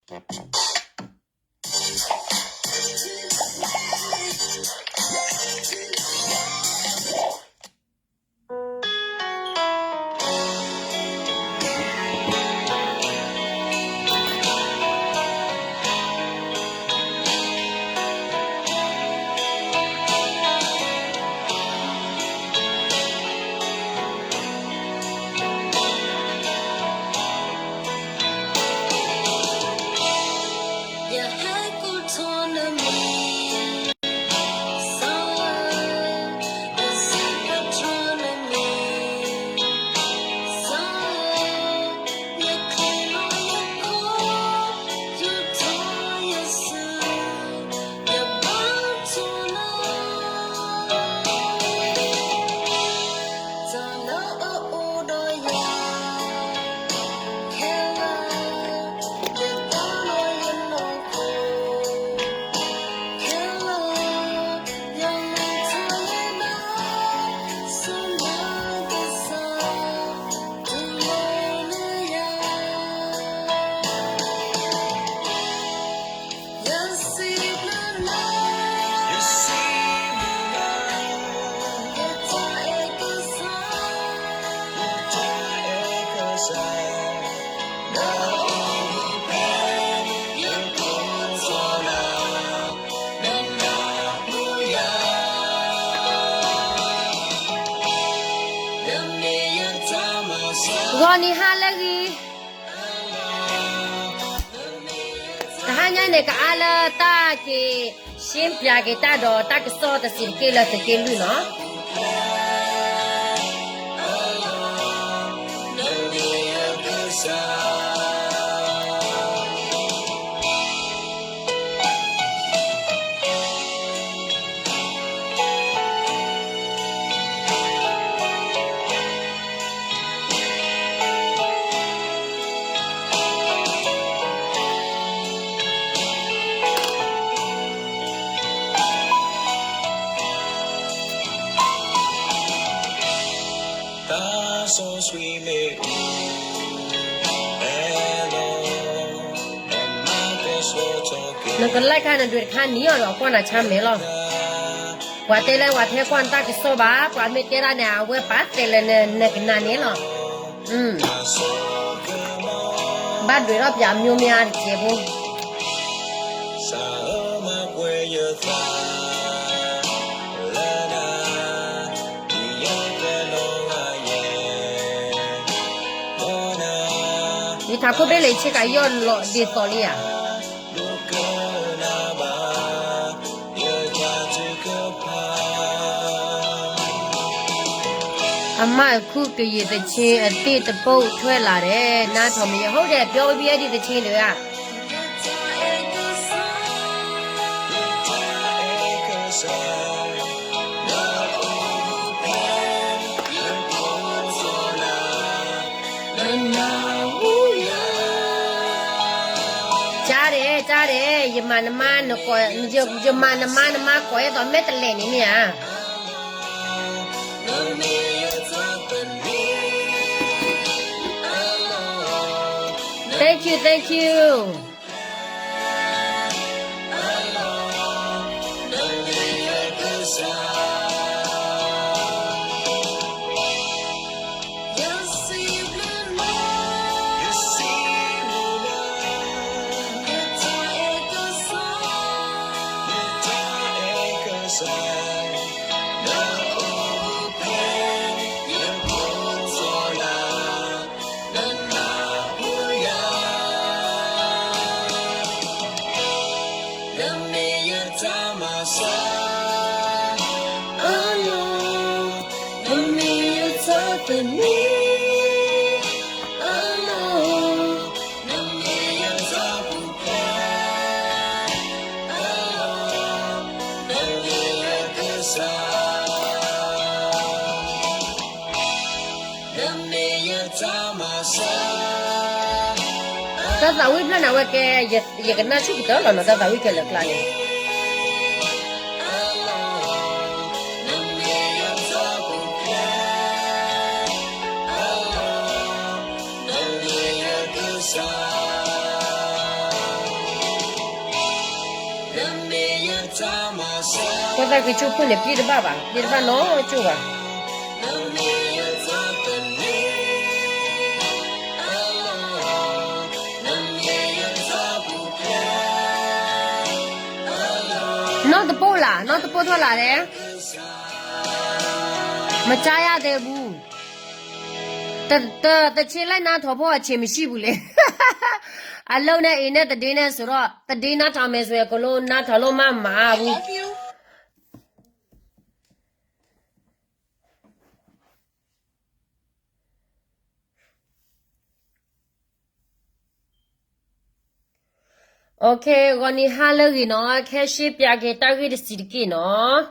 ဂီၤနံၤဟါလၢအဂ့ၤ, တဟါညါန့ၣ် ကအါလၢတၢ်က့ၤ ရှင်းပြ က့ၤတၢ်ဒီးတၢ်ကစီၣ်တစဲးတက့ၢ်လၢသုးက့လွံၢ်နီၤ. နကlikeခါ နဒွဲၣ်တခါန့ၣ်အီၤဒီး ကွၢ်နၤဆါမဲာ်လီၤ. ပှၤတဲလၢပှၤထဲကွၢ်နတၢ်ကစီၣ်ဘၣ်, ပှၤမ့ၢ်တဲဒၣ်န့ၣ် အဝဲပာ်သဲးလၢနကနၣ်န့ၣ်လီၤ. ဘၣ်ဒွဲၣ်ထီၣ်ပၠး မျိုးများ တစဲးဖိ ယထးခိၣ်ဘ့ၣ်လၢယဆ့ကၤယီၢ်လီၤဒ်သိးလံဧါ. အမါအခုကယံာ်သီချင်းအသစ်တပုတ်ထွက်လာတယ်, နားထောင်မရ, ဟုတ်တယ်, ပြောပြီး အဲ့ဒီသီချင်းတွေက ကြားတယ်, ကြားတယ်, ယမၤနမါနကိး, ယ, ယမၤနမါနမါကိးအဲၣ်သိးမဲာ်တလဲၣ်န့ၣ်မ့ၢ်ဧါ. Thank you, thank you. တၢ်သးဝံၣ်ဖျၢၣ်န့ၣ် အဝဲကဲ, ယကနၣ်ဆူၣ်ကတၢၢ်လီၤနီၤ, တၢ်သးဝံၣ်ခဲလၢာ်ကျါန့ၣ်. နမ့ၢ်ယကစၢ်, ဖိသၣ်ဃံဆူၣ်ဖုၣ်န့ၣ် ပျံၤတဘၣ်ဘၣ်, ပျံၤတဘၣ်နီကၠိၣ်ဘၣ်. နီၢ်တပိၢ်လၢ်, နီၢ်တပိၢ်ထီၣ်လၢ်ဒဲး, မကြားရသေးဘူး. တ, တ, တဆ့လိုက်နားထောင်ဖို့ အချိန်မရှိဘူးလေ. အလုပ်နဲ့အိမ်နဲ့တဒ့နဲ့ဆိုတော့ တဒ့နားထောင်မယ်ဆိုရင် အကုန်လုံးနားထောင်လို့မမဘူး. Okay, ဂီၤနံၤဟါလၢအဂ့ၤနီၤ, ခဲရှ့ပၠးက့ၤတၢ်ဂ့ၢ်တဆံးတက့ၢ်နီၤ.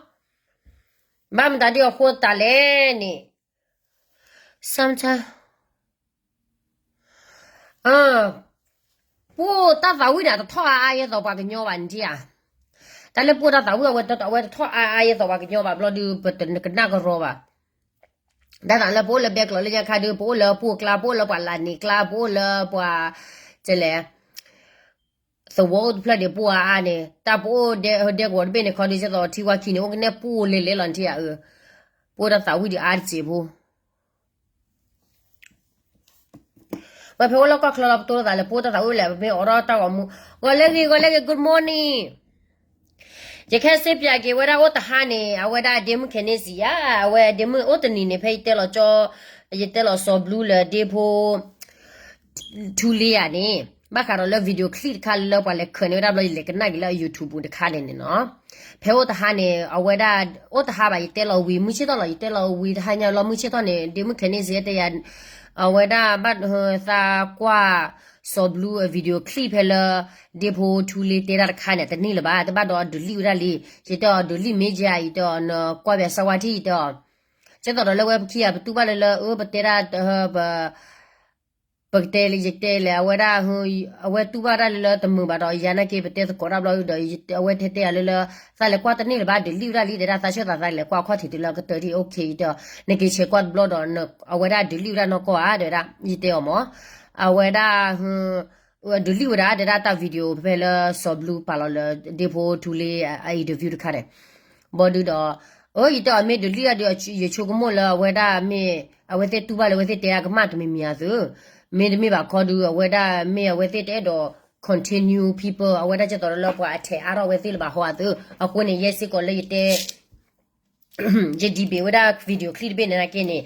ဘၣ်မတၤဒ်အဃိသတးလဲၣ်န့ၣ်, ပှိၢ်တၢ်သးဝံၣ်န့ၣ် တထီၣ်အါအါယဲသိးပှၤကညီဘၣ်န့ၣ်ဧါ. တၢ်လၢပှိၢ်တၢ်သးဝံၣ်အဝဲ အဝဲတထီၣ်အါအါယဲသိးပှၤကညီဘၣ်ဘျီဒုး ပတကနၣ်ကရီဘၣ်. တၢ်သးလၢပအိၣ်လၢဘဲကျိးလၢညါခါဒုး ပအိၣ်လၢပှိၢ်ကျါ, ပအိၣ်လၢပှၤလၢ်န့ၣ်ကျါ, ပအိၣ်လၢပှၤ, ကလဲၣ်, သဝီအိၣ်တဖျၢၣ်ဒံးပအိၣ်အါအါန့ၣ်, တၢ်ပအိၣ်ဒဲကဝီၤတဘ့ၣ်န့ၣ်ခီဒုး ကဲသိးထံဝါခံန့ၣ် အိၣ်ကနဲၣ်ပအိၣ်လဲၤလဲၤလီၤန့ၣ်ဧါ. ပအိၢ်တၢ်သးဝံၣ်ဒုးအါတစဲးဖိ ပဖဲအိၣ်လၢကီၢ်ချၢလီၤ ပတိၢ်လိာ်သးလၢပအိၢ်တၢ်သးဝံၣ်လဲၣ်, ပမ့ၢ်အိးထီၣ်တၢ်ဂီၤမူ, ဂီၤလၢဂ့ၤ, ဂီၤလၢဂ့ၤ, good morning. ယခဲစ့ပၠးက့ၤဝဲဒၣ်အိၣ်တဟါန့ၣ် အဝဲဒၣ်ဒ့မုၣ်ခဲန့ၣ်စံးယၤ, အဝဲဒ့မုၣ်အိၣ်တနံၤန့ၣ် ဖဲယတဲလီၤကၠီ, ယတဲလီၤစီၤဘျူလၢဒ့ဖိ ထူလ့ဧါန့ၣ်, ဘၣ်ဃးဒီးလၢ video clip တခါလၢပှၤလဲၤခၢၣ်န့ၢ်ဝဲဒၣ်ဘျီ ယလဲၤကနၣ်က့ၤလၢအ YouTube တခါန့ၣ်န့ၣ်နီၤ. ဖဲအိၣ်တဟါန့ၣ် အဝဲဒၣ်, အိၣ်တဟါဘၣ် ယတဲလီၤဝံၤမုၢ်ဆ့ၣ်ထီၣ်လီၤ, ယတဲလီၤဝံၤတဟါညါလီၤ မုၢ်ဆ့ၣ်ထီၣ်န့ၣ် ဒ့မုၣ်ခဲန့ၣ်စံးတဲယၤ, အဝဲဒၣ်ဘၣ်သးကွၢ်စီၤဘျူအ video clip ဖဲလၢ ဒ့ဖိထူလ့တဲတၢ်တခါန့ၣ် တန့ၢ်လၢၤဘၣ်, တဘၣ်ဒီးအ delete ဝဲဒၣ်လံ. ယတဲအီၤ delete မ့ၢ်ဧါ, ယတဲအီၤ နကွၢ်ဘၣ်စၢဝါထံ ယတဲအီၤ. ကဲသိးဒီးလၢဝဲပခံဂၤ ပတူၢ်ဘၣ်လၢလၢ အၢ ပတဲဒၣ်, ပ ပကတဲလၢ ယတဲလဲၣ် အဝဲဒၣ်, အဝဲတူၢ်ဘၣ်တၢ်လၢလၢတမုာ်ဘၣ်ဒီး ယၤနာ်က့ ပတဲသကိးတၢ်ဘျီဒီး အဝဲတဲတဲယၤလၢလၢ, သးလဲၤကွၢ်တန့ၢ်လၢၤဘၣ် delete ဝဲဒၣ်လံ တဲဒၣ် သးဆၢသးသးလဲၤကွၢ်အခီၣ်ထံးတုၤလၢကတၢၢ်ထံၣ် okay ယတဲအီၤ, နက့ၤဆဲးကွၢ်တဘျီဒီး အဝဲဒၣ် delete ဝဲဒၣ်နီၢ်ကီၢ်ဧါ တဲဝဲဒၣ် ယတဲအီၤမး, အဝဲဒၣ် delete ဝဲဒၣ် တဲဒၣ်တၢ် video ဖဲလၢစီၤဘျူပာ်လီၤလၢ ဒ့ဖိထူလ့ အ interview တခါန့ၣ် ဘီဒုဒီး, အၢ ယတဲအီၤ မ့ၢ် delete ဒၣ်ဒီး ယဆိကမိၣ်လၢအဝဲဒၣ်မ့ၢ်, အဝဲသ့ၣ်တူၢ်ဘၣ်လၢအဝဲသ့ၣ်တဲဒၣ်ကမၣ်တမံၤမံၤအသိး, မ့တမ့ၢ်ဘၣ်ခီဒုး အဝဲဒၣ်မ့ၢ်အဝဲသ့ၣ်တအဲၣ်ဒိး continue people အဝဲဒၣ်ကဲသိးဒီးလၢပှၤအထဲးအါထီၣ်အဝဲသ့ၣ်လၢၤဘၣ်ဟီအသိး, အဃိန့ၣ် ယဲစ့ၢ်ကီးလၢယတဲ ယ debate ဝဲဒၣ် video clip တဘ့ၣ်န့ၣ်နာ်က့န့ၣ်,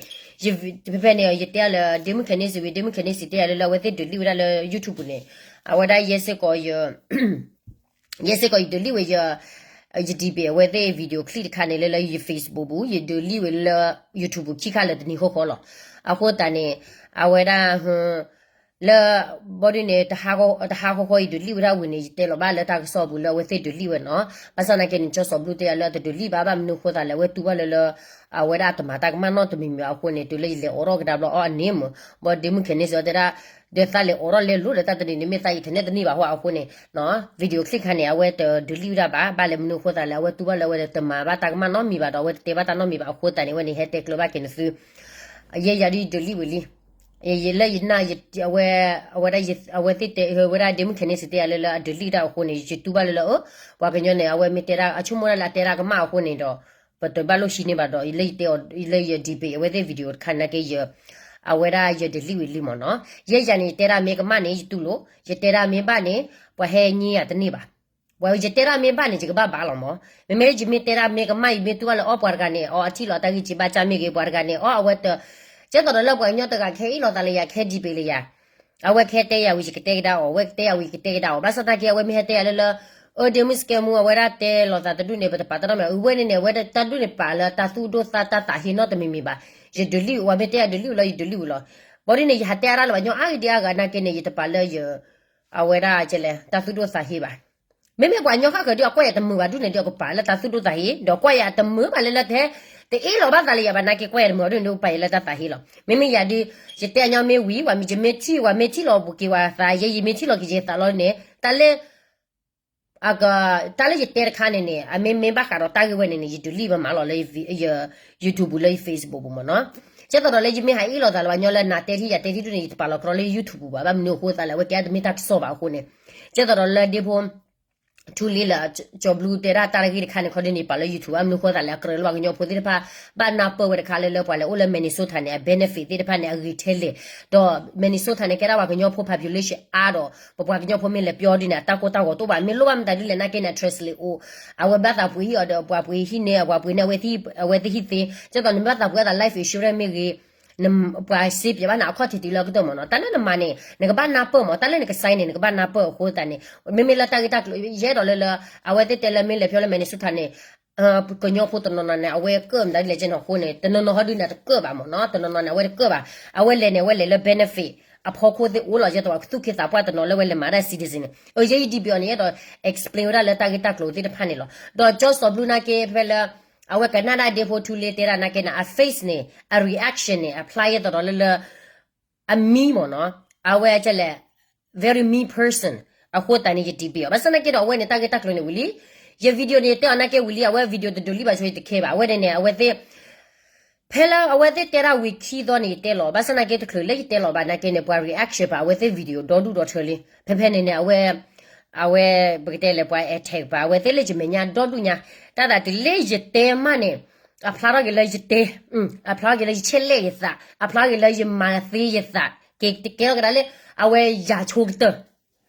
ဖဲဖဲန့ၣ် ယတဲလၢ ဒ့မုၣ်ခဲန့ၣ်စံးဝံၤ ဒ့မုၣ်ခဲန့ၣ်စံးတဲယၤလၢလၢအဝဲသ့ၣ် delete ဝဲဒၣ်လၢ YouTube န့ၣ်, အဝဲဒၣ်ယဲစ့ၢ်ကီး ယဲစ့ၢ်ကီးယ delete ဝဲယ ယ debate အဝဲသ့ၣ် video clip တခါန့ၣ် လၢလၢယ Facebook ပူၤ, ယ delete ဝဲလၢ YouTube ပူၤ ခံခါလၢတနံၤဃီဃီလီၤ. အဃိသတးန့ၣ် အဝဲဒၣ် လၢ ဘီဒုန့ၣ် တဟါဃီဃီ ယ delete ဝဲဒၣ်ဝံၤန့ၣ် ယတဲလီၤဘၣ်လၢတၢ်ကစီၣ်ပူၤလၢအဝဲသ့ၣ် delete ဝဲနီၤ. ဘၣ်ဆၣ်သနာ်က့န့ၣ် ကၠီစီၤဘျူတဲယၤလၢအတ delete ဘၣ် ဘၣ်မနုၤအဃိသတးလဲၣ် အဝဲတူၢ်ဘၣ်လၢလၢ အဝဲဒၣ်အတမၤတၢ်ကမၣ်နီတမံၤမံၤအဃိန့ၣ် တုၤလၢယလဲၤအိးထီၣ်ကဒါဘျီအီၤန့ၣ်မ့ၢ်, ဘီဒ့မုၣ်ခဲန့ၣ်စံးတဲဒၣ်, ဒီးသးလဲၤအိးထီၣ်လဲၤလိၤလၢတၢ်တနံၤန့ၣ် မ့ၢ်သးအံၤထဲန့ၣ်တန့ၢ်ဘၣ်ဟီအဃိန့ၣ် video clip ခါန့ၣ် အဝဲတ delete ဝဲဒၣ်ဘၣ်, ဘၣ်လဲၣ်မနုၤအဃိသတးလဲၣ် အဝဲတူၢ်ဘၣ်လၢအဝဲတမၤဘၣ်တၢ်ကမၣ်နီတမံၤဘၣ်ဒီး အဝဲတတဲဘၣ်တၢ်နီတမံၤဘၣ်အဃိသတးန့ၣ် အဝဲန့ၣ်ဟဲတဲကျၢၤဘၣ်က့ၤနသု ယဲယၤဒ် delete ဝံၤလံ. ယလၢယနာ် အဝဲ အဝဲဒၣ် အဝဲဒၣ်ဒ့မုၣ်ခဲန့ၣ်စံးတဲယၤလၢလၢအ delete တၢ်အဃိန့ၣ် ယတူၢ်ဘၣ်လၢလၢ အၢ ပှၤကညီန့ၣ် အဝဲမ့ၢ်တဲဒၣ် အဆိကမိၣ်ဒၣ်လၢအတဲဒၣ်ကမၣ်အဃိန့ၣ်ဒီး ပတဘၣ်လိၣ်ဟံးန့ၢ်ဘၣ်ဒီး လၢယတဲအီၤ လၢယ debate အဝဲသ့ၣ် video တခါနာ်က့ ယ အဝဲဒၣ်ယ delete ဝံၤလံမ့ၢ်နီၤ. ယဲယၤန့ၣ် ယတဲဒၣ်မ့ၢ်ကမၣ်န့ၣ် ယတူၢ်လိာ်, ယတဲဒၣ်မ့ၢ်ဘၣ်န့ၣ် ပှၤဟဲညံယၤတန့ၢ်ဘၣ်. ပှၤယတဲဒၣ်မ့ၢ်ဘၣ်န့ၣ် ယကဘၣ်ဘၣ်လီၤမး. မ့မ့ၢ်ယမ့ၢ်တဲဒၣ်မ့ၢ်ကမၣ် ယမ့ၢ်တူၢ်ဘၣ်လၢအီပှၤတဂၤန့ၣ် အီအထံၣ်လီၤတၢ်ဂံၢ်စံးဘၣ်စၢ်မ့ၢ်ဂ့ၤ ပှၤတဂၤန့ၣ် အီအဝဲတ ကဲသိးဒီးလၢပှၤကညီတဂၤခဲအ့ၣ်လိာ်သးလၢယၤ ခဲ debate လၢယၤ အဝဲခဲတဲယၤဝံၤ ယကတဲကဒါအီၤ, အဝဲကတဲယၤဝံၤ ယကတဲကဒါအီၤ. ဘၣ်ဆၣ်သနာ်က့ အဝဲမ့ၢ်ဟဲတဲယၤလၢလၢ အၢ ဒ့မုၣ်စကဲမူ အဝဲဒၣ်တဲလိာ်သးတဒူၣ်န့ၣ် ပတပာ်တၢ်နီတမံၤ အဝဲန့ၣ်န့ၣ် အဝဲတၢ်ဒူၣ်န့ၣ်ပာ်လၢတၢ်သူၣ်ဒိၣ်သးတၢ်သးဟ့နီတမံၤမံၤဘၣ်. ယ delete ဝဲမ့ၢ်တဲယၤ delete ဝံၤလီၤ ယ delete ဝံၤလီၤ. ဘီဒ်န့ၣ် ယဟးတဲအါဒၣ်လၢပှၤကညီအါဂ့ၤဒံးအါဂၤနာ်က့န့ၣ် ယတပာ်လၢယ အဝဲဒၣ်ကလဲၣ် တၢ်သူၣ်ဒိၣ်သးဟ့ဘၣ်. မ့မ့ၢ်ပှၤကညီဃၣ်ဃၢၤဒ်အကွၢ်ယၤတမုာ်ဘၣ်ဒူၣ်န့ၣ်ဒီး ကပာ်လၢတၢ်သူၣ်ဒိၣ်သးဟ့ ဒီးကွၢ်ယၤတမုာ်ဘၣ်လၢလၢထဲ တအ့ၣ်လိာ်ဘၣ်သးလၢယၤဘၣ်နာ်က့ ကွၢ်ယၤတမုာ်ဘၣ်ဒူၣ်န့ၣ် ပာ်ယၤလၢတၢ်သးဟ့လီၤ. မ့မ့ၢ်ယၤဒ် ယတဲအညီမ့ၢ်ဝံၤ ဝဲမ့ၢ်ယမ့ၢ်ထံၣ် ဝဲမ့ၢ်ထံၣ်လီၤပူၤက့ၤဝဲသး ယဲ ယမ့ၢ်ထံၣ်လီၤက့ၤယသးလီၤန့ၣ် တၢ်လၢ တၢ်လၢယတဲတခါန့ၣ်န့ၣ် အမ့မ့ၢ်ဘၣ်ဃးဒီးတၢ်ဂ့ၢ်ဝဲန့ၣ်န့ၣ် ယ delete ဝဲမးလီၤလၢယ YouTube ပူၤလၢယ Facebook ပူၤမ့ၢ်နီၤ. ကဲသိးဒီးလၢယမ့ၢ်ဟးအ့ၣ်လိာ်သးလၢပှၤကညီလၢနၤတဲထံၣ်ယၤတဲထံၣ်ဒူၣ်န့ၣ် ယတပာ်လီၤကြီလၢ YouTube ပူၤဘၣ် ဘၣ်မနုၤအဃိသးလဲၣ် အဝဲကဲတမ့ၢ်တၢ်ကစီၣ်ဘၣ်အဃိန့ၣ် ကဲသိးဒီးလၢဒ့ဖိ ထူလ့လၢ ကၠီၤဘျူတဲဒၣ်တၢ်တဂ့ၢ်တခါန့ၣ် ခီဒုန့ၣ် ပာ်လၢ YouTube အမနုၤဃိသးလဲၣ် အကြၢးလၢပှၤကညီဖိသ့ၣ်တဖၣ် ဘၣ်နၢ်ပၢၢ်ဝဲတခါလၢ လၢပှၤလဲၤအိၣ်လၢ Minnesota န့ၣ် အ benefit သ့ၣ်တဖၣ်န့ၣ် အဂ့ၤထဲလဲၣ်, ဒီး Minnesota န့ၣ် ကဲဒၣ်ပှၤကညီဖိ population အါဒီး ပပှၤကညီဖိမ့ၢ်လဲၤပျီဒ်န့ၣ် အတၢ်ကိၢ်တၢ်ဂီၤတအိၣ်ဘၣ်, မ့ၢ်လိၣ်ဘၣ်မတၤဒ်လဲၣ်နာ်က့န့ၣ် အ translate အိၣ်, အဝဲဘၣ်သးပှ့ၤဟံၣ်အီၤဒီး ပှၤပှ့ၤဟံၣ်န့ၣ် အပှၤပှ့ၤန့ၣ် အဝဲသ့ၣ်ဟံၣ်သ့, ကဲသိးန့ၣ် မ့ၢ်ဘၣ်သးပှ့ၤအသး life insurance မ့ၢ်ဂ့ၤ ပှၤစ့ပၠးဘၣ်န့ၣ် အခီၣ်ထံးတုၤလၢအကတၢၢ်မ့ၢ်နီၤ, တၢ်လၢနမၤန့ၣ် နကဘၣ်နၢ်ပၢၢ်မ့ၢ်, တၢ်လၢနက sign န့ၣ် နကဘၣ်နၢ်ပၢၢ်အဃိသတးန့ၣ်, မ့မ့ၢ်လၢတၢ်ဂ့ၢ်တၢ်ကျိၤ ယအဲၣ်ဒိးလၢလၢ အဝဲသ့ၣ်တဲလၢမ့ၢ်လဲၤဖျီလၢ Minnesota န့ၣ် ကညီဖိတနီၤနီၤန့ၣ် အဝဲကၢၣ်မတၤဒ်လဲၣ်ကဲနီၤအဃိန့ၣ် တနီၤနီၤဟီဒုန့ၣ် တကၢၣ်ဘၣ်မ့ၢ်နီၤ, တနီၤနီၤန့ၣ် အဝဲတကၢၣ်ဘၣ်, အဝဲလဲၤန့ၣ် အဝဲလဲၤလၢ benefit အဖီခိၣ်သ့ၣ်အိၣ်လီၤ, ယဲသိးပှၤသူၣ်က့သးပှၢ်တနီၤလၢဝဲလဲၤမၤတၢ် citizen န့ၣ်, ယဲယ debate အီၤန့ၣ် ယအဲၣ်ဒိး explain ဝဲဒၣ်လၢတၢ်ဂ့ၢ်တၢ်ကျိၤသ့ၣ်တဖၣ်န့ၣ်လီၤ, ဒီးကၠီၤစီၤဘျူနာ်က့ဖဲလၢ အဝဲကနၣ်ဒၣ်ဒ့ဖိထူလ့တဲဒၣ်နာ်က့န့ၣ် အ face န့ၣ် အ reaction န့ၣ် အဖျါယဲသိးဒီးလၢလၢ အ mean မ့ၢ်နီၤ, အဝဲကဲလဲၣ် very mean person အဃိသတးန့ၣ် ယ debate အီၤ, ဘၣ်ဆၣ်နာ်က့ဒီးအဝဲန့ၣ် တၢ်ဂ့ၢ်တၢ်ကျိၤန့ၣ်ဝံၤလံ, ယ video န့ၣ် ယတဲအီၤနာ်က့ဝံၤလံ, အဝဲ video တဒိးလံဘၣ်ဆိ ယတခဲဘၣ်, အဝဲန့ၣ်န့ၣ် အဝဲသ့ၣ် ဖဲလၢအဝဲသ့ၣ်တဲဒၣ်ဝံၤခံသီန့ၣ် ယတဲလီၤ, ဘၣ်ဆၣ်နာ်က့တချုးလၢယတဲလီၤဘၣ် နာ်က့န့ၣ် ပှၤ reaction ပာ်အဝဲသ့ၣ် video ဒီဒူၣ်ဒီထၢလံ, ဖဲဖဲန့ၣ်န့ၣ် အဝဲ အဝဲ ပကတဲလဲၣ် ပှၤ attack ပာ်အဝဲသ့ၣ်လၢယမဲာ်ညါဒီဒူၣ်ညါ, တၢ်သးတုၤလၢယတဲမးန့ၣ် အဖျါထီၣ်က့ၤလၢယတဲ, အဖျါထီၣ်က့ၤလၢယဆဲးလဲၣ်ယသး, အဖျါထီၣ်က့ၤလၢယမၤသ့ယသး, ကဲကဲထီၣ်ကဒါလၢ အဝဲယၤဆိကတၢၢ်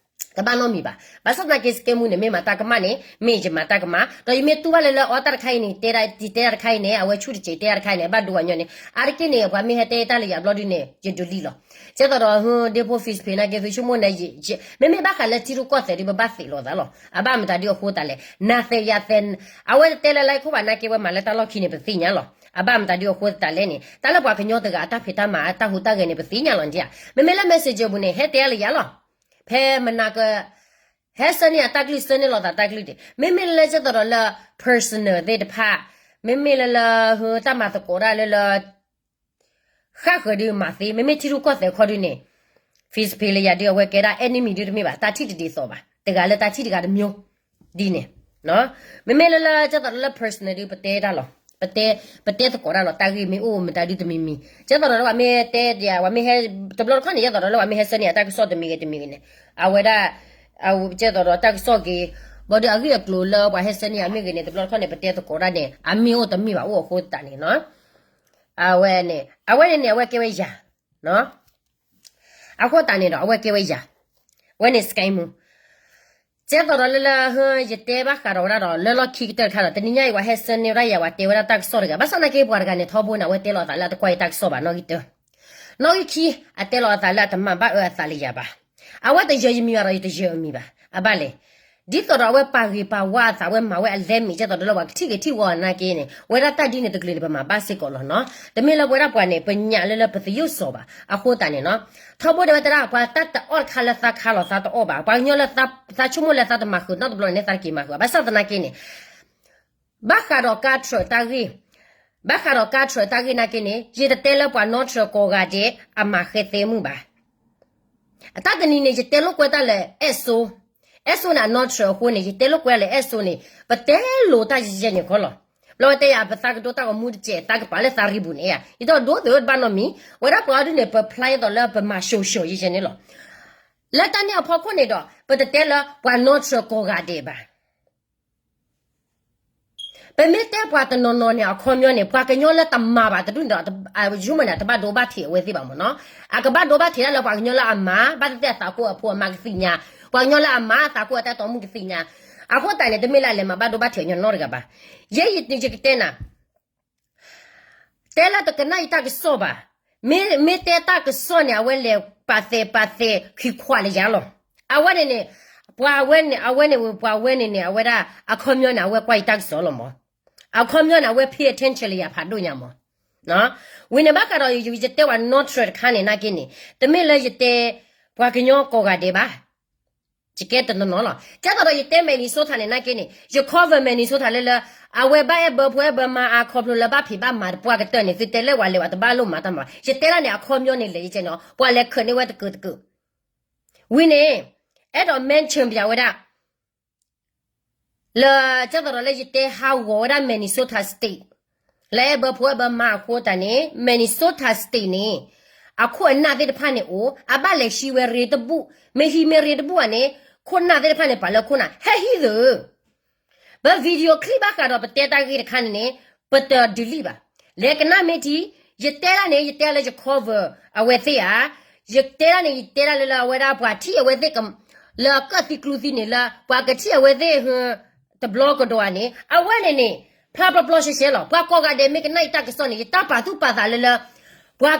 တဘၣ်နီတမံၤဘၣ်, ဘၣ်ဆၣ်သနာ်က့ စကဲမူန့ၣ် မ့ၢ်မၤတၢ်ကမၣ်န့ၣ် မ့ၢ်ယမၤတၢ်ကမၣ်, ဒီးယမ့ၢ်တူၢ်ဘၣ်လၢလၢအီတၢ်တခါအံၤန့ၣ် တဲဒၣ်တခါအံၤန့ၣ် အဝဲဆူၣ်တစဲးတဲဒၣ်တခါအံၤန့ၣ် ဘၣ်ဒိဝဲညီန့ၣ် အါတက့ၢ်န့ၣ် ပှၤမ့ၢ်ဟဲတဲတၢ်လၢယၤဘျီဒုန့ၣ် ယဒိးလံလီၤ, ကဲသိးဒီး ဒ့ဖိ Facebook နာ်က့ သုဆိကမိၣ်န့ၣ် မ့မ့ၢ်ဘၣ်ဃးလၢထံရူၢ်ကီၢ်သဲးဒု ပဘၣ်သ့းလိာ်သးလီၤ, အဘၣ်မတၤဒုအဃိသတးလဲၣ် နၤသဲးယၤသဲး, အဝဲတတဲလၢလၢခိၣ်ဘၣ်နာ်က့ ဝဲမၤလၢတၢ်လီၢ်ခံန့ၣ် ပသ့ၣ်ညါလီၤ, အဘၣ်မတၤဒုအဃိသတးလဲၣ်န့ၣ် တၢ်လၢပှၤကညီတဂၤအတၢ်ဖံးတၢ်မၤအတၢ်ဟူးတၢ်ဂဲၤန့ၣ် ပသ့ၣ်ညါလီၤန့ၣ်ဧါ, မ့မ့ၢ်လၢ messenger ပူၤန့ၣ် ဟဲတဲအါလၢယၤလီၤ, ဖဲမနၤက ဟဲဆၢန့ၢ်အတၢ်ကလုၢ်ဆၢန့ၢ်လိာ်သးတၢ်ကလုၢ်ဒံး, မ့မ့ၢ်လၢကဲသိးဒီးလၢ personal သ့ၣ်တဖၣ်, မ့မ့ၢ်လၢလၢ တၢ်မၤသကိးတၢ်လၢလၢ ဃၣ်ဃၢၤဒုမၤသ့, မ့မ့ၢ်ထံရူၢ်ကီၢ်သဲးခီဒုန့ၣ် Facebook လၢယၤဒု အဝဲကဲဒၣ် enemy ဒုတမ့ၢ်ဘၣ်, တၢ်ထံၣ်တဒ်သိးဘၣ်, တဂၤလၢတၢ်ထံၣ်တဂၤတမျိုး ဒ်န့ၣ် မ့မ့ၢ်လၢလၢကဲသိးဒီးလၢ personal ဒု ပတဲတၢ်လီၤ, ပတဲ ပတဲသကိးတၢ်လီၤ, တၢ်ဂ့ၢ်မ့ၢ်အိၣ်မတၤဒုတမံၤမံၤ, ကဲသိးဒီးလၢပှၤမ့ၢ်တဲဒ် ပှၤမ့ၢ်ဟဲ တဘျီတခီၣ်န့ၣ် ကဲသိးဒီးလၢပှၤမ့ၢ်ဟဲဆၢန့ၢ်အတၢ်ကစီၣ်တမံၤဂ့ၤတမံၤဂ့ၤန့ၣ် အဝဲဒၣ် ကဲသိးဒီးတၢ်ကစီၣ်က့ၤ ဘၣ်ဒီးအဂ့ၢ်အကျိၤလၢပှၤဟဲဆၢန့ၢ်အမ့ၢ်ဂ့ၤန့ၣ် တဘျီတခီၣ်န့ၣ် ပတဲသကိးတၢ်န့ၣ် အမ့ၢ်အိၣ်တမ့ၢ်ဘၣ်အိၣ်အဃိသတးန့ၣ်နီၤ အဝဲန့ၣ် အဝဲန့ၣ်န့ၣ် အဝဲကဲဝဲယၤ အဃိသတးန့ၣ်ဒီး အဝဲကဲဝဲယၤ အဝဲန့ၣ် စကဲမူ ကဲသိးဒီးလၢလၢ ယတဲဘၣ်ဃးဒီးဝဲဒၣ်ဒီး လၢလီၢ်ခံကတၢၢ်တခါဒီး တနံၤညါအံၤ ပှၤဟဲဆၢန့ၢ်ဝဲဒၣ်ယၤ ပှၤတဲဝဲဒၣ်တၢ်ကစီၣ်တဂၤ ဘၣ်ဆၣ်သနာ်က့ ပှၤတဂၤန့ၣ် ထီဘိန့ၣ် အဝဲတဲလီၤအသးလၢအတကွၢ်ယတၢ်ကစီၣ်ဘၣ် နီၣ်ဂံၢ်တၢ နီၣ်ဂံၢ်ခံ အတဲလီၤအသးလၢအတမၤဘၣ်အၢအသးလၢယၤဘၣ်. အဝဲတယၢၤယမံၤဘၣ်ဒီး ယတယၢၤအမံၤဘၣ်. အဘၣ်လဲၣ်. ဒ်သိးဒီးအဝဲပာ်ဂ့ၤပာ်ဝါအသး အဝဲမၤဝဲအလဲမ့ၢ် ကဲသိးဒီးလၢပှၤကထံၣ်ဂ့ၤထံၣ်ဝီနၤက့န့ၣ် ဝဲဒၣ်တၢ်ဒ်န့ၣ်တကလုာ်န့ၣ် ပမၤဘၣ်စ့ၢ်ကီးလီၤနီၤ. တမ့ၢ်လၢပဝဲဒၣ်ပှၤန့ၣ် ပညၣ်လၢလၢပသယုၢ်စီၤဘၣ်. အဃိသတးန့ၣ်နီၤ ထီဘိဒၣ်ဝဲတဒၣ် ပှၤတၢ်တအီၣ်တခါလၢသးခါလီၤသးတအီၣ်ဘၣ်. ပှၤကညီလၢသးဆိကမိၣ်လၢသးတမၤဃုာ်နီတဘျီန့ၣ် သးတက့ၤမၤဃုာ်. ဘၣ်ဆၣ်သနာ်က့န့ၣ် ဘၣ်ဃးဒီးကါထြၢးတၢ်ဂ့ၢ်, ဘၣ်ဃးဒီးကါထြၢးတၢ်ဂ့ၢ်နာ်က့န့ၣ် ယတတဲလၢပှၤနီၣ်ထြၢးကိးဂၤဒဲး အမၤဃဲသဲမုၣ်ဘၣ်. အတၢ်တနံၤန့ၣ် ယတဲလိာ်ကွဲတၢ်လၢအဲၣ်စိ, အဲၣ်စိန့ၣ် အနီၣ်ထြၢးအဃိန့ၣ် ယတဲလိာ်ကွဲလၢအဲၣ်စိန့ၣ် ပတဲလိာ်တၢ်ယဲၢ်န့ၣ်ခီလီၤ. ဘျီဝဲတဲယၤ ပသးကဒိတၢ်ဂီၤမူတစဲး သးကပာ်လၢသးရံပူၤန့ၣ်ဧါ. ယတဲဒိးသ့ၣ်ဝဲတဘၣ်နီတမံၤ, ဝဲဒၣ်ပှၤအီၤဒ်န့ၣ် ပဖျါအသးလၢပမၤၡိၣ်ၡိၣ်ယဲၢ်န့ၣ်လီၤ. လၢတၢ်န့ၣ်အဖီခိၣ်န့ၣ်ဒီး ပတတဲလၢပှၤနီၣ်ထြၢးကိးဂၤဒဲးဘၣ်. ပမ့ၢ်တဲပှၤတနီၤနီၤန့ၣ် အခီပညီန့ၣ် ပှၤကညီလၢတမၤဘၣ်တဒူၣ်န့ၣ်ဒီး ယဆိကမိၣ်န့ၣ် တဘၣ်ဒိဘၣ်ထံးအဝဲသ့ၣ်ဘၣ်မ့ၢ်နီၤ. အကဘၣ်ဒိဘၣ်ထံးဒၣ်လၢပှၤကညီလၢအမၤ ဘၣ်သ့ၣ်သ့ၣ်အသးကိၢ်အဖိအမါကသ့ၣ်ညါ, ပှၤကညီလၢအမၤအသးကိၢ်အတၢ်တိာ်မုၣ်ကသ့ၣ်ညါ. အဃိသတးန့ၣ် တမ့ၢ်လၢအလဲၤမၤဘၣ်ဒိဘၣ်ထံးညီနီတဂၤဘၣ်. ယဲယကတဲနၤ တဲလၢတကနၣ်ယတၢ်ကစီၣ်ဘၣ်. မ့ၢ် မ့ၢ်တဲတၢ်ကစီၣ်န့ၣ် အဝဲလဲၤပာ်သဲးပာ်သဲးခံခွးလၢယၤလီၤ. အဝဲန့ၣ်န့ၣ် ပှၤဝဲန့ၣ် အဝဲန့ၣ် ပှၤဝဲန့ၣ်န့ၣ် အဝဲဒၣ် အခီပညီန့ၣ် အဝဲကွၢ်ယတၢ်ကစီၣ်လီၤမး. အခီပညီန့ၣ် အဝဲ pay attention လၢယၤဖးဒိၣ်ညါမး. ဝံၤန့ၣ်ဘၣ်ဃးဒီး ယတဲပှၤနီၣ်ထြၢးတခါန့ၣ်နာ်က့န့ၣ် တမ့ၢ်လၢယတဲ ပှၤကညီကိးဂၤဒဲးဘၣ်. ယကဲတနီၤနီၤလီၤ. ကဲသိးဒီးယတဲ Minnesota န့ၣ်နာ်က့န့ၣ် ယ cover Minnesota လၢလၢ အဝဲဘၣ်အဲၣ်ဘၢဖိအဲၣ်ဘၢမါအါခီဖျိလၢဘၣ်ဖံးဘၣ်မၤတပှၢ်ကတၢၢ်န့ၣ် သုတဲလၢပှၤလဲၤဝဲတဘၣ်လိၣ်မၤတၢ်မၤ. ယတဲဒၣ်န့ၣ် အခီပညီန့ၣ်လဲၣ် ယကဲန့ၣ် ပှၤလဲၤခၢးန့ၢ်ဝဲတကုာ်တကုာ်. ဝံၤန့ၣ် အဲၣ်ဒိး mention ပျးဝဲဒၣ် လၢ ကဲသိးဒီးလၢယတဲဟးဂီၤဝဲဒၣ် Minnesota State လၢအဲၣ်ဘၢဖိအဲၣ်ဘၢမါအဃိသတးန့ၣ် Minnesota State န့ၣ် အခိၣ်အနၢ်သ့ၣ်တဖၣ်န့ၣ်အိၣ် အဘၣ်လဲၤဟံးဝဲရ့တဘူၣ်, မ့ၢ်ဟံးမ့ၢ်ရ့တဘူၣ်ဧါန့ၣ် ခိၣ်နၢ်သ့ၣ်တဖၣ်န့ၣ် ပာ်လၢခိၣ်နၢ် ဟဲဟံးသၢ ပ video clip ဘၣ်ဃးဒီးပတဲတၢ်ဂ့ၢ်တခါန့ၣ်န့ၣ် ပတ delete ဘၣ်. လဲၤကနၣ်မ့ၢ်ထံ, ယတဲဒၣ်န့ၣ် ယတဲလၢယ cover အဝဲသ့ၣ်ဧါ. ယတဲဒၣ်န့ၣ် ယတဲဒၣ်လၢလၢအဝဲဒၣ်ပှၤထံၣ်အဝဲသ့ၣ် လၢအကၢၣ်သံကျူသံန့ၣ် လၢပှၤကထံၣ်အဝဲသ့ၣ် တဘျီကဒီးဧါန့ၣ် အဝဲန့ၣ်န့ၣ် ဖျါပျီပျီရှဲရှဲလီၤ. ပှၤကိးဂၤဒဲးမ့ၢ်ကနၣ်ယတၢ်ကစီၣ်န့ၣ် ယတၢ်ပာ်သူၣ်ပာ်သးလၢလၢ ပှၤ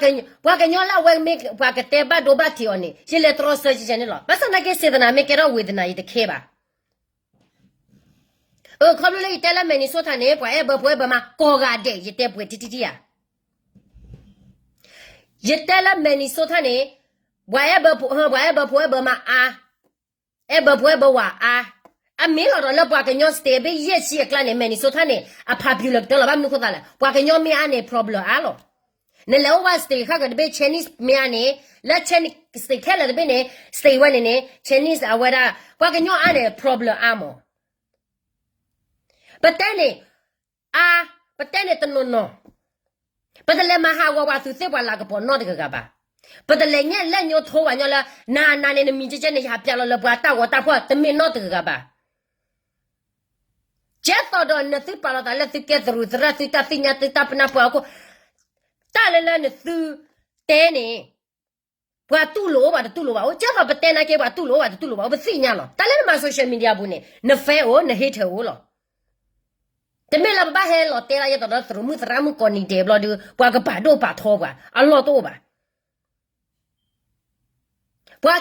ကညီလၢအဝဲမ့ၢ်ပှၤကတဲဘၣ်ဒိဘၣ်ထံးအီၤန့ၣ် ယလဲၤတြီဆၢကဲကဲန့ၣ်လီၤ. ဘၣ်ဆၣ်သနာ်က့ စံးသနာ်မ့ၢ်ကဲထီၣ်ဝေဒနၤ ယတခဲဘၣ်. အၢ ခီဖျိလၢယတဲလၢ Minnesota န့ၣ် ပှၤအဲၣ်ဘၢဖိအဲၣ်ဘၢမါ ကိးဂၤဒဲး ယတဲပှဲၤတံၢ်တံၢ်တံၢ်ဧါ. ယတဲလၢ Minnesota န့ၣ် ပှၤအဲၣ်ဘၢဖိ ပှၤအဲၣ်ဘၢဖိအဲၣ်ဘၢမါအါ, အဲၣ်ဘၢဖိအဲၣ်ဘၢဝၤအါ. အမ့ၢ်လီၤဒီးလၢပှၤကညီ state ဘ့ၣ်ယဲၢ်ဆံအကျါန့ၣ် Minnesota န့ၣ် အ popular ကတၢၢ်လီၤ. ဘၣ်မနုၤဃိသးလဲၣ်, ပှၤကညီမ့ၢ်အါန့ၣ် problem အါလီၤ. နလဲၤအိၣ်ဝဲ state ဃၣ်ကတဘ့ၣ် Chinese မ့ၢ်အါန့ၣ်, လၢ Chinese state ခဲလၢာ်တဘ့ၣ်န့ၣ် state ဝဲန့ၣ်န့ၣ် Chinese အဝဲဒၣ် ပှၤကညီအါန့ၣ် problem အါမး. ပတဲန့ၣ် အါ, ပတဲန့ၣ်တနီၤနီၤ, ပတလဲၤမၤဟးဂီၤပှၤသုးသ့ၣ်ပှၤလၤကပီၤနီတဂၤဂၤဘၣ်. ပတလဲၤညဲၣ်လဲၣ်ညိထိပှၤညီလၢ နၤနၤန့ၣ် နမံၤကဲကဲန့ၣ် ယဟးပျးလီၤလၢပှၤတၢ်ဂီၤတၢ်ဖီၣ် တမ့ၢ်နီတဂၤဂၤဘၣ်. ကဲသိးဒီးနသုပာ်လီၤသးလၢသုကဲသရူးသရၣ် သုတၢ်သ့ၣ်ညါ သုတၢ်ပနၢ်ပှၤအခိၣ်, တၢ်လၢလၢနသုတဲန့ၣ် ပှၤတူၢ်လိာ်အိၣ်ပှၤတတူၢ်လိာ်ဘၣ်အိၣ်, ကဲသိးပတဲနာ်က့ ပှၤတူၢ်လိာ်အိၣ်ပှၤတတူၢ်လိာ်ဘၣ်အိၣ် ပသ့ၣ်ညါလီၤ. တၢ်လၢနမၤ social media ပူၤန့ၣ် န fan အိၣ် န hater အိၣ်လီၤ. တမ့ၢ်လၢပဘၣ်ဟဲလီၤတဲလၢယသိးဒီးသရူးမုၣ်သရၣ်မုၣ်ကိးနံၤဒဲးဘျီဒီး ပှၤကပာ်ဒိၣ်ပာ်ထီပှၤ အလီၢ်တအိၣ်ဘၣ်. ပှၤ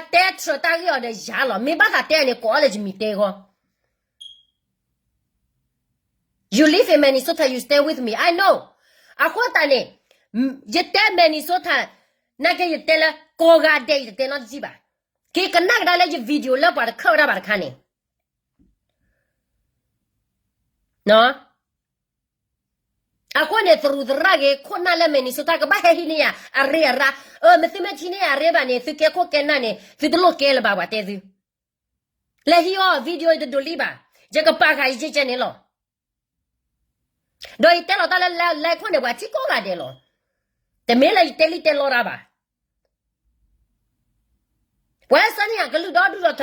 တဲထြၢးတၢ်ဂ့ၢ်အီၤဒီးယၤလီၤ. မ့ၢ်ဘၣ်သးတဲန့ၣ် ကိးအီၤလၢယမံၤတဲဂီၢ် You live in Minnesota, you stay with me, I know. အဃိသတးန့ၣ် ယတဲ Minnesota နာ်က့ ယတဲလၢကိးဂၤဒဲး ယတတဲနီတစံၣ်ဘၣ်. က့ၤကနၣ်ကဒါလၢယ video လၢပှၤတခၢၣ်ဝဲဒၣ်ဘၣ်တခါန့ၣ် အဃိန့ၣ် သရူးသရၣ်ဂ့ၤ ခိၣ်နၢ်လၢ Minnesota ကဘၣ်ဟဲဟံးန့ၢ်ယၤအရ့အရါ, အၢ မ့ၢ်သုမ့ၢ်ထံၣ်န့ၢ်ယၤအရ့ဘၣ်န့ၣ် သုကဲခိၣ်ကဲနၢ်န့ၣ် သုတလိၣ်ကဲလၢၤဘၣ် ပှၤတဲသု. လဲၤဟံးအီၤ video ယတဒိးလံဘၣ်, ယကပာ်ဃာ်ယကဲကဲန့ၣ်လီၤ. ဒီးယတဲလီၤတၢ်လၢ live ခိၣ်န့ၣ် ပှၤထံၣ်ကိးဂၤဒဲးလီၤ. တမ့ၢ်လၢယတဲလံတဲလီတၢ်ဘၣ်. ပှၤဆၢန့ၢ်ယၤကလုၢ်ဒီဒူၣ်ဒီထၢ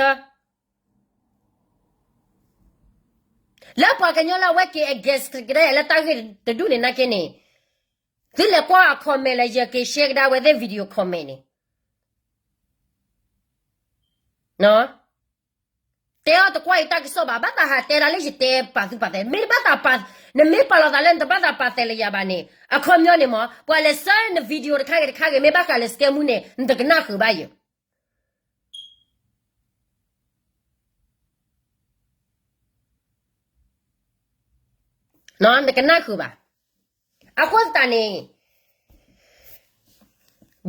လၢပှၤကညီလၢအဝဲက့ၤ against ကဒါယၤလၢတၢ်ဂ့ၢ်တဒူၣ်န့ၣ်နာ်က့န့ၣ်, သုလဲၤကွၢ်အ comment လၢယက့ၤ share ကဒါဝဲသ့ၣ် video comment န့ၣ် တဲအီၤတကွၢ်ယတၢ်ကစီၣ်ဘၣ်, ဘၣ်သးဟးတဲဒၣ်လၢယတဲပာ်သူၣ်ပာ်သး, မ့ၢ်တဘၣ်သးပာ်, နမ့ၢ်ပာ်လီၤသးလၢနတဘၣ်သးပာ်သးလၢယၤဘၣ်န့ၣ်, အခီပညီန့ၣ်မ့ၢ် ပှၤလဲၤဆှၢန video တခါဂ့ၤတခါဂ့ၤ မ့ၢ်ဘၣ်ဃးလၢ scam မူန့ၣ် နတကနၣ်ဃုာ်ဘၣ်ယၤ နကနၣ်ဃုာ်ဘၣ်. အဃိသတးန့ၣ်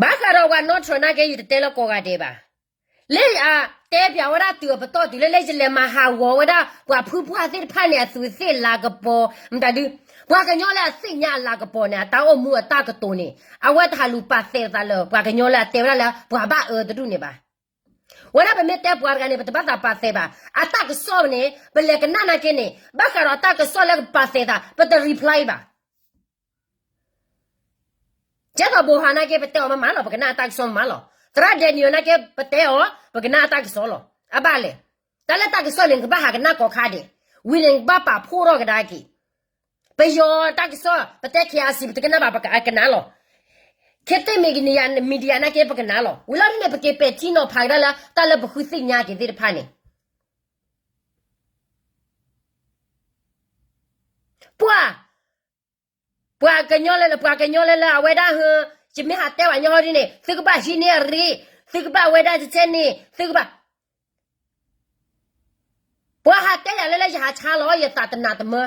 ဘၣ်ဃးဒီးပှၤနီၣ်ထြၢၣ်နာ်က့ ယတတဲလၢကိးဂၤဒဲးဘၣ်. လၢယတဲပၠးဝဲဒၣ်တုၤအပတီၢ်တုၤလၢ လၢယလဲၤမၤဟးဂီၤဝဲဒၣ် ပှၤဖုပှၢ်သ့ၣ်တဖၣ်န့ၣ် အသူးသ့ၣ်လၤကပီၤ မတၤဒု, ပှၤကညီလၢအသ့ၣ်ညါအလၤကပီၤန့ၣ် အတၢ်အိၣ်မူအတၢ်ကတိၤန့ၣ် အဝဲတဟးလူၤပာ်သးသးလၢ ပှၤကညီလၢအတဲဝဲဒၣ်လၢ ပှၤဘၣ်အၢတဒူၣ်န့ၣ်ဘၣ်. ဝဲဒၣ်ပမ့ၢ်တဲပှၤတဂၤန့ၣ် ပတဘၣ်သးပာ်သးဘၣ်. အတၢ်ကစီၣ်န့ၣ် ပလဲၤကနၣ်နာ်က့န့ၣ် ဘၣ်ဃးဒီးတၢ်ကစီၣ်လၢကပာ်သးသး ပတ reply ဘၣ်. ကဲသိးဘိဟါနာ်က့ ပတဲအီၤမးမးလီၤ, ပကနၣ်အတၢ်ကစီၣ်မးလီၤ. သရၣ်ဒဲနံၣ်အီၤနာ်က့ ပတဲအီၤ ပကနၣ်အတၢ်ကစီၣ်လီၤ. အဘၣ်လဲၣ်. တၢ်လၢတၢ်ကစီၣ်န့ၣ် နကဘၣ်ဟးကနၣ်ကိးခါဒဲး, ဝံၤန့ၣ်နကဘၣ်ပာ်ဖှိၣ်ထီၣ်ကဒါက့ၤ. ပယီၤတၢ်ကစီၣ် ပတဲ ခ့အါစံ ပတကနၣ်ဘၣ် ပကနၣ်လီၤ. ခ့သ့ၣ်မံၤကနံၤယၤ media နာ်က့ ပကနၣ်လီၤ. ဝံၤလီၤဒ်န့ၣ် ပက့ၤပဲာ်ထံနီၤဖးကဒါလၢ တၢ်လၢပဃုသ့ၣ်ညါက့ၤသ့ၣ်တဖၣ်န့ၣ် ပှၤ ပှၤကညီလၢ ပှၤကညီလၢလၢအဝဲဒၣ်ဟၢ ယမ့ၢ်ဟးတဲပှၤညီဟီဒ်န့ၣ် သုကဘၣ်ဟံးန့ၢ်အရ့, သုကဘၣ်ဝဲဒၣ်တဆဲန့ၣ် သုကဘၣ် ပှၤဟးတဲယၤလၢလၢယဟးဆါလီၤ ယသးတနးတမၢ,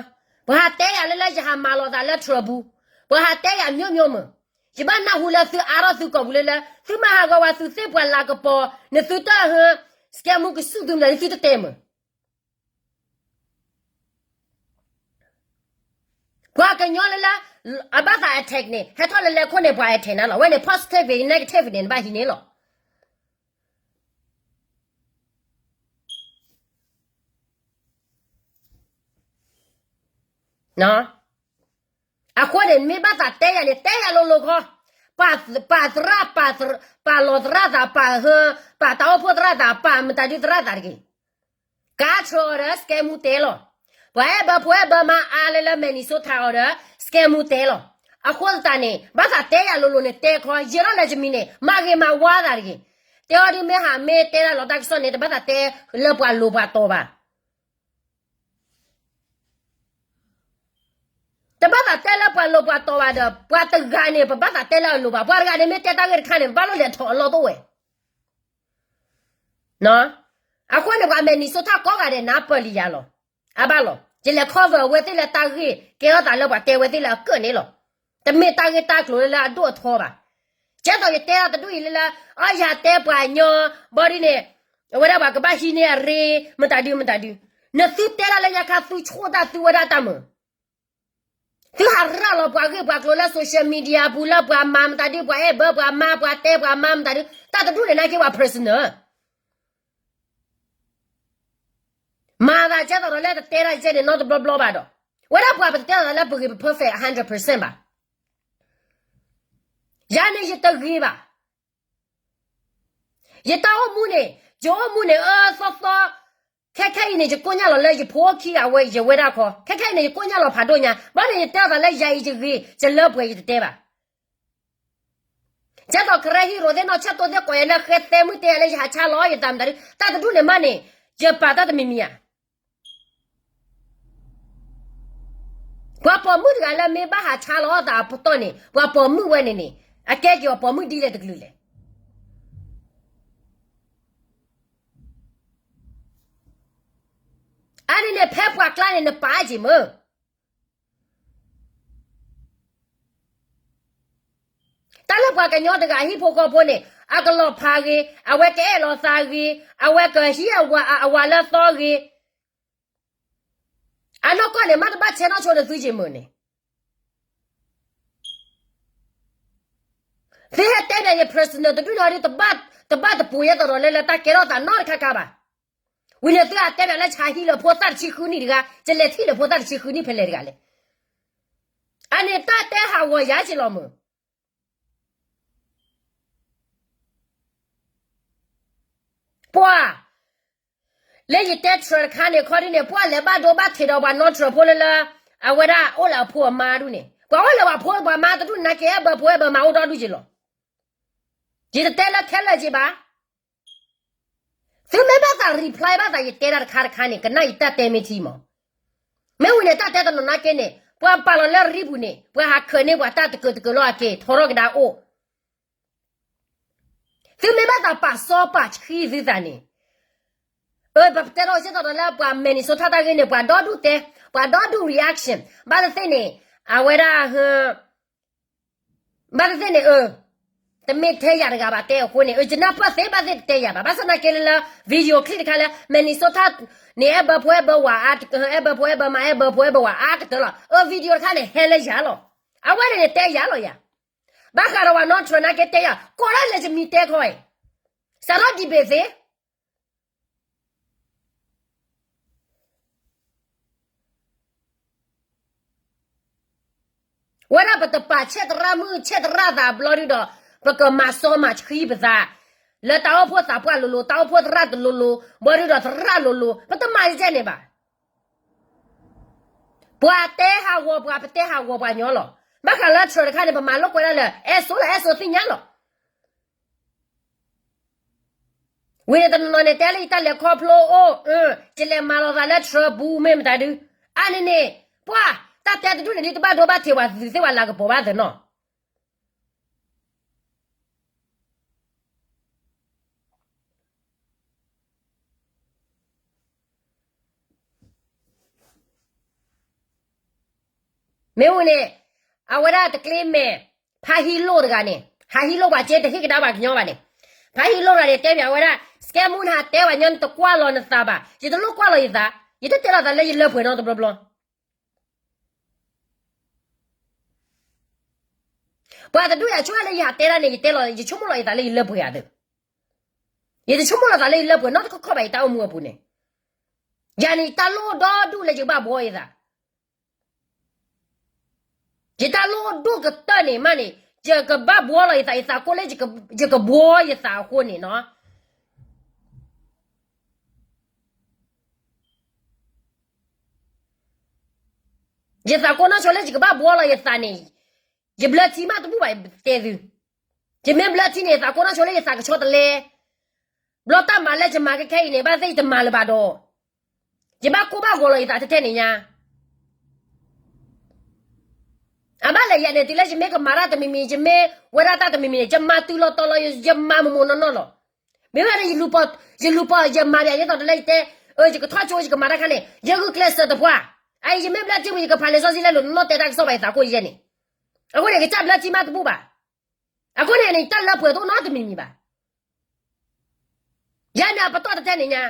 ပှၤဟးတဲယၤလၢလၢယဟးမၤလီၤသးလၢထြၢၣ်ပူၤ, ပှၤဟးတဲယၤမျိုးမျိုးမး, ယဘၣ်နၢ်ဟူလၢသုအါထီၣ်သုကိာ်ပူၤလၢလၢ သုမၤဟးဂီၤဝဲသုသ့ၣ်ပှၤလၤကပီၤ နသုတၢ်ဟၢ scam မူကဆူၣ်သုမနုၤလၢသုတတဲမး ပှၤကညီလၢလၢ အဘၣ်သး attack န့ၣ် ဟဲထီၣ်လၢလဲၤခိၣ်န့ၣ် ပှၤ attack နၤလီၤ. ဝဲန့ၣ် positive negative န့ၣ် နဘၣ်ဟံးန့ၢ်လီၤ. အဃိန့ၣ် မ့ၢ်ဘၣ်သးတဲယၤန့ၣ် တဲယၤလိၤလိၤခီ, ပ ပာ်သရၣ်, ပာ်လီၤသရၣ်သး, ပာ်ဟၢ, ပာ်တၢ်အိၣ်ဖှိၣ်သရၣ်သး, ပာ်မတၤဒုသရၣ်သးတဂ့ၤ. ကါထြၢအီၤဒီး scam တဲလီၤ. ပှၤအဲၣ်ဘၢဖိအဲၣ်ဘၢမါအါလၢလၢ Minnesota အီၤဒီး scam တဲလီၤ. အဃိသတးန့ၣ် ဘၣ်သးတဲယၤလိၤလိၤန့ၣ် တဲခီ ယဲထီၣ်လၢယမံၤန့ၣ် မၤဂ့ၤမၤဝါသးတဂ့ၤ. တဲအီၤဒ်မ့ၢ်ဟးမ့ၢ်တဲဒၣ်လီၤတၢ်ကစီၣ်န့ၣ် တဘၣ်သးတဲလၢပှၤလိၤပှၤတီၤဘၣ်. တဘၣ်သးတဲလၢပှၤလိၤပှၤတီၤဘၣ်ဒီး ပှၤတဂၤန့ၣ် ပဘၣ်သးတဲလၢအလိၤဘၣ်. ပှၤတဂၤန့ၣ်မ့ၢ်တဲတၢ်ဂ့ၢ်တခါန့ၣ် ပဘၣ်လိၣ်လဲၤထီၣ်အလီၢ်တအိၣ်ဝဲ အဃိန့ၣ် ပှၤ Minnesota ကိးဂၤဒဲး နၢ်ပၢၢ်လံယၤလီၤ. အဘၣ်လီၤ. ယလဲၤ cover အဝဲသ့ၣ်လၢတၢ်ဂ့ၢ် ကဲထီၣ်သးလၢပှၤတဲဝဲသ့ၣ်လၢအကၢၣ်န့ၣ်လီၤ. တမ့ၢ်တၢ်ဂ့ၢ်တၢ်ကျိၤလၢလၢအဒိၣ်အထီဘၣ်. ကဲသိးယတဲအီၤတဒူၣ်အံၤလၢလၢ အီ ယတဲပှၤညီ ဘီဒ်န့ၣ် အဝဲဒၣ်ပှၤကဘၣ်ဟံးန့ၢ်အရ့ မတၤဒုမတၤဒု. နသုတဲဒၣ်လၢညါခါ သုဆိၣ်တၢ်သုဝဲဒၣ်တၢ်မုာ် သုဟးရၤလီၤပှၤဂ့ၢ်ပှၤကျိၤလၢ social media အပူၤလၢပှၤမၤမတၤဒု ပှၤအဲၣ်ဘၢပှၤမါ ပှၤတဲပှၤမါမတၤဒု တၢ်တဒူၣ်န့ၣ်နာ်က့ၤပှၤ personal မၤသးကဲသိးဒီးလၢတတဲတၢ်ယဲန့ၣ် နီတဘျီဘျီဘၣ်ဒီး ဝဲဒၣ်ပှၤပတတဲသးလၢပဂ့ၤပ perfect hundred percent ဘၣ်. ယၤန့ၣ်ယတဂ့ၤဘၣ်. ယတၢ်အိၣ်မူန့ၣ် ယအိၣ်မူန့ၣ် အၢသီသီ ခဲခဲအံၤန့ၣ် ယကိးညါလီၤလၢယဖိခံဂၤဝဲ ယဝဲဒၣ်ခီ ခဲခဲအံၤန့ၣ် ယကိးညါလီၤဖးဒိၣ်ညါ ဘၣ်န့ၣ် ယတဲအသးလၢယၤအံၤယဂ့ၤ ယလၢပှဲၤယတတဲဘၣ်. ကဲသိးကရၢဟံၣ်ရိၤသ့ၣ်နီၢ်ဆၢၣ်တိသ့ၣ်ကိးယၤလၢဃဲသဲမုၣ်တဲယၤလၢယဟးဆါလီၤယသးမတၤဒု တၢ်တဒူၣ်န့ၣ်မးန့ၣ် ယပာ်တၢ်တမံၤမံၤဧါ. ပှၤပိာ်မုၣ်တဂၤလၢမ့ၢ်ဘၣ်ဟးဆါလီၤအသးအပတီၢ်န့ၣ် ပှၤပိာ်မုၣ်ဝဲန့ၣ်န့ၣ် အကဲက့ၤအီၤပိာ်မုၣ်ဒ်လဲၣ်တကလုာ်လဲၣ်. အါန့ၣ်န့ၣ် ဖဲပှၤကျါန့ၣ် နပာ်က့ၤမ့ၢ် တၢ်လၢပှၤကညီတဂၤအဟံၣ်ဖိဃီဖိန့ၣ် အကလီၤဖးဂ့ၤ, အဝဲကအဲၣ်လီၤသးဂ့ၤ, အဝဲကဟံးအဝၤလၢသီဂ့ၤ, အနီၢ်ကီၢ်န့ၣ် မ့ၢ်တဘၣ်ဆဲးနီၢ်ဆိဒီးသုယံာ်မုာ်န့ၣ် သုဟဲတဲဘၣ်ယ personal တဒူၣ်န့ၣ်ဒီး တဘၣ်တပူၤယဲသိးဒီးလၢလၢတၢ်ကဲထီၣ်သးနီတခါခါဘၣ်. ဝံၤန့ၣ်သုအတဲဘၣ်လၢဆါဟံၣ်လၢဖိသၣ်တဆံဃုနံၣ်တဂၤ ကလဲၤထံၣ်လၢဖိသၣ်တဆံဃုနံၣ်ဖဲလဲၣ်တဂၤလဲၣ်. အန့ၣ်တၢ်တဲဟးဂီၤယၤက့ၤလီၤမုာ် ပှၤ လၢယတဲ Trump တခါန့ၣ် ခီဒ်န့ၣ် ပှၤလဲၤဘၣ်ဒိဘၣ်ထံးဒီးပှၤနီၢ် Trump ဖိလၢလၢ အဝဲဒၣ်အိၣ်လၢအဖိအမါဒူၣ်န့ၣ် ပှၤအိၣ်လၢပှၤဖိပှၤမါတဒူၣ်န့ၣ် နာ်က့ အဲၣ်ဘၢဖိအဲၣ်ဘၢမါအိၣ်ဒီဒူၣ်က့ၤလီၤ. ယတတဲလၢခဲလၢာ်က့ၤဘၣ်. သုမ့ၢ်ဘၣ်သး reply ဘၣ်သးယတဲဒၣ်တခါတခါန့ၣ် ကနၣ်ယတၢ်တဲမ့ၢ်ထံမး. မ့ၢ်ဝံၤန့ၣ် တၢ်တဲတနီၤနာ်က့န့ၣ် ပှၤပာ်လီၤလၢရံပူၤန့ၣ် ပှၤဟးခၢးန့ၢ်ပှၤတၢ်တကၢးတကၢးလီၤအက့ၤ ထီထီၣ်ကဒါအိၣ် သုမ့ၢ်ဘၣ်သးပာ်စီပာ်ဆှံသုသးန့ၣ် အၢ ပတဲထီၣ်စ့ၢ်ကီးဒီးလၢပှၤ Minnesota တၢ်ဂ့ၢ်န့ၣ် ပှၤဒီဒူၣ်တဲ ပှၤဒီဒူၣ် reaction ဘၣ်သ့ၣ်သ့ၣ်န့ၣ် အဝဲဒၣ် ဘၣ်သ့ၣ်သ့ၣ်န့ၣ် အၢ တမ့ၢ်ထဲယၤတဂၤဘၣ်တဲအဃိန့ၣ် အၢ ယနၢ်ပၢၢ်သ့ဘၣ်သ့ၣ်တတဲယၤဘၣ် ဘၣ်ဆၣ်သနာ်က့လၢလၢ video clip တခါလၢ Minnesota န့ၣ် အဲၣ်ဘၢဖိအဲၣ်ဘၢဝၤအါ အဲၣ်ဘၢဖိအဲၣ်ဘၢမါ အဲၣ်ဘၢဖိအဲၣ်ဘၢဝၤအါကတၢၢ်လီၤ အၢ video တခါန့ၣ် ဟဲလၢယၤလီၤ အဝဲန့ၣ်န့ၣ်တဲယၤလီၤယၤ ဘၣ်ဃးဒီးဝဲနီၢ် Trump နာ်က့တဲယၤ ကိးဒၣ်လဲာ်ယမံၤတဲခီအံၤ စးထီၣ် debate သ့ ဝဲဒၣ်ပတပာ်ဆဲးသရၣ်မုၣ်ဆဲးသရၣ်သးဘျီဒုဒီး ပကမၤစီမၤဆှံပသး လၢတၢ်အိၣ်ဖှိၣ်သးပှၢ်လိၤလိၤ တၢ်အိၣ်ဖှိၣ်သရၣ်တလိၤလိၤ ဘျီဒုဒီးသရၣ်လိၤလိၤ ပတမၤကဲန့ၣ်ဘၣ်. ပှၤတဲဟးဂီၤပှၤ ပတဲဟးဂီၤပှၤညီလီၤ. ဘၣ်ဃးလၢ Trump တခါန့ၣ် ပမၤလိာ်ကွဲဒၣ်လၢ အဲၣ်စိလၢအဲၣ်စိသ့ၣ်ညါလီၤ. ဝံၤန့ၣ်တနီၤနီၤန့ၣ် တဲလၢယတၢ်လဲၤခီဖျိအိၣ် ယလဲၤမၤလီၤသးလၢ Trump ပူၤမ့ၢ်မတၤဒု အါန့ၣ်န့ၣ် ပှၤ တၢ်တဲတဒူၣ်န့ၣ်ဒုး တဘၣ်ဒိဘၣ်ထံးပှၤသုးသ့ၣ်ပှၤလၤကပီၤဘၣ်သနီၤ မ့ၢ်ဝံၤန့ၣ် အဝဲဒၣ်တကျ့မဲာ် ဖးဟံၣ်လိၣ်တဂၤန့ၣ် ဟးဟံၣ်လိၣ်ပှၤက့တဟ့ၣ်ကဒါပှၤကညီဘၣ်န့ၣ် ဖးဟံၣ်လိၣ်တဂၤန့ၣ် တဲပၠးဝဲဒၣ် စကဲမူနဟးတဲပှၤညီနတကွၢ်လီၤနသးဘၣ် ယတလိၣ်ကွၢ်လီၤယသး ယတတဲလီၤသးလၢယလၢပှဲၤနီတဘျီဘျီ ပှၤတဒူၣ်ယၤဆိၣ်ဂ့ၤလၢယဟးတဲဒၣ်န့ၣ် ယတဲလီၤ ယဆိကမိၣ်လီၤယသးလၢယလၢပှဲၤဧါသ့ ယတဆိကမိၣ်လီၤသးလၢယလၢပှဲၤနီတခီခီဘၣ် ယတၢ်အိၣ်မူအပူၤန့ၣ် ယၤန့ၣ် ယတၢ်လိၣ်ဒီဒူၣ်လၢယကဘၣ်ဘှီယသး ယတၢ်လိၣ်ဒိၣ်ကတၢၢ်န့ၣ်မးန့ၣ် ယကဘၣ်ဘှီလီၤယသး, ယသးကိၢ်လၢယကဘှီယသးအဃိန့ၣ်နီၤ. ယသးကိၢ်နီၢ်ဆိလၢယကဘၣ်ဘှီလီၤယသးန့ၣ်, ယဘျၢထံမးတဘူၣ်ဘၣ်တဲသု. ယမ့ၢ်ဘျၢထံန့ၣ် ယသးကိၢ်နီၢ်ဆိလၢယသးကဆှီတလဲ, ဘျီတၢ်မၤလၢယမၤကဲခဲအံၤန့ၣ် ဘၣ်သ့ၣ်ယတမၤလၢၤဘၣ်ဒီး, ယဘၣ်ကိၢ်ဘၣ်ဂီၤလီၤယသးထဲထဲန့ၣ်ညါ. အဘၣ်လဲၣ်ယၤန့ၣ် တုၤလၢယမ့ၢ်ကမၤတၢ်တမံၤမံၤ, ယမ့ၢ်ဝဲဒၣ်တၢ်တမံၤမံၤန့ၣ် ယမၤတုၤလီၤတီၤလီၤ, ယမၤမိၢ်မိၢ်နီၢ်နီၢ်လီၤ. မ့ၢ်ဝဲဒၣ် ယလူၤပိာ်, ယလူၤပိာ်ယမၤဒ်အံၤ ယသီၣ်တလဲယတဲ, ယကထီၣ်ကၠိ ယကမၤတၢ်ခါန့ၣ် ယဂုာ်ကျဲးစၢးတပှၢ်. အအံၤ ယမ့ၢ်ဘျၢထံဝံၤ ယကဖးလံာ်စီဆှံလၢလိၤနီၢ်နီၢ် တဲတၢ်ကစီၣ်ဘၣ်ယသးကိၢ်ယဲန့ၣ်. အဃိန့ၣ် ကစၢ်ဘျၢထံမးတဘူၣ်ဘၣ်. အဃိန့ၣ်န့ၣ် တၢ်လၢပှဲၤတအိၣ်နီတမံၤမံၤဘၣ်. ယၤန့ၣ်အပတီၢ်တထဲန့ၣ်ညါ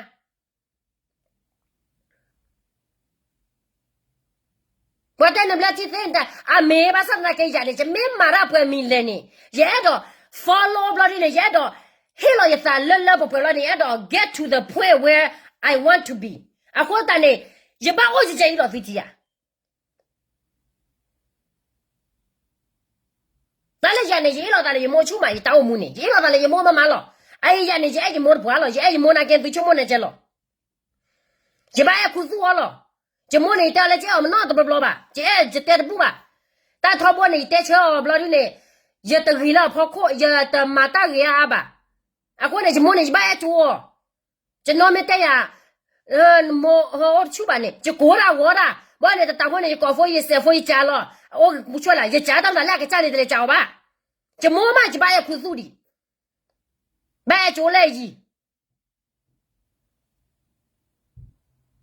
ပှၤတဲနဘျၢထံသ့နတၢ် အမ့ၢ်ဘၣ်ဆၣ်သနာ်က့ယၤန့ၣ် ယမ့ၢ်မၤတၢ်ပှဲၤမံၤလဲၣ်န့ၣ် ယအဲၣ်ဒိး follow ဘျီဒ်န့ၣ် ယအဲၣ်ဒိး ဟ့ၣ်လီၤယသးလၢလၢပှဲၤပှဲၤလီၤန့ၣ် ယအဲၣ်ဒိး get to the point where I want to be. အဃိသတးန့ၣ် ယဘၣ်အိၣ်ယဲအံၤလီၤသုထံယၤ တၢ်လၢယၤန့ၣ် ယအ့ၣ်လိာ်သးလၢယမိၢ်ဆူၣ်မး ယတၢ်အိၣ်မူန့ၣ် ယအ့ၣ်လိာ်သးလၢယမိၢ်မးမးလီၤ. အအံၤယၤန့ၣ် ယအဲၣ်ယမိၢ်တပှၤလီၤ. ယအဲၣ်ယမိၢ်နာ်က့သုဆိကမိၣ်န့ၣ်ကဲလီၤ. ယဘၣ်အဲၣ်ခူသူၣ်အီၤလီၤ. ယမိၢ်န့ၣ် ယတဲအီၤလၢကအဲၣ်အီၤမနီတဘျီဘျီဘၣ်. ယအဲၣ်ယတဲတဘူၣ်ဘၣ်. တၢ်ထီဘိန့ၣ် ယတဲဆၢအီၤဘျီဒ်န့ၣ် ယတဂ့ၤလၢအဖီခိၣ် ယတမၤတၢ်ဂ့ၤအါအါဘၣ်. အဃိန့ၣ် ယမိၢ်န့ၣ် ယဘၣ်အဲၣ်ကၠိအီၤ ယနီၢ်မ့ၢ်တဲယၤ မိၢ်ဟီအိၣ်တဆူၣ်ဘၣ်န့ၣ် ယကိးတၢ်ဝီတၢ် ဘၣ်န့ၣ် တတးဖိန့ၣ် ယကိးဖိယစဲးဖိယကးလီၤ. အိၣ်ဆူၣ်လၢ ယကးတၢ်မတၤလၢအကစၢ်န့ၣ် တလဲၤကးအီၤဘၣ်. ယမိၢ်မး ယဘၣ်အဲၣ်ခူသူၣ်ဒံး ဘၣ်အဲၣ်ကၠိလၢအ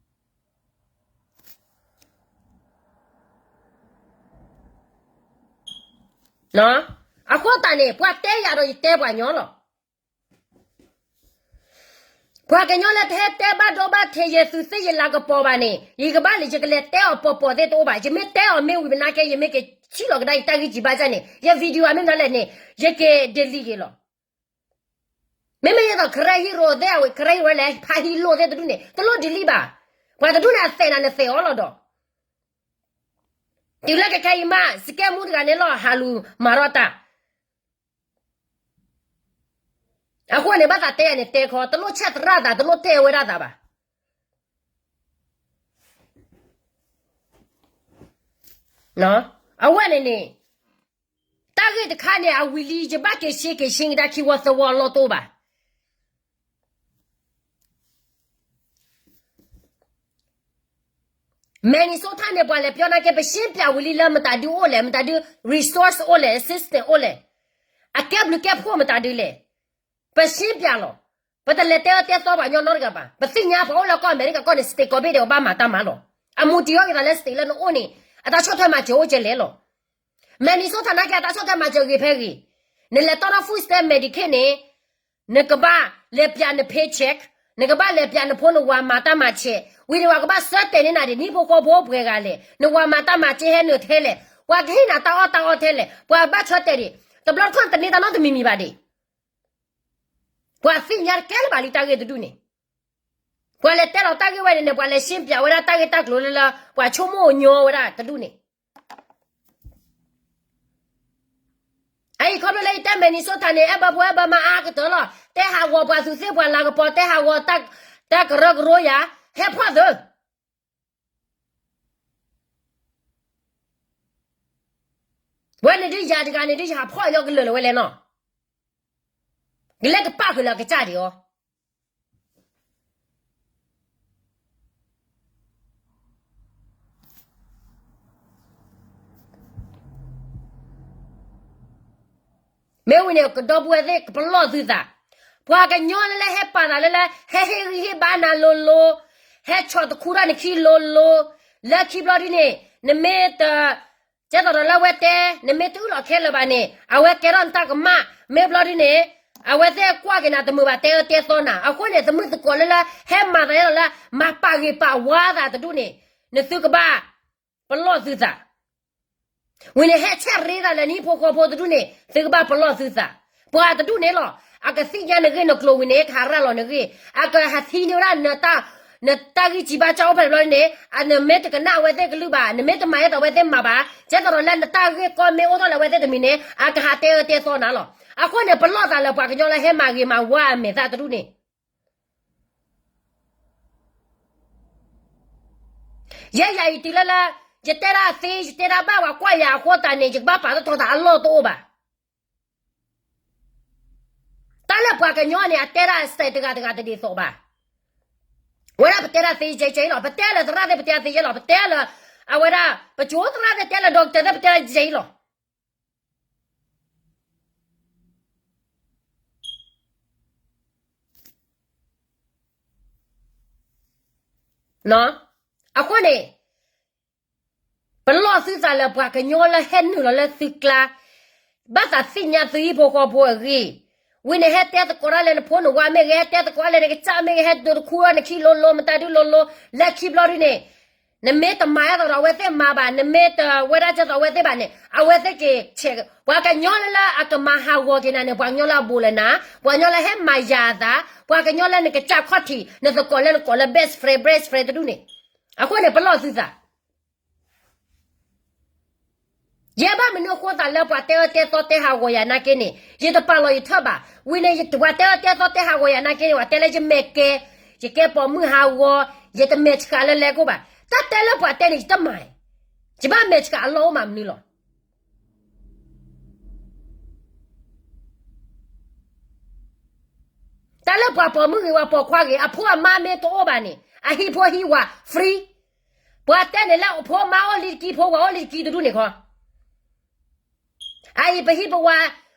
ယံၤ အဃိသတးန့ၣ် ပှၤတဲယၤဒီးယတဲပှၤညီလီၤ. ပှၤကညီလၢတဟဲတဲဘၣ်ဒိဘၣ်ထံးယဲ သုသ့ၣ်ယလၤကပီၤဘၣ်န့ၣ် ယကဘၣ်လၢ ယကလဲၤတဲအီၤပီၤပီၤသ့ၣ်တအိၣ်ဘၣ်. ယမ့ၢ်တဲအီၤမ့ၢ်ဝံၤမနၤကဲ ယမ့ၢ်က့ၤထံၣ်လီၤကဒါယတၢ်ဂံၢ်စၢ်ဘါစၢ်န့ၣ် ယ video မ့ၢ်မနုၤလဲၣ်န့ၣ် ယက့ၤ delete က့ၤလီၤ. မ့မ့ၢ်ယဲသိး Karen hero သ့ၣ်အဝဲ Karen hero လဲၤဖးဟံးလိာ်သ့ၣ်တဒူၣ်န့ၣ် တလိၣ် delete ဘၣ်. ပှၤတဒူၣ်န့ၣ် အသဲးနၤနသဲးအီၤလီၤဒီး တုၤလၢကခဲအံၤမး စကဲမူတဂၤန့ၣ်လီၤ ဟးလူၤမၤထီၣ်တၢ် အဃိန့ၣ် ဘၣ်သးတဲယၤန့ၣ် တဲခီ တလိၣ်ဆဲးသရၣ်သး တလိၣ်တဲဝဲဒၣ်သးဘၣ်. အဝဲန့ၣ်န့ၣ် တၢ်ဂ့ၢ်တခါန့ၣ် အဝံၤလံ ယဘၣ်က့ၤရှဲက့ၤရှဲကဒါခံဝီသၢဝီအလီၢ်တအိၣ်ဘၣ်. Minnesota န့ၣ် ပှၤလဲၤပျီနာ်က့ ပရှင်းပြဝံၤလံလၢမတၤဒုအိၣ်လဲၣ် မတၤဒု resource အိၣ်လဲၣ် assistance အိၣ်လဲၣ် အကဲဘျုးကဲဖှိၣ်မတၤဒုလဲၣ် ပရှင်းပြလီၤ. ပတလဲၤတဲအၢတဲသီပှၤကညီနီတဂၤဘၣ်. ပသ့ၣ်ညါပှၤအိၣ်လၢကီၢ်အမဲရကၤကီၢ်န့ၣ် state ကိးဘ့ၣ်ဒဲး အဘၣ်မၤတၢ်မၤလီၤ. အမူတ့ၢ်အီၤက့ၤသးလၢ state လၢနအိၣ်န့ၣ် အတၢ်ဆီၣ်ထွဲမၤစၢၤအိၣ်ကဲလဲၣ်လီၤ. Minnesota နာ်က့ အတၢ်ဆီၣ်ထွဲမၤစၢၤဂ့ၤဖဲဂ့ၤ, နလဲၤတီၢ်ထီၣ် food stamp Medicaid န့ၣ် နကဘၣ်လဲၤပျးန paycheck, နကဘၣ်လဲၤပျးနဖိနဝၤမၤတၢ်မၤစဲး, ဝံၤန့ၣ် ပှၤကဘၣ်ဆၢတဲာ်န့ၢ်နၤဒံး နဟံၣ်ဖိဃီဖိပှဲၤဂၤလဲၣ်, နဝၤမၤတၢ်မၤစဲးဟဲနုာ်ထဲလဲၣ်, ပှၤကဟ့ၣ်နၤတၢ်အီၣ်တၢ်အီထဲလဲၣ်, ပှၤဘၣ်ဆၢတဲာ်ဒံး, တဘျီတခီၣ်နတန့ၢ်တၢ်နီတမံၤမံၤဘၣ်ဒံး. ပှၤသ့ၣ်ညါတကဲလၢၤဘၣ်လံတၢ်ဂ့ၢ်တဒူၣ်န့ၣ်, ပှၤလဲၤတဲလီၤတၢ်ဂ့ၢ်ဝဲန့ၣ်န့ၣ် ပှၤလဲၤရှင်းပြဝဲဒၣ်တၢ်ဂ့ၢ်တၢ်ကျိၤလၢလၢ ပှၤဆိကမိၣ်ညီဝဲဒၣ်တဒူၣ်န့ၣ် အအံၤခီဖျိလၢယတဲ Minnesota န့ၣ် အဲၣ်ဘၢဖိအဲၣ်ဘၢမါအါကတၢၢ်လီၤ. တဲဟးဂီၤပှၤသူးသ့ၣ်ပှၤလၤကပီၤ တဲဟးဂီၤ တၢ်ကရၢကရိယၤ ဟဲဖီၣ်သုး ဝဲန့ၣ်ဒုးယၤတဂၤန့ၣ်ဒုးယဟးဖီၣ်ညီကလၢာ်လၢၤဝဲလဲၣ်နီၤ, ကလဲၤကပာ်ဃုာ်လၢအကစၢ်ဒံးအီၤ မ့ၢ်ဝံၤန့ၣ် ကဒီပုၢ်ဝဲၢ်သ့ၣ် ကပလီၢ်သုသး, ပှၤကညီလၢလၢဟဲပာ်သးလၢလၢ ဟဲဟ့ၣ်ဂံၢ်ဟ့ၣ်ဘါနၤလိၤလိၤ, ဟဲဆီၣ်တခူထီၣ်နခံလိၤလိၤ, လၢခံဘျီဒ်န့ၣ် နမ့ၢ်တ ကဲသိးဒီးလၢအဝဲတဲ နမ့ၢ်တအုၣ်လီၤခဲလၢာ်ဘၣ်န့ၣ် အဝဲကဲထီၣ်နတၢ်ကမၣ်, မ့ၢ်ဘျီဒ်န့ၣ် အဝဲသ့ၣ်ကွၢ်က့ၤနၤတမုာ်ဘၣ် တဲအၢတဲသီနၤ, အဃိန့ၣ် သမုၣ်သကိးလၢလၢ ဟဲမၤသးဒ်သိးလၢ မၤပာ်ဂ့ၤပာ်ဝါသးတဒူၣ်န့ၣ် နသုကဘၣ်ပလီၢ်သုသး ဝံၤန့ၣ် ဟဲဆဲးရ့သးလၢနဟံၣ်ဖိဃီဖိတဒူၣ်န့ၣ် သုကဘၣ်ပလီၢ်သုသး, ပှၤတဒူၣ်န့ၣ်လီၤ, အကသ့ၣ်ညါနဂ့ၢ်နကျိၤဝံၤန့ၣ် ကဟးရၤလီၤနဂ့ၢ်, အကဟးသံန့ၢ်ဝဲဒၣ်နတၢ် နတၢ်ဂံၢ်စၢ်ဘါစၢ်အိၣ်ဖဲန့ၣ်ဘျီန့ၣ် နမ့ၢ်တကနၣ်အဝဲသ့ၣ်ကလုၢ်ဘၣ်, နမ့ၢ်တမၤဒ်သိးအဝဲသ့ၣ်မၤဘၣ်, ကဲသိးဒီးလၢနတၢ်ဂ့ၢ်ကီမ့ၢ်အိၣ်ထီၣ်လၢအဝဲသ့ၣ်တမံၤန့ၣ် အကဟးတဲအၢတဲသီနၤလီၤ. အဃိန့ၣ် ပလီၢ်သးလၢပှၤကညီလၢဟဲမၤဂ့ၤမၤဝါအမဲာ်သၣ်တဒူၣ်န့ၣ် ယဲယၤအံၤတုၤလၢလၢ ယတဲဒၣ်သ့ ယတဲဒၣ်ဘၣ် ပှၤကွၢ်ယၤအဃိသတးန့ၣ် ယကဘၣ်ပာ်ထီၣ်ထီသးအလီၢ်တအိၣ်ဘၣ်. တၢ်လၢပှၤကညီန့ၣ် အတဲဒၣ်စဲးတဂၤတဂၤတဒ်သိးဘၣ်. ဝဲဒၣ်ပတဲဒၣ်သ့ကဲကဲအံၤလီၤ. ပတဲလၢသရၣ်သ့ၣ် ပတဲသ့ယဲလီၤ. ပတဲလၢ အဝဲဒၣ် ပကၠိသရၣ်သ့ၣ် တဲလၢ doctor သ့ၣ် ပတဲဒၣ်ကဲအံၤလီၤ. အဃိန့ၣ် ပလီၢ်သုသးလၢပှၤကညီလၢဟဲနုာ်လီၤလၢသုကျါ, ဘၣ်သးသ့ၣ်ညါသုဟံၣ်ဖိဃီဖိအဂ့ၢ်, ဝံၤန့ၣ် ဟဲတဲသကိးတၢ်လၢနဖိနဝါမ့ၢ်ဂ့ၤ, ဟဲတဲသကိးတၢ်လၢနကစၢ်မ့ၢ်ဂ့ၤ, ဟဲဒိးတခူထီၣ်နခံလိၤလိၤ မတၤဒုလိၤလိၤ, လၢခံဘျီဒုန့ၣ် နမ့ၢ်တမၤဒ်သိးဒီးအဝဲသ့ၣ်မၤဘၣ်, နမ့ၢ်တဝဲဒၣ်ဒ်သိးအဝဲသ့ၣ်ဘၣ်န့ၣ် အဝဲသ့ၣ်ကဆဲး, ပှၤကညီလၢလၢအကမၤဟးဂီၤက့ၤနၤန့ၣ် ပှၤကညီလၢအဘူးလၢနၤ, ပှၤကညီလၢဟဲမၤယၤအသး, ပှၤကညီလၢနကစၢ်ခီၣ်ထံး နသကိးလၢနကိးလၢ best friend, best friend တဒူၣ်န့ၣ်, အဃိန့ၣ် ပလီၢ်သုသး ယဲဘၣ်မနုၤအဃိသတးလၢပှၤတဲအၢတဲသီတဲဟးဂီၤယၤနာ်က့န့ၣ် ယတပာ်လီၤယထၢၣ်ဘၣ်. ဝံၤန့ၣ် ပှၤတဲအၢတဲသီတဲဟးဂီၤယၤနာ်က့န့ၣ် ပှၤတဲလၢယမဲာ်ကဲ, ယကဲပိာ်မုၣ်ဟးဂီၤ, ယတမဲာ်ဆှးလၢလဲၤကိၣ်ဘၣ်. တၢ်တဲလၢပှၤတဲန့ၣ် ယတမၤ, ယဘၣ်မဲာ်ဆှးအလီၢ်အိၣ်မးမနုၤလီၤ. တၢ်လၢပှၤပိာ်မုၣ်ဂ့ၤ ပှၤပိာ်ခွါဂ့ၤ အဖိအမါမ့ၢ်တအိၣ်ဘၣ်န့ၣ် အဟံၣ်ဖိဟံၣ်ဝၤ free. ပှၤတဲန့ၣ်လၢအဖိမါအိၣ်လံတကံ ဖိဝၤအိၣ်လံတကံတဒူၣ်န့ၣ်ခီ, အအံၤပဟံၣ်ပဝၤ,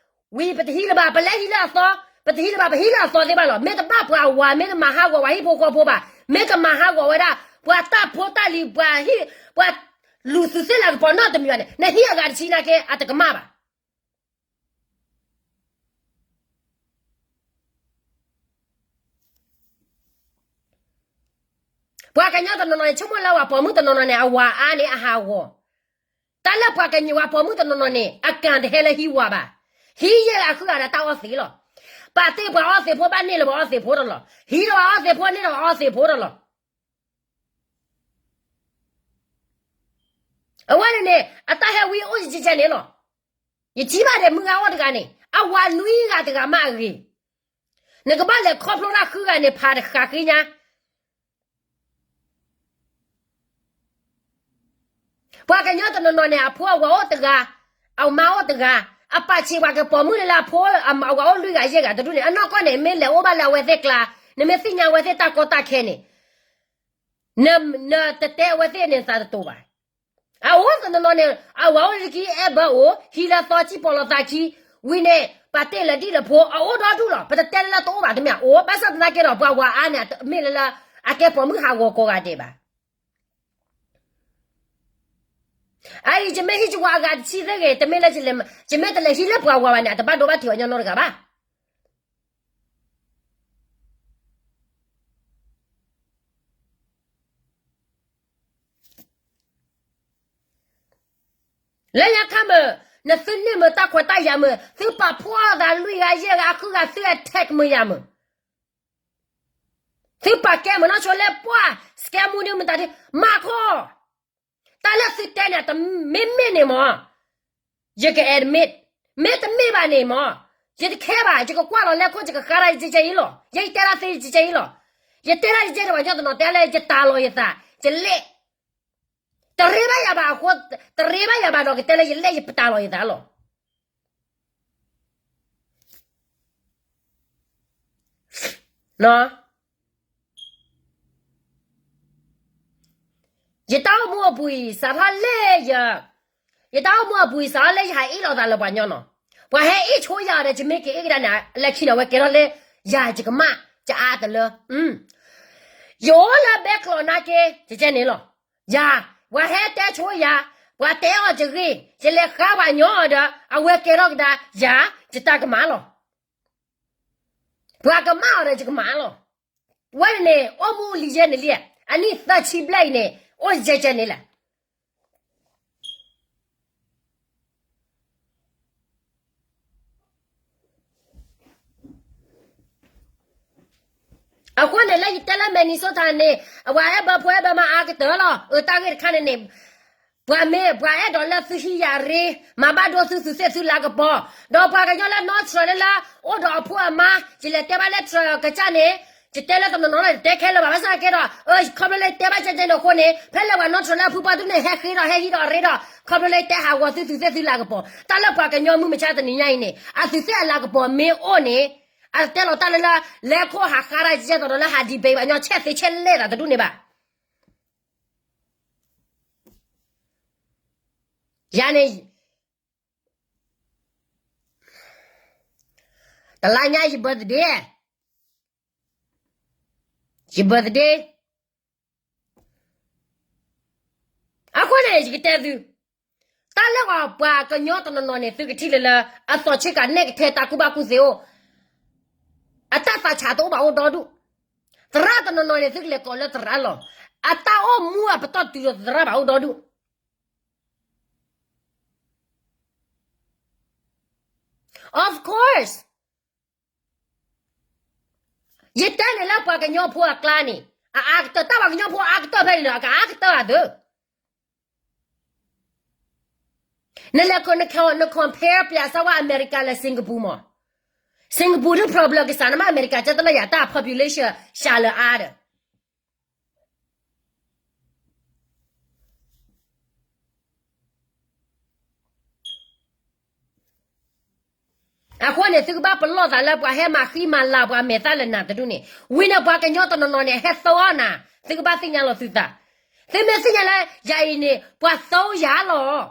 ဝံၤပတဟံးလၢၤဘၣ် ပလဲၤဟံးလၢအသီ, ပတဟံးလၢၤဘၣ် ပဟံးလၢအသီသ့ဘၣ်လီၤ. မ့ၢ်တဘၣ်ပှၤဝၤ မ့ၢ်တမၤဟးဂီၤပှၤဟံၣ်ဖိဃီဖိဘၣ်, မ့ၢ်ကမၤဟးဂီၤဝဲဒၣ် ပှၤတၢ်ဖိတၢ်လံၤ ပှၤဟံၣ်, ပှၤလူၤသုးသ့ၣ်လၢကပီၤနီတမံၤဘၣ်န့ၣ် နဟံၣ်အဂၤတဆံနာ်က့ အတကမၣ်ဘၣ်. ပှၤကညီတနီၤနီၤန့ၣ် ဆိကမိၣ်လၢပှၤပိာ်မုၣ်တနီၤနီၤန့ၣ် အဝၤအါန့ၣ်အဟးဂီၤ, တၢ်လၢပှၤကညီပှၤပိာ်မုၣ်တနီၤနီၤန့ၣ် အကၣ်တဟဲလၢဟံးဝၤဘၣ်. ဟံးယဲၢ်အဃုဂၤဒီးတၢ်အီၣ်သ့လီၤ. ပာ်တ့ၢ်ပှၤအီၣ်သ့းဖိဘၣ်န့ၢ်လၢပှၤအီၣ်သ့းဖိတလီၤ. ဟံးလၢပှၤအီၣ်သ့းဖိန့ၢ်လၢပှၤအီၣ်သ့းဖိတလီၤ. အဝဲန့ၣ်န့ၣ် အတၢ်ဟဲဝံအိၣ်ယကဲကဲန့ၣ်လီၤ. ယထံၣ်ဘၣ်ဒီးမုၢ်ဂၤအိၣ်တဂၤန့ၣ် အဝၤနွံဂၤတဂၤမးအဂ့ၤ, နကဘၣ်လဲၤခီဖျိတၢ်ဃုဂၤန့ၣ် ဖးတဃာ်ဃ့ညါ ပှၤကညီတနီၤနီၤန့ၣ် အဖိအဝၤအိၣ်တဂၤ, အမါအိၣ်တဂၤ, အပာ်ဆံးပှၤကပိာ်မုၣ်လၢလၢအဖိအဝၤအိၣ်လွံၢ်ဂၤယဲၢ်ဂၤတဒူၣ်န့ၣ် အနီၢ်ကီၢ်န့ၣ် မ့ၢ်လဲၤအိၣ်ဘၣ်လၢအဝဲသ့ၣ်ကျါ, နမ့ၢ်သ့ၣ်ညါအဝဲသ့ၣ်တၢ်ကီတၢ်ခဲန့ၣ်, နတတဲအဝဲသ့ၣ်န့ၣ်သးတတိၤဘၣ်. အအိၣ်တနီၤနီၤန့ၣ် အဝၤအိၣ်လၢခံအဲၣ်ဘၢအိၣ် ဟံးလၢသီ စံၣ်ပီလီၤသးခံ, ဝံၤန့ၣ် ပာ်တ့ၢ်လၢဒ်လၢဖိ အအိၣ်ဒီဒူၣ်လီၤ. ပတတဲလၢတအိၣ်ဘၣ် တမ့ၢ်အအိၣ်, ဘၣ်ဆၣ်သနာ်က့ဒီး ပှၤဝၤအါန့ၣ် မ့ၢ်လၢလၢ အကဲပိာ်မုၣ်ဟးဂီၤကိးဂၤဒဲးဘၣ်. အအံၤ ယမ့ၢ်ဟံးယဝၤအဂၤတဆံသ့ဂ့ၤ တမ့ၢ်လၢယလဲၤ, ယမ့ၢ်တလဲၤဟံးလၢပှၤဝၤဘၣ်န့ၣ် အတဘၣ်ဒိဘၣ်ထံးအီၤညီနီတဂၤဘၣ်. လၢညါခါမုၣ်, နသုန့ၢ်မုၢ်တၢ်ခွဲးတၢ်ယာ်မုၢ်, သုပာ်ဖှိၣ်သးလွံၢ်ဂၤယဲၢ်ဂၤ အဃုဂၤ သု attack မုၢ်ယၤမုၢ်, သုပာ်ကဲမုၢ်နီၢ်ဆိလၢပှၢ် scam မူဒုမတၤဒု မၤခီ, တၢ်လၢသုတဲန့ၣ် တမ့မ့ၢ်န့ၣ်မၢ် ယက admit, မ့ၢ်တမ့ၢ်ဘၣ်န့ၣ်မၢ်, ယတခဲဘၣ်, ယကကွၢ်လီၤလဲၤခိၣ် ယကဃါတၢ်ယကဲကဲအံၤလီၤ. ယတဲဒၣ်သ့ယကဲကဲအံၤလီၤ. ယတဲဒၣ်ယကဲကဲတဘၣ်ညီတနီၤ တဲလၢယတၢ်လီၤယသး, ယလဲၣ်, တရ့ဘၣ်ယၤဘၣ်အဃိ, တရ့ဘၣ်ယၤဘၣ်ဒီး ကတဲလၢယလဲၣ်ယတၢ်လီၤယသးလီၤ. ယတၢ်အိၣ်မူအပူၤအံၤ စးထီၣ်လၢယ, ယတၢ်အိၣ်မူအပူၤအံၤ စးထီၣ်လၢယဟးအ့ၣ်လိာ်သးလၢပှၤကညီနီၤ, ပှၤဟဲအ့ၣ်ဆိယၤဒီး ယမ့ၢ်က့ၤအ့ၣ်ကဒါန့ၣ် လၢခံန့ၣ် အဝဲကဲထီၣ်လၢယၤ ယကမၣ် ယအါတလၢ, ယအိၣ်လၢဘဲကျိးနာ်က့ ယကဲန့ၣ်လီၤ. ယၤ, ပှၤဟဲတဲဆိယၤ, ပှၤတဲအီၤယဂ့ၢ်, ယလဲၤဃါပှၤကညီအီၤဒီး အဝဲကဲထီၣ်ကဒါယၤ ယတၢ်ကမၣ်လီၤ. ပှၤကမၣ်အီၤဒီးယကမၣ်လီၤ. ဝဲန့ၣ်န့ၣ် အိၣ်မူလံယဲၢ်န့ၣ်လံ, အနံၣ်သၢဆံဘျဲၣ်အံၤန့ၣ် အိၣ်ယဲၢ်ယဲၢ်န့ၣ်လီၤ. အ အဃိန့ၣ်လၢယတဲလၢ Minnesota န့ၣ် အဝဲအဲၣ်ဘၢဖိအဲၣ်ဘၢမါအါကတၢၢ်လီၤ. အတၢ်ဂ့ၢ်တခါန့ၣ်န့ၣ် ပှၤမ့ၢ်ပှၤအဲၣ်ဒိးလၢသုဟံၣ်ယၤရ့ မၤဘၣ်ဒိသုသူးသ့ၣ်သုလၤကပီၤ, ဒီးပှၤကညီလၢနီၢ်ထြၢလၢလၢ အိၣ်ဒီးအဖိအမါ ယလဲၤတဲဘၣ်လၢထြၢကစၢ်န့ၣ် ယတဲလၢတနီၤနီၤလီၤ ယတဲခဲလၢာ်ဘၣ် ဘၣ်ဆၣ်ကဲဒီး ခီဖျိလၢယတဲဘၣ်ကဲကဲန့ၣ်အဃိန့ၣ် ဖဲလဲၣ်ပှၤနီၢ်ထြၢလၢအဖုပှၢ်ဒူၣ်န့ၣ် ဟဲဃ့ဒီးဟဲဟံးဒီးရ့ဒီး ခီဖျိလၢယတဲဟးဂီၤသုသူးသ့ၣ်သုလၤကပီၤ တၢ်လၢပှၤကညီမုၢ်မဆါတနံၤညါအံၤန့ၣ် အသူးသ့ၣ်အလၤကပီၤမ့ၢ်အိၣ်န့ၣ် အတဲလီၤတၢ်လၢလၢ လဲၤခိၣ်ဟးဃါတၢ်ကဲသိးဒီးလၢဟး debate ဘၣ်ညီ ဆဲးသ့ဆဲးလဲၣ်သးတဒူၣ်န့ၣ်ဘၣ်. ယၤန့ၣ် တလါညါယ birthday, ယ birthday အဃိန့ၣ် ယကတဲသု တၢ်လၢပှၤကညီတနီၤနီၤန့ၣ် သုကထံၣ်လၢလၢ အသီၣ်ဆ့ကၤနဲၣ်ကထဲတၢ်ကူၣ်ဘၣ်ကူၣ်သ့အိၣ်, အတၢ်သးဆးတအိၣ်ဘၣ်အိၣ်ဒီဒူၣ်, သရၣ်တနီၤနီၤန့ၣ် သုကလဲၤကိးလၢသရၣ်လီၤ, အတၢ်အိၣ်မူအပတီၢ်တုၤဒီးသရၣ်ဘၣ်အိၣ်ဒီဒူၣ် Of course, ယတဲန့ၣ်လၢပှၤကညီဖိအကျါန့ၣ် အအါကတၢၢ် တၢ်ပှၤကညီဖိအါကတၢၢ်ဖဲန့ၣ်လီၤ အကအါကတၢၢ်အသၢ နလဲၤန compare ပျးစၢ်ဝဲအမဲရကၤလၢ Singapore မး, Singapore ဒုး problem ကစၢ်နမ့ၢ်အမဲရကၤ ကဲတလၢယၤတၢ် population စှၤလၢအါဒီး အဃိန့ၣ် သုကဘၣ်ပလီၢ်သးလၢပှၤဟဲမၤဃံမၤလၤပှၤမဲာ်သၣ်လၢနၤတဒူၣ်န့ၣ်, ဝံၤန့ၣ်ပှၤကညီတနီၤနီၤန့ၣ် ဟဲသၢအီၣ်နၤ, သုကဘၣ်သ့ၣ်ညါလီၤသုသး, သုမ့ၢ်သ့ၣ်ညါလၢ ယၤအံၤန့ၣ် ပှၤသၢယၤလီၤ,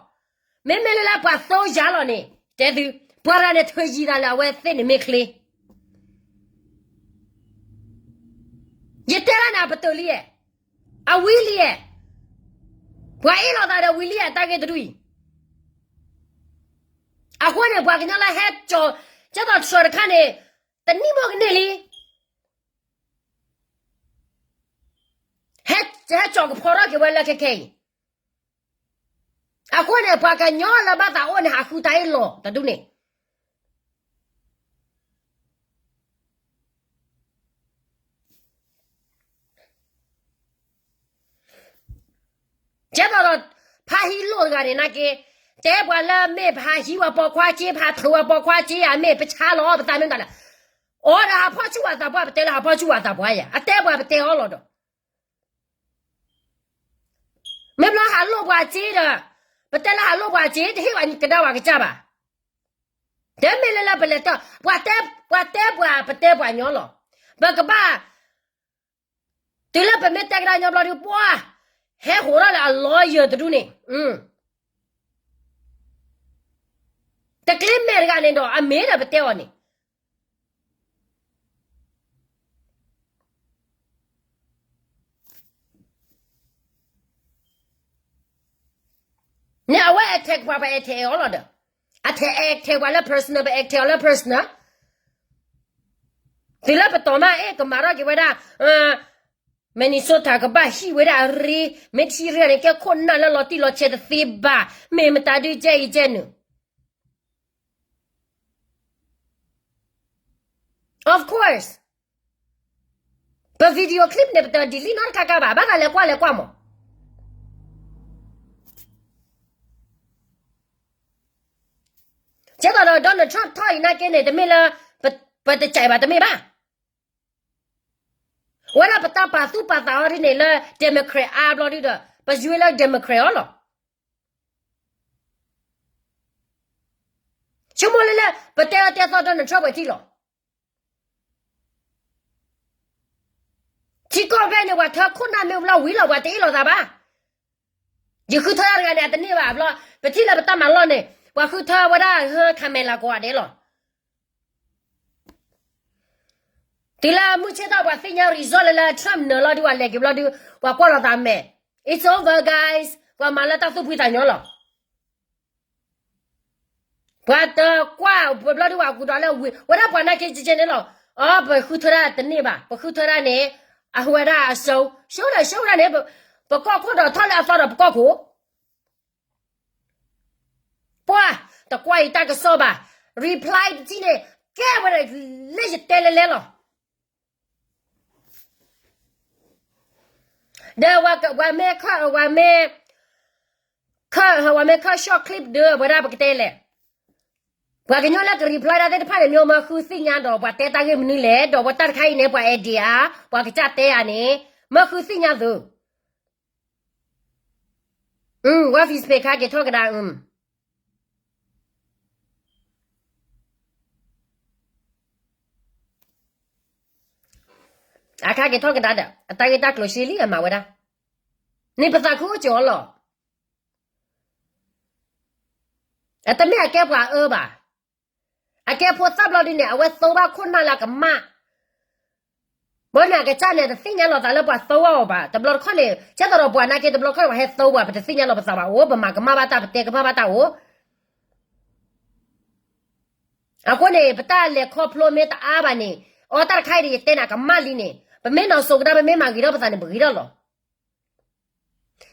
မ့မ့ၢ်လၢလၢပှၤသၢယၤလီၤန့ၣ် တဲသု, ပှၤရၤန့ၣ်ထုးယံၤသးလၢအဝဲသ့ၣ်န့ၣ်မ့ၢ်ချ့ ယတဲဒၣ်န့ၣ် အပတုာ်လံဧါ, အဝံၤလံဧါ, ပှၤအ့ၣ်လိာ်သးဒီးဝံၤလံဧါ တၢ်ဂ့ၢ်တဒူၣ်အံၤ, အဃိန့ၣ် ပှၤကညီလၢဟဲကၠီၣ်, ကဲသိးထြၢတခါန့ၣ် တနံၣ်မိၢ်ကန့ၢ်လံ, ဟဲကၠီၣ်ကဖီထီၣ်က့ၤဝဲလၢခဲခဲအံၤ, အဃိန့ၣ် ပှၤကညီလၢဘၣ်သးအိၣ်န့ၣ် ဟးဃုတၢ်အ့ၣ်လိာ်တဒူၣ်န့ၣ် ကဲသိးဒီး ဖါဟံးလိာ်တဂၤန့ၣ်နာ်က့, တဲပှၤလၢမ့ၢ်ဖါဟံးဝဲပိာ်ခွါစ့ ဖါထုးဝဲပိာ်ခွါစ့ အမ့ၢ်ပဆါလီၤပသးမ့ၢ်တၢ်လဲၣ်, အိၣ်ဒီးဟးဖီၣ်ဆူၣ်ဝဲသးပှၢ် ပတဲလၢဟးဖီၣ်ဆူၣ်ဝဲသးပှၢ်ယၤ အတဲပှၤပတဲအီၤလီၤဒီး မ့ၢ်ဘျီဟးလိာ်ပှၤစ့ဒီး, ပတဲလၢဟးလိာ်ပှၤစ့ တဟ့ၣ်ဝဲကဒါဝဲကစၢ်ဘၣ်, တမ့ၢ်လၢလၢပလဲၤတၢ်, ပှၤတဲပှၤ ပတဲပှၤ ပတဲပှၤညီလီၤ, ပကဘၣ် တုၤလၢပမ့ၢ်တဲကဒါညီဘျီဒုး ပှၤ ဟဲဟိးထီၣ်လၢအ lawyer တဒူၣ်န့ၣ်, တကျ့မဲာ်တဂၤန့ၣ်ဒီး အမ့ၢ်ဒီးပတဲအီၤန့ၣ် န့ၣ်အဝဲ attack ပှၤ ပ attack အီၤလီၤဒီး, အ attack ပှၤလၢ personal ပ attack အီၤလၢ personal, တုၤလၢပတီၢ်မး အဲ ကမၤထီၣ်က့ၤဝဲဒၣ် Minnesota ကဘၣ်ဟံးဝဲဒၣ်အရ့, မ့ၢ်တဟံးရ့န့ၣ် ကဲခိၣ်နၢ်လၢလီၤတံၢ်လီၤဆဲးတသ့ဘၣ်, မ့ၢ်မတၤဒုးကဲအံၤကဲနုာ် Of course, ပ video clip န့ၣ် ပတ delete နီတခါခါဘၣ်, ဘၣ်သးလဲၤကွၢ်လဲၤကွၢ်မး. ကဲသိးဒီး Donald Trump ထီၣ်အံၤနာ်က့န့ၣ် တမ့ၢ်လၢ ပတကြိုက်ဘၣ် တမ့ၢ်ဘၣ်. ဝဲဒၣ်ပတၢ်ပာ်သူၣ်ပာ်သးအီၤဒ်န့ၣ်လၢ Democrat အါဘျီဒုဒီး ပယွ့လၢ Democrat အီၤလီၤ. ဆိကမိၣ်လၢလၢ ပတဲအီၤတဲသီ Donald Trump ပှဲၤထံၣ်လီၤ. ထံကီၢ်ဖဲန့ၣ် ပှၤထၢခိၣ်နၢ်မ့ၢ်ဘျီဝံၤလီၤ ပှၤတအ့ၣ်လိာ်သးဘၣ်. ယဃုထၢတၢ်တဂၤန့ၣ် အတန့ၢ်ဘၣ်ဘျီ, ပထံၣ်လၢပတၢ်မၤလီၢ်န့ၣ် ပှၤဃုထၢဝဲဒၣ် Kamala ကိးဂၤဒဲးလီၤ. တုၤလၢမုၢ်ဆ့ၣ်ထီၣ်ပှၤသ့ၣ်ညါ result လၢလၢ Trump နၢၤလီၤဒုး ပှၤလဲၤက့ၤဘျီဒုး ပှၤကွၢ်လိာ်သးမဲာ်, It's over, guys, ပှၤမၤလၢတၢ်သူၣ်ဖှံသးညီလီၤ. ပှၤတကွၢ်ဘျီဒုး ပှၤကူဒီးလၢဝံၤ ဝဲဒၣ်ပှၤနာ်က့ ကဲကဲန့ၣ်လီၤ. အီ ပဃုထၢဒၣ်တန့ၢ်ဘၣ်, ပဃုထၢဒၣ်န့ၣ် အဝဲဒၣ်အ show, show ဒၣ် show ဒၣ်န့ၣ် ပကီၢ်ခိၣ်ဒီးထီၣ်လၢအသီဒီးပကီၢ်ခိၣ် ပှၤတကွၢ်အံၤတၢ်ကစီၣ်ဘၣ်, reply တထံၣ်န့ၣ် ကဲဝဲဒၣ်လၢယတဲလဲၤလဲၤလီၤ. ဒီးပှၤမ့ၢ်ခၢၣ်, ပှၤမ့ၢ်ခၢၣ်, ပှၤမ့ၢ်ခၢၣ် short clip ဒီး အဝဲဒၣ်ပကတဲလဲၣ်, ပှၤကညီလၢက reply တၢ်သ့ၣ်တဖၣ်န့ၣ် မ့ၢ်မၢဃုသ့ၣ်ညါဒီး ပှၤတဲတၢ်ဂ့ၢ်မနုၤလဲၣ်, ဒီးပှၤတၢ်တခါအံၤန့ၣ် ပှၤ idea ပှၤကစၢ်တဲဧါန့ၣ်, မၢဃုသ့ၣ်ညါသု, ဝဲ Facebook ခါက့ၤထီၣ်ကဒါ, အခါက့ၤထီၣ်ကဒါဒီး အတၢ်ဂ့ၢ်တၢ်ကျိၤရှဲလံအမၤဝဲဒၣ်, န့ၣ်ပသးခုအိၣ်ကၠီလီၤ, အတမ့ၢ်အကဲပှၤအၢဘၣ်, အကဲဖိသၣ်ဘျီဒ်န့ၣ် အဝဲသိဘၣ်ခိၣ်နၢ်လၢအကမၣ်, ဘၣ်န့ၣ်အကစၢ်န့ၣ် တသ့ၣ်ညါလီၤသးလၢပှၤသိအီၤဘၣ်, တဘျီတခီၣ်န့ၣ် ကဲသိးဒီးပှၤနာ်က့ တဘျီတခီၣ်န့ၣ် ပှၤဟဲသိပှၤ ပတသ့ၣ်ညါလီၤပသးဘၣ်အိၣ်, ပမၤကမၣ်ဘၣ်တၢ် ပတဲကမၣ်ဘၣ်တၢ်အိၣ် အဃိန့ၣ် ပတၢ်လဲၤခီဖျိမ့ၢ်တအါဘၣ်န့ၣ်, အီတၢ်တခါအံၤဒီးယတဲန့ၣ် အကမၣ်လံန့ၣ် ပမ့ၢ်နီၢ်စိၤကဒါ ပမ့ၢ်မၤဂ့ၤထီၣ်ပသးန့ၣ် ပဂ့ၤထီၣ်လီၤ.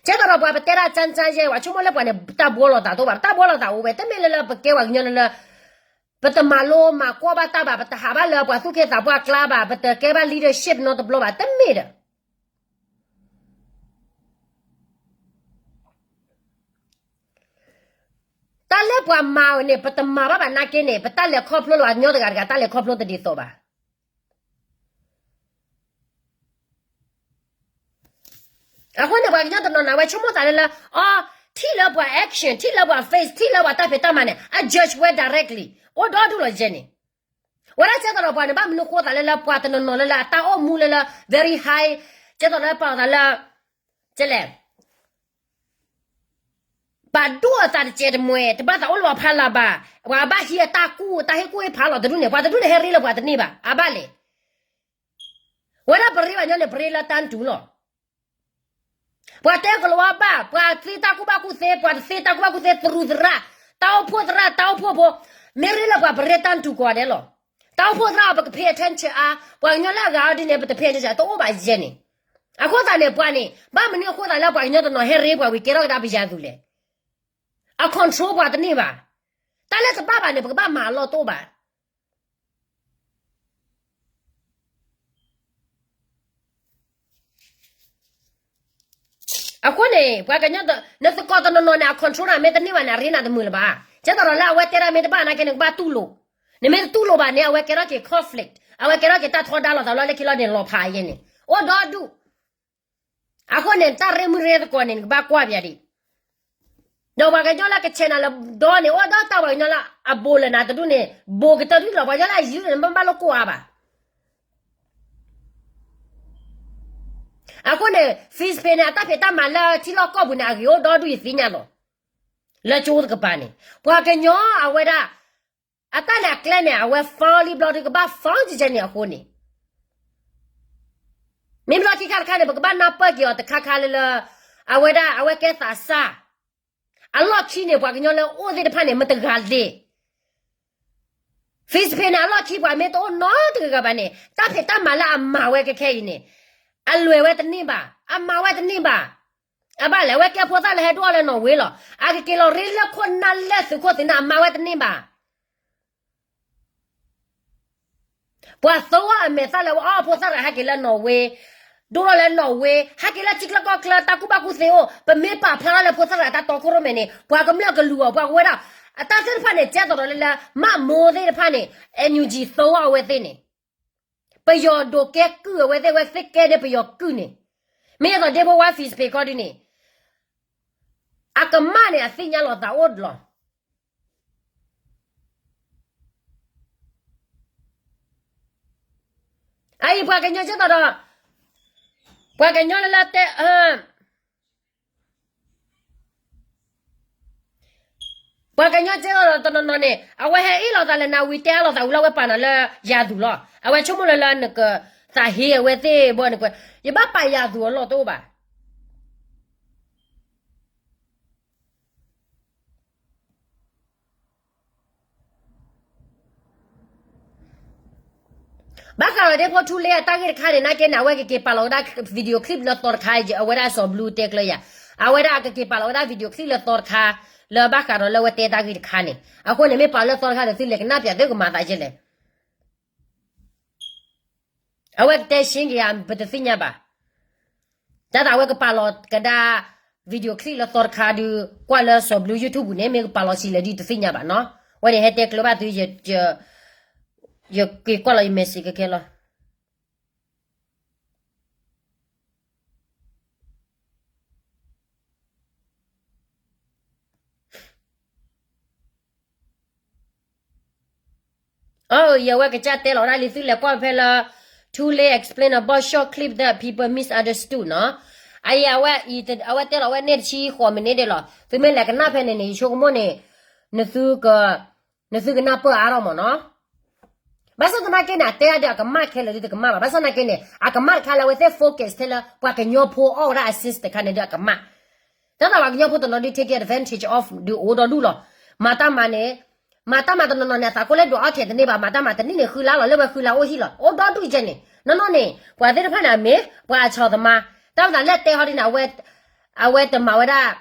ကဲသိးဒီးပှၤပတဲတၢ်ကၠၢ်ကၠၢ်ယဲ ပှၤဆိကမိၣ်လၢပှၤန့ၣ် တၢ်ဘှီလိာ်သးတအိၣ်ဘၣ်, ပတၢ်ဘှီလိာ်သးအိၣ်ဝဲ တမ့ၢ်လၢလၢပကဲပှၤကညီလၢလၢ ပတမၤလိမၤကွၢ်ဘၣ်တၢ်ဘၣ်, ပတဟးဘၣ်လၢပှၤသူၣ်က့သးပှၢ်အကျါဘၣ်, ပတကဲဘၣ် leadership နီတဘျီဘၣ်, တမ့ၢ်ဒီး တၢ်လၢပှၤမၤအီၤန့ၣ် ပတမၤဘၣ်ဘၣ်နာ်က့န့ၣ် ပတၢ်လဲၤခီဖျိလၢပှၤကညီတဂၤတဂၤ တၢ်လဲၤခီဖျိတဒ်သိးဘၣ်. အဃိန့ၣ် ပှၤကညီတနီၤနီၤ အဝဲဆိကမိၣ်သးလၢလၢ အီ, ထံၣ်လၢပှၤ action, ထံၣ်လၢပှၤ face, ထံၣ်လၢပှၤတၢ်ဖံးတၢ်မၤန့ၣ် အ judge ဝဲ directly အိၣ်ဒီဒူၣ်လီၤယဲန့ၣ်. ဝဲဒၣ်ကဲသိးဒီးပှၤန့ၣ် ဘၣ်မနုၤဃိသးလၢလၢ ပှၤတနီၤနီၤလၢလၢအတၢ်အိၣ်မူလၢလၢ very high, ကဲသိးလၢပာ်အသးလၢ ကဲလဲၣ် ပာ်ဒိၣ်အသးတစဲးတမှဲၤ တဘၣ်သးအိၣ်လၢပှၤဖးလၢ်ဘၣ်, ပှၤဘၣ်ဟံးအတၢ်ကူၣ် တၢ်ဟ့ၣ်ကူၣ်ဟ့ၣ်ဖးလီၤတဒူၣ်န့ၣ် ပှၤတဒူၣ်န့ၣ် ဟဲရ့လၢပှၤတန့ၢ်ဘၣ်, အဘၣ်လဲၣ်. ဝဲဒၣ်ပရ့ပှၤကညီန့ၣ် ပရ့လၢတၢ်တူၢ်လီၤ. ပှၤတဲကလီၤဝါဘၣ်, ပှၤသ့တၢ်ကူၣ်ဘၣ်ကူၣ်သ့, ပှၤတသ့တၢ်ကူၣ်ဘၣ်ကူၣ်သ့ သရူးသရၣ်, တၢ်အိၣ်ဖှိၣ်သရၣ်, တၢ်အိၣ်ဖှိၣ်ဖိ, မ့ၢ်ရ့လၢပှၤပရ့တၢ်တူၢ်ကိးဂၤဒဲးလီၤ. တၢ်အိၣ်ဖှိၣ်သရၣ်အီၤ ပက pay attention အါ, ပှၤကညီလၢအဂၤအီၤဒ်န့ၣ် ပတ pay attention တအိၣ်ဘၣ်ယဲန့ၣ်. အဃိသတးန့ၣ် ပှၤန့ၣ် ဘၣ်မနုၤအဃိသတးလၢပှၤကညီတနီၤဟဲရ့ပှၤဝံၤ ကဲထီၣ်ကဒါပယၤသူလဲၣ်. အ control ပှၤတန့ၢ်ဘၣ်. တၢ်လၢတဘၣ်ဘၣ်န့ၣ် ပကဘၣ်မၤအလီၢ်တအိၣ်ဘၣ်. အဃိန့ၣ် ပှၤကညီ နသကိးတနီၤနီၤန့ၣ် အ control နၤမ့ၢ်တန့ၢ်ဘၣ်န့ၣ် အရ့နၤတမုာ်လၢၤဘၣ်. ကဲသိးဒီးလၢအဝဲတဲဒၣ်မ့ၢ်တဘၣ်နာ်က့န့ၣ် နကဘၣ်တူၢ်လိာ်. နမ့ၢ်တတူၢ်လိာ်ဘၣ်န့ၣ် အဝဲကဲထီၣ်က့ၤ conflict, အဝဲကဲထီၣ်က့ၤတၢ်ထီဒါလိာ်သးလီၤလၢခံလီၤန့ၣ် လီၤဖးယဲန့ၣ် အိၣ်ဒီဒူၣ်. အဃိန့ၣ် တၢ်ရ့မုၢ်ရ့သကိးန့ၣ် နကဘၣ်ကွၢ်ပယၤဒံး. ဒီးပှၤကညီလၢက channel လၢဒီန့ၣ် အိၣ်ဒီးတၢ်ပှၤကညီလၢအဘိးလၢနၤတဒူၣ်န့ၣ် ဘိးကတၢၢ်ဒူၣ်လီၤ. ပှၤကညီလၢအယုၢ်န့ၣ် နဘၣ်လိၣ်ကိးအါဘၣ်. အဃိန့ၣ် Facebook န့ၣ် အတၢ်ဖံးတၢ်မၤလၢထံလီၢ်ကီၢ်ပူၤန့ၣ် အဂ့ၤအိၣ်ဒီဒူၣ်ယသ့ၣ်ညါလီၤ. လၢကၠိတကပၤန့ၣ် ပှၤကညီအဝဲဒၣ် အတၢ်န့ၣ်အကျဲန့ၣ် အဝဲ found လံဘျီဒုး ကဘၣ် found ကဲန့ၣ်အဃိန့ၣ် မ့ၢ်ဘျီခံခါတခါန့ၣ် ပကဘၣ်နၢ်ပၢၢ်က့ၤအီၤတခါခါလၢလၢ အဝဲဒၣ် အဝဲကဲသးစၢ် အလီၢ်ခံန့ၣ် ပှၤကညီလၢအိၣ်သ့ၣ်တဖၣ်န့ၣ် မတဂၤလဲၣ်. Facebook န့ၣ် အလီၢ်ခံပှၤမ့ၢ်တအိၣ်နီတဂၤဂၤဘၣ်န့ၣ် တၢ်ဖံးတၢ်မၤလၢအမၤဝဲခဲခဲအံၤန့ၣ် အလွဲၢ်ဝဲတန့ၢ်ဘၣ်, အမၤဝဲတန့ၢ်ဘၣ်. အဘၣ်လဲၣ် အဝဲကဲဖိသၣ်လၢဟဲဒိၣ်ထီၣ်လၢနီၣ်ဝ့လီၤ. အကက့ၤလီၤရ့လၢခိၣ်နၢ်လၢသုးခိၣ်သုးနၢ် အမၤဝဲတန့ၢ်ဘၣ်. ပှၤသိအီၤအမဲာ်သၣ်လၢအီၤ ဖိသၣ်တဂၤဟဲက့ၤလၢနီၣ်ဝ့, ဒိၣ်ထီၣ်လၢနီၣ်ဝ့, ဟဲက့ၤလၢထံချၢကီၢ်ချၢ တၢ်ကူၣ်ဘၣ်ကူၣ်သ့အိၣ်, ပမ့ၢ်ပာ်ဖျါထီၣ်လၢဖိသၣ်တဂၤတၢ်တီခိၣ်ရိၣ်မဲာ်န့ၣ် ပှၤကမျၢၢ်ကလူၤအီၤ ပှၤကဝဲဒၣ် အတၢ်သ့ၣ်တဖၣ်န့ၣ် ကဲသိးဒီးလၢလၢ မၣ်မိၢ်သ့ၣ်တဖၣ်န့ၣ် NUG သိအီၤအဝဲသ့ၣ်န့ၣ် ပယီၤဒိးကဲကုၢ်အဝဲသ့ၣ် အဝဲသ့ၣ်ကဲန့ၢ်ပယီၤကုၢ်န့ၣ် မ့ၢ်ယသိးဒ့ဖိဝါ Facebook ခီဒုန့ၣ် အကမၣ်န့ၣ် အသ့ၣ်ညါလီၤသးအိၣ်လီၤ. အအံၤပှၤကညီကဲသိးဒီး ပှၤကညီလၢလၢတဲ ပှၤကညီကဲသိးဒီးတနီၤနီၤန့ၣ် အဝဲဟဲအ့ၣ်လိာ်သးလၢနၤဝံၤ တဲအါလိာ်သးဝံၤလၢအဝဲပာ်နၤလၢယၤသူၣ်လီၤ. အဝဲဆိကမိၣ်လၢလၢနကသးဟ့အဝဲသ့ၣ်ဘီန့ၣ်ကွဲ ယဘၣ်ပာ်ယၤသူၣ်အလီၢ်တအိၣ်ဘၣ်. ဘၣ်ဃးဒီးဒ့ဖိထူလ့အတၢ်ဂ့ၢ်တခါန့ၣ် နာ်က့န့ၣ် အဝဲကက့ၤပာ်လီၤဝဲဒၣ် video clip လၢသီတခါ အဝဲဒၣ်စီၤဘလူတဲကျၢၤယၤ အဝဲဒၣ်အကက့ၤပာ်လီၤဝဲဒၣ် video clip လၢသီတခါ လၢဘၣ်ဃးဒီးလၢအဝဲတဲတၢ်ဂ့ၢ်တခါန့ၣ် အဃိန့ၣ် မ့ၢ်ပာ်လၢသီတခါဒီး သုလဲၤကနၣ်ပျးသုကမၤသးယဲလဲၣ်. အဝဲကတဲရှင်းက့ၤယၤ ပတသ့ၣ်ညါဘၣ်. တၢ်သးဝဲကပာ်လီၤကဒါ video clip လၢသီတခါဒုး ကွၢ်လၢစီၤဘျုး YouTube န့ၣ် မ့ၢ်ကပာ်လီၤဆံးလဲၣ်ဒုးတသ့ၣ်ညါဘၣ်နီၤ. ဝဲန့ၣ်ဟဲတဲကျၢၤဘၣ်သု ယက့ၤကွၢ်လီၤယ message ခဲခဲလီၤ. အၢ ယဝဲကစၢ်တဲလီၤဒၣ်လံ သုလဲၤကွၢ်ဖဲလၢ Too late, explain about short clip that people misunderstood နီၤ. အအံၤ အဝဲတဲလီၤဝဲန့ၢ်တဆံဃိး minute ဒဲးလီၤ. သုမ့ၢ်လဲၤကနၣ်ဖဲန့ၣ်န့ၣ် ယဆိကမိၣ်န့ၣ် နသုကနၢ်ပၢၢ်အါထီၣ်မးနီၤ. ဘၣ်ဆၣ်သနာ်က့န့ၣ် အတဲအါဒီးအကမၣ်ခဲလၢာ်ဒုးတကမၣ်ဘၣ်. ဘၣ်ဆၣ်သနာ်က့န့ၣ် အကမၣ်တခါလၢအဝဲသ့ၣ် focus ထဲလၢ ပှၤကညီဖိအီၣ်ဝဲဒၣ်အ assist တခါန့ၣ်ဒုးအကမၣ်. တၢ်သးပှၤကညီဖိတနီၤဒုး take advantage of ဒုးအိၣ်ဒီဒူၣ်လီၤ. မၤတၢ်မၤန့ၣ် မၤတၢ်မၤတနီၤနီၤန့ၣ် အသးကိၢ်လၢဒွးအီၣ်ထဲတန့ၢ်ဘၣ်. မၤတၢ်မၤတနံၣ်န့ၣ် ဃုလါလီၤ လၢဝဲဃုလါအိၣ်ဟံၣ်လီၤ အိၣ်ဒီဒူၣ်ကဲန့ၣ် နီၢ်နီၢ်န့ၣ် ပှၤသ့ၣ်တဖၣ်န့ၣ် အမ့ၢ်ပှၤအဆီၣ်သမါ တၢ်မၤသးလၢတဲဟီဒ်န့ၣ် အဝဲတမၤဝဲဒၣ်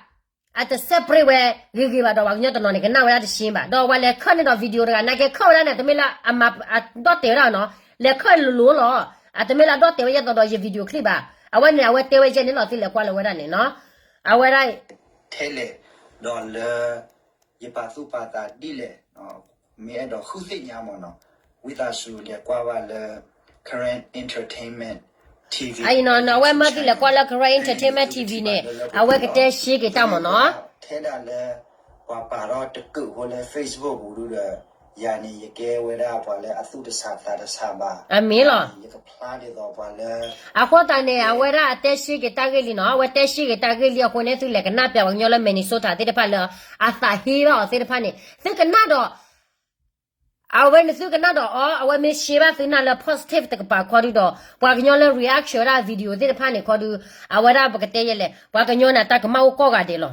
အတ separate ဝဲဂ့ၤဂ့ၤဘၣ်ဒီး ပှၤကညီတနီၤန့ၣ် ကနၣ်ဝဲဒၣ်တရှင်းဘၣ်. ဒီးပှၤလဲၤခၢၣ်န့ၢ်ဒီး video တဂၤ နာ်က့ခၢၣ်ဝဲဒၣ်န့ၣ် တမ့ၢ်လၢအမၤ အဒီၣ်တဲာ်ဝဲဒၣ်နီၤ, လဲၤခၢၣ်လိၤလိၤလီၤ. အတမ့ၢ်လၢအဒီၣ်တဲာ်ဝဲဒ်သိးဒီးယ video clip ဘၣ်. အဝဲန့ၣ် အဝဲတဲဝဲယဲန့ၣ်လီၤ သုလဲၤကွၢ်လၢဝဲဒၣ်န့ၣ်နီၤ. အဝဲဒၣ် ထဲလဲၣ် ဒီးလၢ ယပာ်သူၣ်ပာ်သးဒ်လဲၣ် မ့ၢ်အဲၣ်ဒိးဃုသ့ၣ်ညါမးနီၤ, ဝံသးစူၤလဲၤကွၢ်ဘၣ်လၢ Karen Entertainment TV အံၤနီၤ အဝဲမၢသုလဲၤကွၢ်လၢ Karen Entertainment TV န့ၣ် အဝဲကတဲရှင်းက့ၤတၢ်မးနီၤ. ထဲဒၣ်လၢ ပှၤပာ်ထီၣ်တကုးဖိလၢ Facebook ပူၤဒုဒီး ယၤန့ၣ် ယကဲဝဲဒၣ်ပှၤလၢအသူၣ်တဆးသးတဆးဘၣ်. အမ့ၢ်လီၤ. ယကဖျါဒ်သိးပှၤလၢ အဃိသတးန့ၣ် အဝဲဒၣ်အတဲရှင်းက့ၤတၢ်ဂ့ၢ်လံနီၤ, အဝဲတဲရှင်းက့ၤတၢ်ဂ့ၢ်လံအဃိန့ၣ် သုလဲၤကနၣ်ပျးပှၤကညီလၢ Minnesota သ့ၣ်တဖၣ်လၢ အသးဟ့ဘၣ်အီၤသ့ၣ်တဖၣ်န့ၣ် သုကနၣ်ဒီး အဝဲန့ၣ်သုကနၣ်ဒီးအီၤ အဝဲမ့ၢ်ရှဲဘၣ်သုနၢ်လၢ positive တကပၤခီဒုဒီး ပှၤကညီလၢ reaction ဝဲဒၣ် video သ့ၣ်တဖၣ်န့ၣ်ခီဒု အဝဲဒၣ်ပကတဲယဲလဲၣ် ပှၤကညီန့ၣ် အတၢ်ကမၣ်အိၣ်ကိးဂၤဒဲးလီၤ.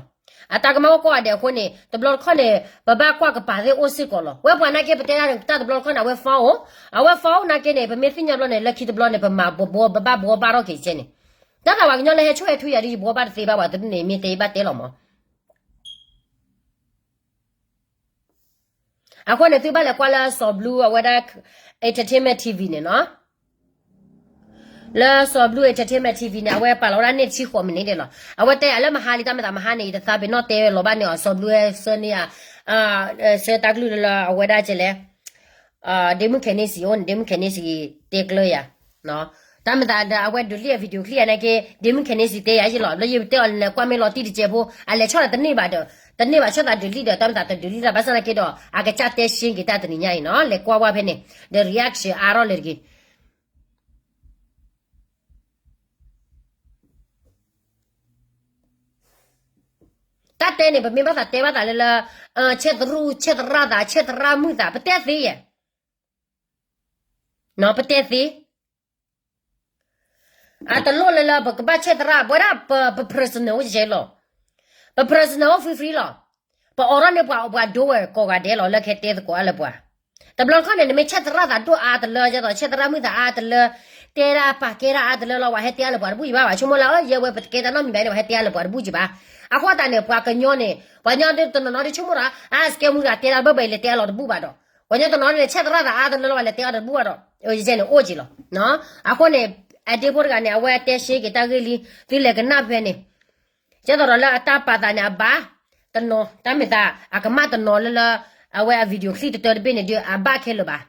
အတၢ်ကမၣ်အိၣ်ကိးဂၤဒဲးအဃိန့ၣ် တဘျီတခီၣ်န့ၣ် ပဘၣ်ကွၢ်ကပၤသ့ၣ်အိၣ်စ့ၢ်ကီးလီၤ. ဝဲပှၤနာ်က့ပတဲတၢ်န့ၣ် တၢ်တဘျီတခီၣ်န့ၣ် အဝဲ phone အိၣ်, အဝဲ phone အိၣ်နာ်က့န့ၣ် ပမ့ၢ်သ့ၣ်ညါဘျီန့ၣ် လၢခံတဘျီန့ၣ် ပမၤဘှီဘၣ်ဘှီဘၣ်ထီၣ်က့ၤကဲန့ၣ်, တၢ်သးပှၤကညီလၢဟဲဆိၣ်ဟဲထွံယၤဒ်ယဘှီဘၣ်တသ့ဘၣ် ပှၤတဒူၣ်န့ၣ် မ့ၢ်တဲဘၣ်တဲလီၤမး. အဃိန့ၣ် သုဘၣ်လဲၤကွၢ်လၢစီၤဘျုးအဝဲဒၣ် Entertainment TV န့ၣ်နီၤ, လၢစီၤဘျုး Entertainment TV န့ၣ် အဝဲပာ်လီၤဝဲဒၣ်န့ၢ်တဆံဃိး minute ဒဲးလီၤ. အဝဲတဲယၤလၢမဟါလံ တၢ်မ့ၢ်သးမဟါန့ၣ် ယတသးပ့ၤနီၣ်တဲလီၤဘၣ်န့ၢ်အီၤ စီၤဘျုးဟဲဆှၢန့ၢ်ယၤ ဆှၢတၢ်ကလုၢ်လၢအဝဲဒၣ်ကဲလဲၣ် ဒ့မုၣ်ခဲန့ၣ်စံးအိၣ်န့ၣ် ဒ့မုၣ်ခဲန့ၣ်စံးတဲကျၢၤယၤ, တၢ်မ့ၢ်သးဒီးအဝဲဒုးလံၣ်အ video clip ယၤနာ်က့ ဒ့မုၣ်ခဲန့ၣ်စံးတဲယၤယ့ၢ်လီၤ. ဘျီယတဲအီၤလဲၤကွၢ်မ့ၢ်လီၤတံၢ်တစဲးဖိ အလဲၤဆီၣ်ဒီးတန့ၢ်ဘၣ်ဒီး တန့ၢ်ဘၣ်ဆီၣ်သး ဒုးလံၣ်ဒီး တၢ်မ့ၢ်သးတဒုးလံၣ်တၢ်ဘၣ်ဆၣ်နာ်က့ဒီး အကစၢ်တဲရှင်းက့ၤတၢ်တနံၤညါအံၤနီၤ လဲၤကွၢ်ဝဲဖဲန့ၣ် ဒီး reaction အါထီၣ်လၢတဂ့ၤ တၢ်တဲန့ၣ် ပမ့ၢ်ဘၣ်သးတဲဘၣ်သးလၢလၢ ဆဲးသရူး ဆဲးသရၣ်သး ဆဲးသရၣ်မုၣ်သး ပတဲသ့ယဲၢ်, ပတဲသ့, အတလိၣ်လၢလၢပကဘၣ်ဆဲးသရၣ် ပဝဲဒၣ်ပ personal အိၣ်ကဲလီၤ, ပ personal အိၣ် free free လီၤ, ပအိးထီၣ်န့ၢ်ပှၤ ပှၤဒိဝဲကိးဂၤဒဲးလီၤ လၢကဟဲတဲသကိးအါလၢပှၤ, တဘျီတခီၣ်န့ၣ် နမ့ၢ်ဆဲးသရၣ်သးဒိၣ်အါတလၢ ဒ်သိးဆဲးသရၣ်မုၣ်သးအါတလၢ တဲဒၣ်ပာ်ကဲဒၣ်အါတလၢလီၤ ပှၤဟဲတဲအါလၢပှၤတဘူၣ်ယံၤဘၣ်ဘၣ် ဆိကမိၣ်လၢ ယဲဝဲပတကဲတၢ်နီတမံၤဘၣ်န့ၣ် ပှၤဟဲတဲအါလၢပှၤတဘူၣ်ယံၤဘၣ်, အဃိသတးန့ၣ် ပှၤကညီန့ၣ် ပှၤကညီတနီၤနီၤဒ်ဆိကမိၣ်ဒီး အါ စကဲမုၣ်တဂၤတဲဒၣ်တဘၣ်ဘၣ်အံၤ လဲၤတဲအါလီၤတဘူၣ်ဘၣ်ဒီး ပှၤကညီတနီၤန့ၣ် ဆဲးသရၣ်သးအါတလၢလီၤ ပှၤလဲၤတဲအါတဘူၣ်ဘၣ်ဒီး ယဲန့ၣ်အိၣ်က့ၤလီၤ, အဃိန့ၣ် အဒ့ဖိတဂၤန့ၣ် အဝဲတဲရှဲက့ၤတၢ်ဂ့ၢ်လံ သုလဲၤကနၣ်ဖဲန့ၣ် ကဲသိးဒီးလၢအတၢ်ပာ်သးန့ၣ် အဘၣ်တနီၤ တၢ်မ့ၢ်သး အကမၣ်တနီၤလၢလၢ အဝဲအ video clip တတၢတဘ့ၣ်န့ၣ်ဒီး အဘၣ်ခဲလၢာ်ဘၣ်,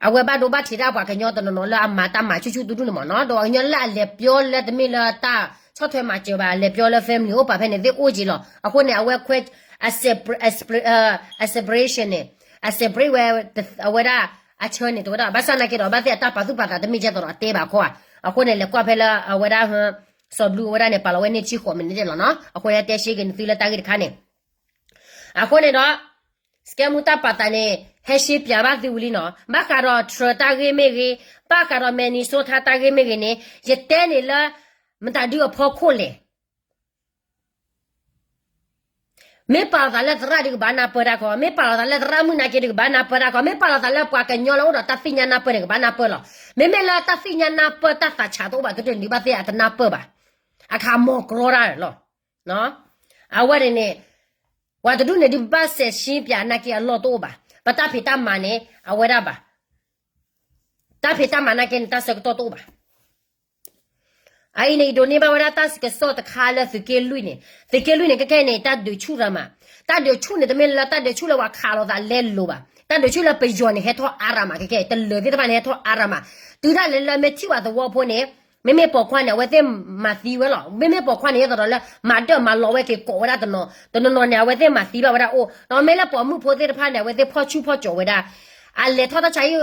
အဝဲဘၣ်ဒိဘၣ်ထံးတၢ်ပှၤကညီတနီၤနီၤလၢအမၤတၢ်မၤဆူၣ်ဆူၣ်တူၢ်တူၢ်န့ၣ်မ့ၢ်နီၤ ဒီးပှၤကညီလၢအလဲၤပျီလၢတမ့ၢ်လၢတၢ်ဆီၣ်ထွဲမၤစၢၤဘၣ် အလဲၤပျီလၢ family အိၣ်ပာ်ဖဲန့ၣ် သ့ၣ်အိၣ်က့ၤလီၤ, အဃိန့ၣ် အဝဲခွဲ အ separation န့ၣ် အ separate ဝဲ အဝဲဒၣ် အဆၢန့ၣ် တဝဲဒၣ် ဘၣ်ဆၣ်နာ်က့ဒီး ဘၣ်သ့ၣ်အတၢ်ပာ်သူၣ်ပာ်သးတမ့ၢ်ကဲသိးဒီးအတဲဘၣ်ခီဧါ, အဃိန့ၣ် လဲၤကွၢ်ဖဲလၢအဝဲဒၣ် စီၤဘျုးအဝဲဒၣ်န့ၣ် ပာ်လီၤဝဲန့ၢ်ဆံဃိး minute လီၤနီၤ အဃိန့ၣ် တဲရှဲက့ၤနသုလၢတၢ်ဂ့ၢ်တခါန့ၣ်, အဃိန့ၣ်ဒီး စကဲမူတၢ်ပာ်သးန့ၣ် ဟဲရှဲပၠးဘၣ်သုဝံၤလံနီၤ ဘၣ်ဃးဒီး Trump တၢ်ဂ့ၢ်မ့ၢ်ဂ့ၤ, ဘၣ်ဃးဒီး Minnesota တၢ်ဂ့ၢ်မ့ၢ်ဂ့ၤန့ၣ် ယတဲန့ၣ်လၢ မတၤဒုးအဖီခိၣ်လဲၣ် မ့ၢ်ပာ်လီၤသးလၢသရၣ်ဒုးကဘၣ်နၢ်ပၢၢ်တၢ်ခီ, မ့ၢ်ပာ်လီၤသးလၢသရၣ်မုၣ်နာ်က့ဒုးကဘၣ်နၢ်ပၢၢ်တၢ်ခီ, မ့ၢ်ပာ်လီၤသးလၢပှၤကညီလၢအိၣ်ဒီးတၢ်သ့ၣ်ညါနၢ်ပၢၢ်န့ၣ် ကဘၣ်နၢ်ပၢၢ်လီၤ. မ့မ့ၢ်လၢတၢ်သ့ၣ်ညါနၢ်ပၢၢ်တၢ်သးဆးတအိၣ်ဘၣ် တဒုးန့ၣ်ဒုးဘၣ်သ့ၣ်အတနၢ်ပၢၢ်ဘၣ်. အခးမီၤကြီတၢ်လီၤ. အဝဲန့ၣ်န့ၣ် ပှၤတဒူၣ်န့ၣ်ဒုးဘၣ်စဲးရှဲပၠးနာ်က့အလီၢ်တအိၣ်ဘၣ်. ပတၢ်ဖံးတၢ်မၤန့ၣ် အဝဲဒၣ်ဘၣ်. တၢ်ဖံးတၢ်မၤနာ်က့န့ၣ် တၢ်ဆၢကတီၢ်တအိၣ်ဘၣ်. အအံၤန့ၣ် ယဒိးန့ၢ်ဘၣ်ဝဲဒၣ်တၢ်ကစီၣ်တခါလၢသုးက့လွံၢ်န့ၣ်, သုးက့လွံၢ်န့ၣ် ခဲခဲအံၤန့ၣ် တၢ်ဒုးဆူၣ်ရၤမး, တၢ်ဒုးဆူၣ်န့ၣ် တမ့ၢ်လၢတၢ်ဒုးဆူၣ်လၢပှၤခးလိာ်သးလဲလိၤဘၣ်, တၢ်ဒုးဆူၣ်လၢပယီၤန့ၣ် ဟဲထီၣ်အါရၤမး, ခဲခဲအံၤ တလၢၤသ့ၣ်တဖၣ်န့ၣ် ဟဲထီၣ်အါရၤမး, တုၤဒၣ်လဲာ်လၢမ့ၢ်ထံၣ်ပှၤသဝီဖိန့ၣ်, မ့မ့ၢ်ပိာ်ခွါန့ၣ် အဝဲသ့ၣ်မၤသံဝဲလီၤ, မ့မ့ၢ်ပိာ်ခွါန့ၣ် ယဲသိးဒီးလၢ မၤဒၢၣ်မၤလီၤဝဲက့ၤကိးဝဲဒၣ်တနီၤ, တနီၤနီၤန့ၣ် အဝဲသ့ၣ်မၤသံဘၣ်ဝဲဒၣ်အိၣ်, ဒီးမ့ၢ်လၢပိာ်မုၣ်ဖိသ့ၣ်တဖၣ်န့ၣ် အဝဲသ့ၣ်ဖီၣ်ဆူၣ်ဖီၣ်ကၠီၤဝဲဒၣ်, အလဲၤထီၣ်တၢ်ဆါဟံၣ်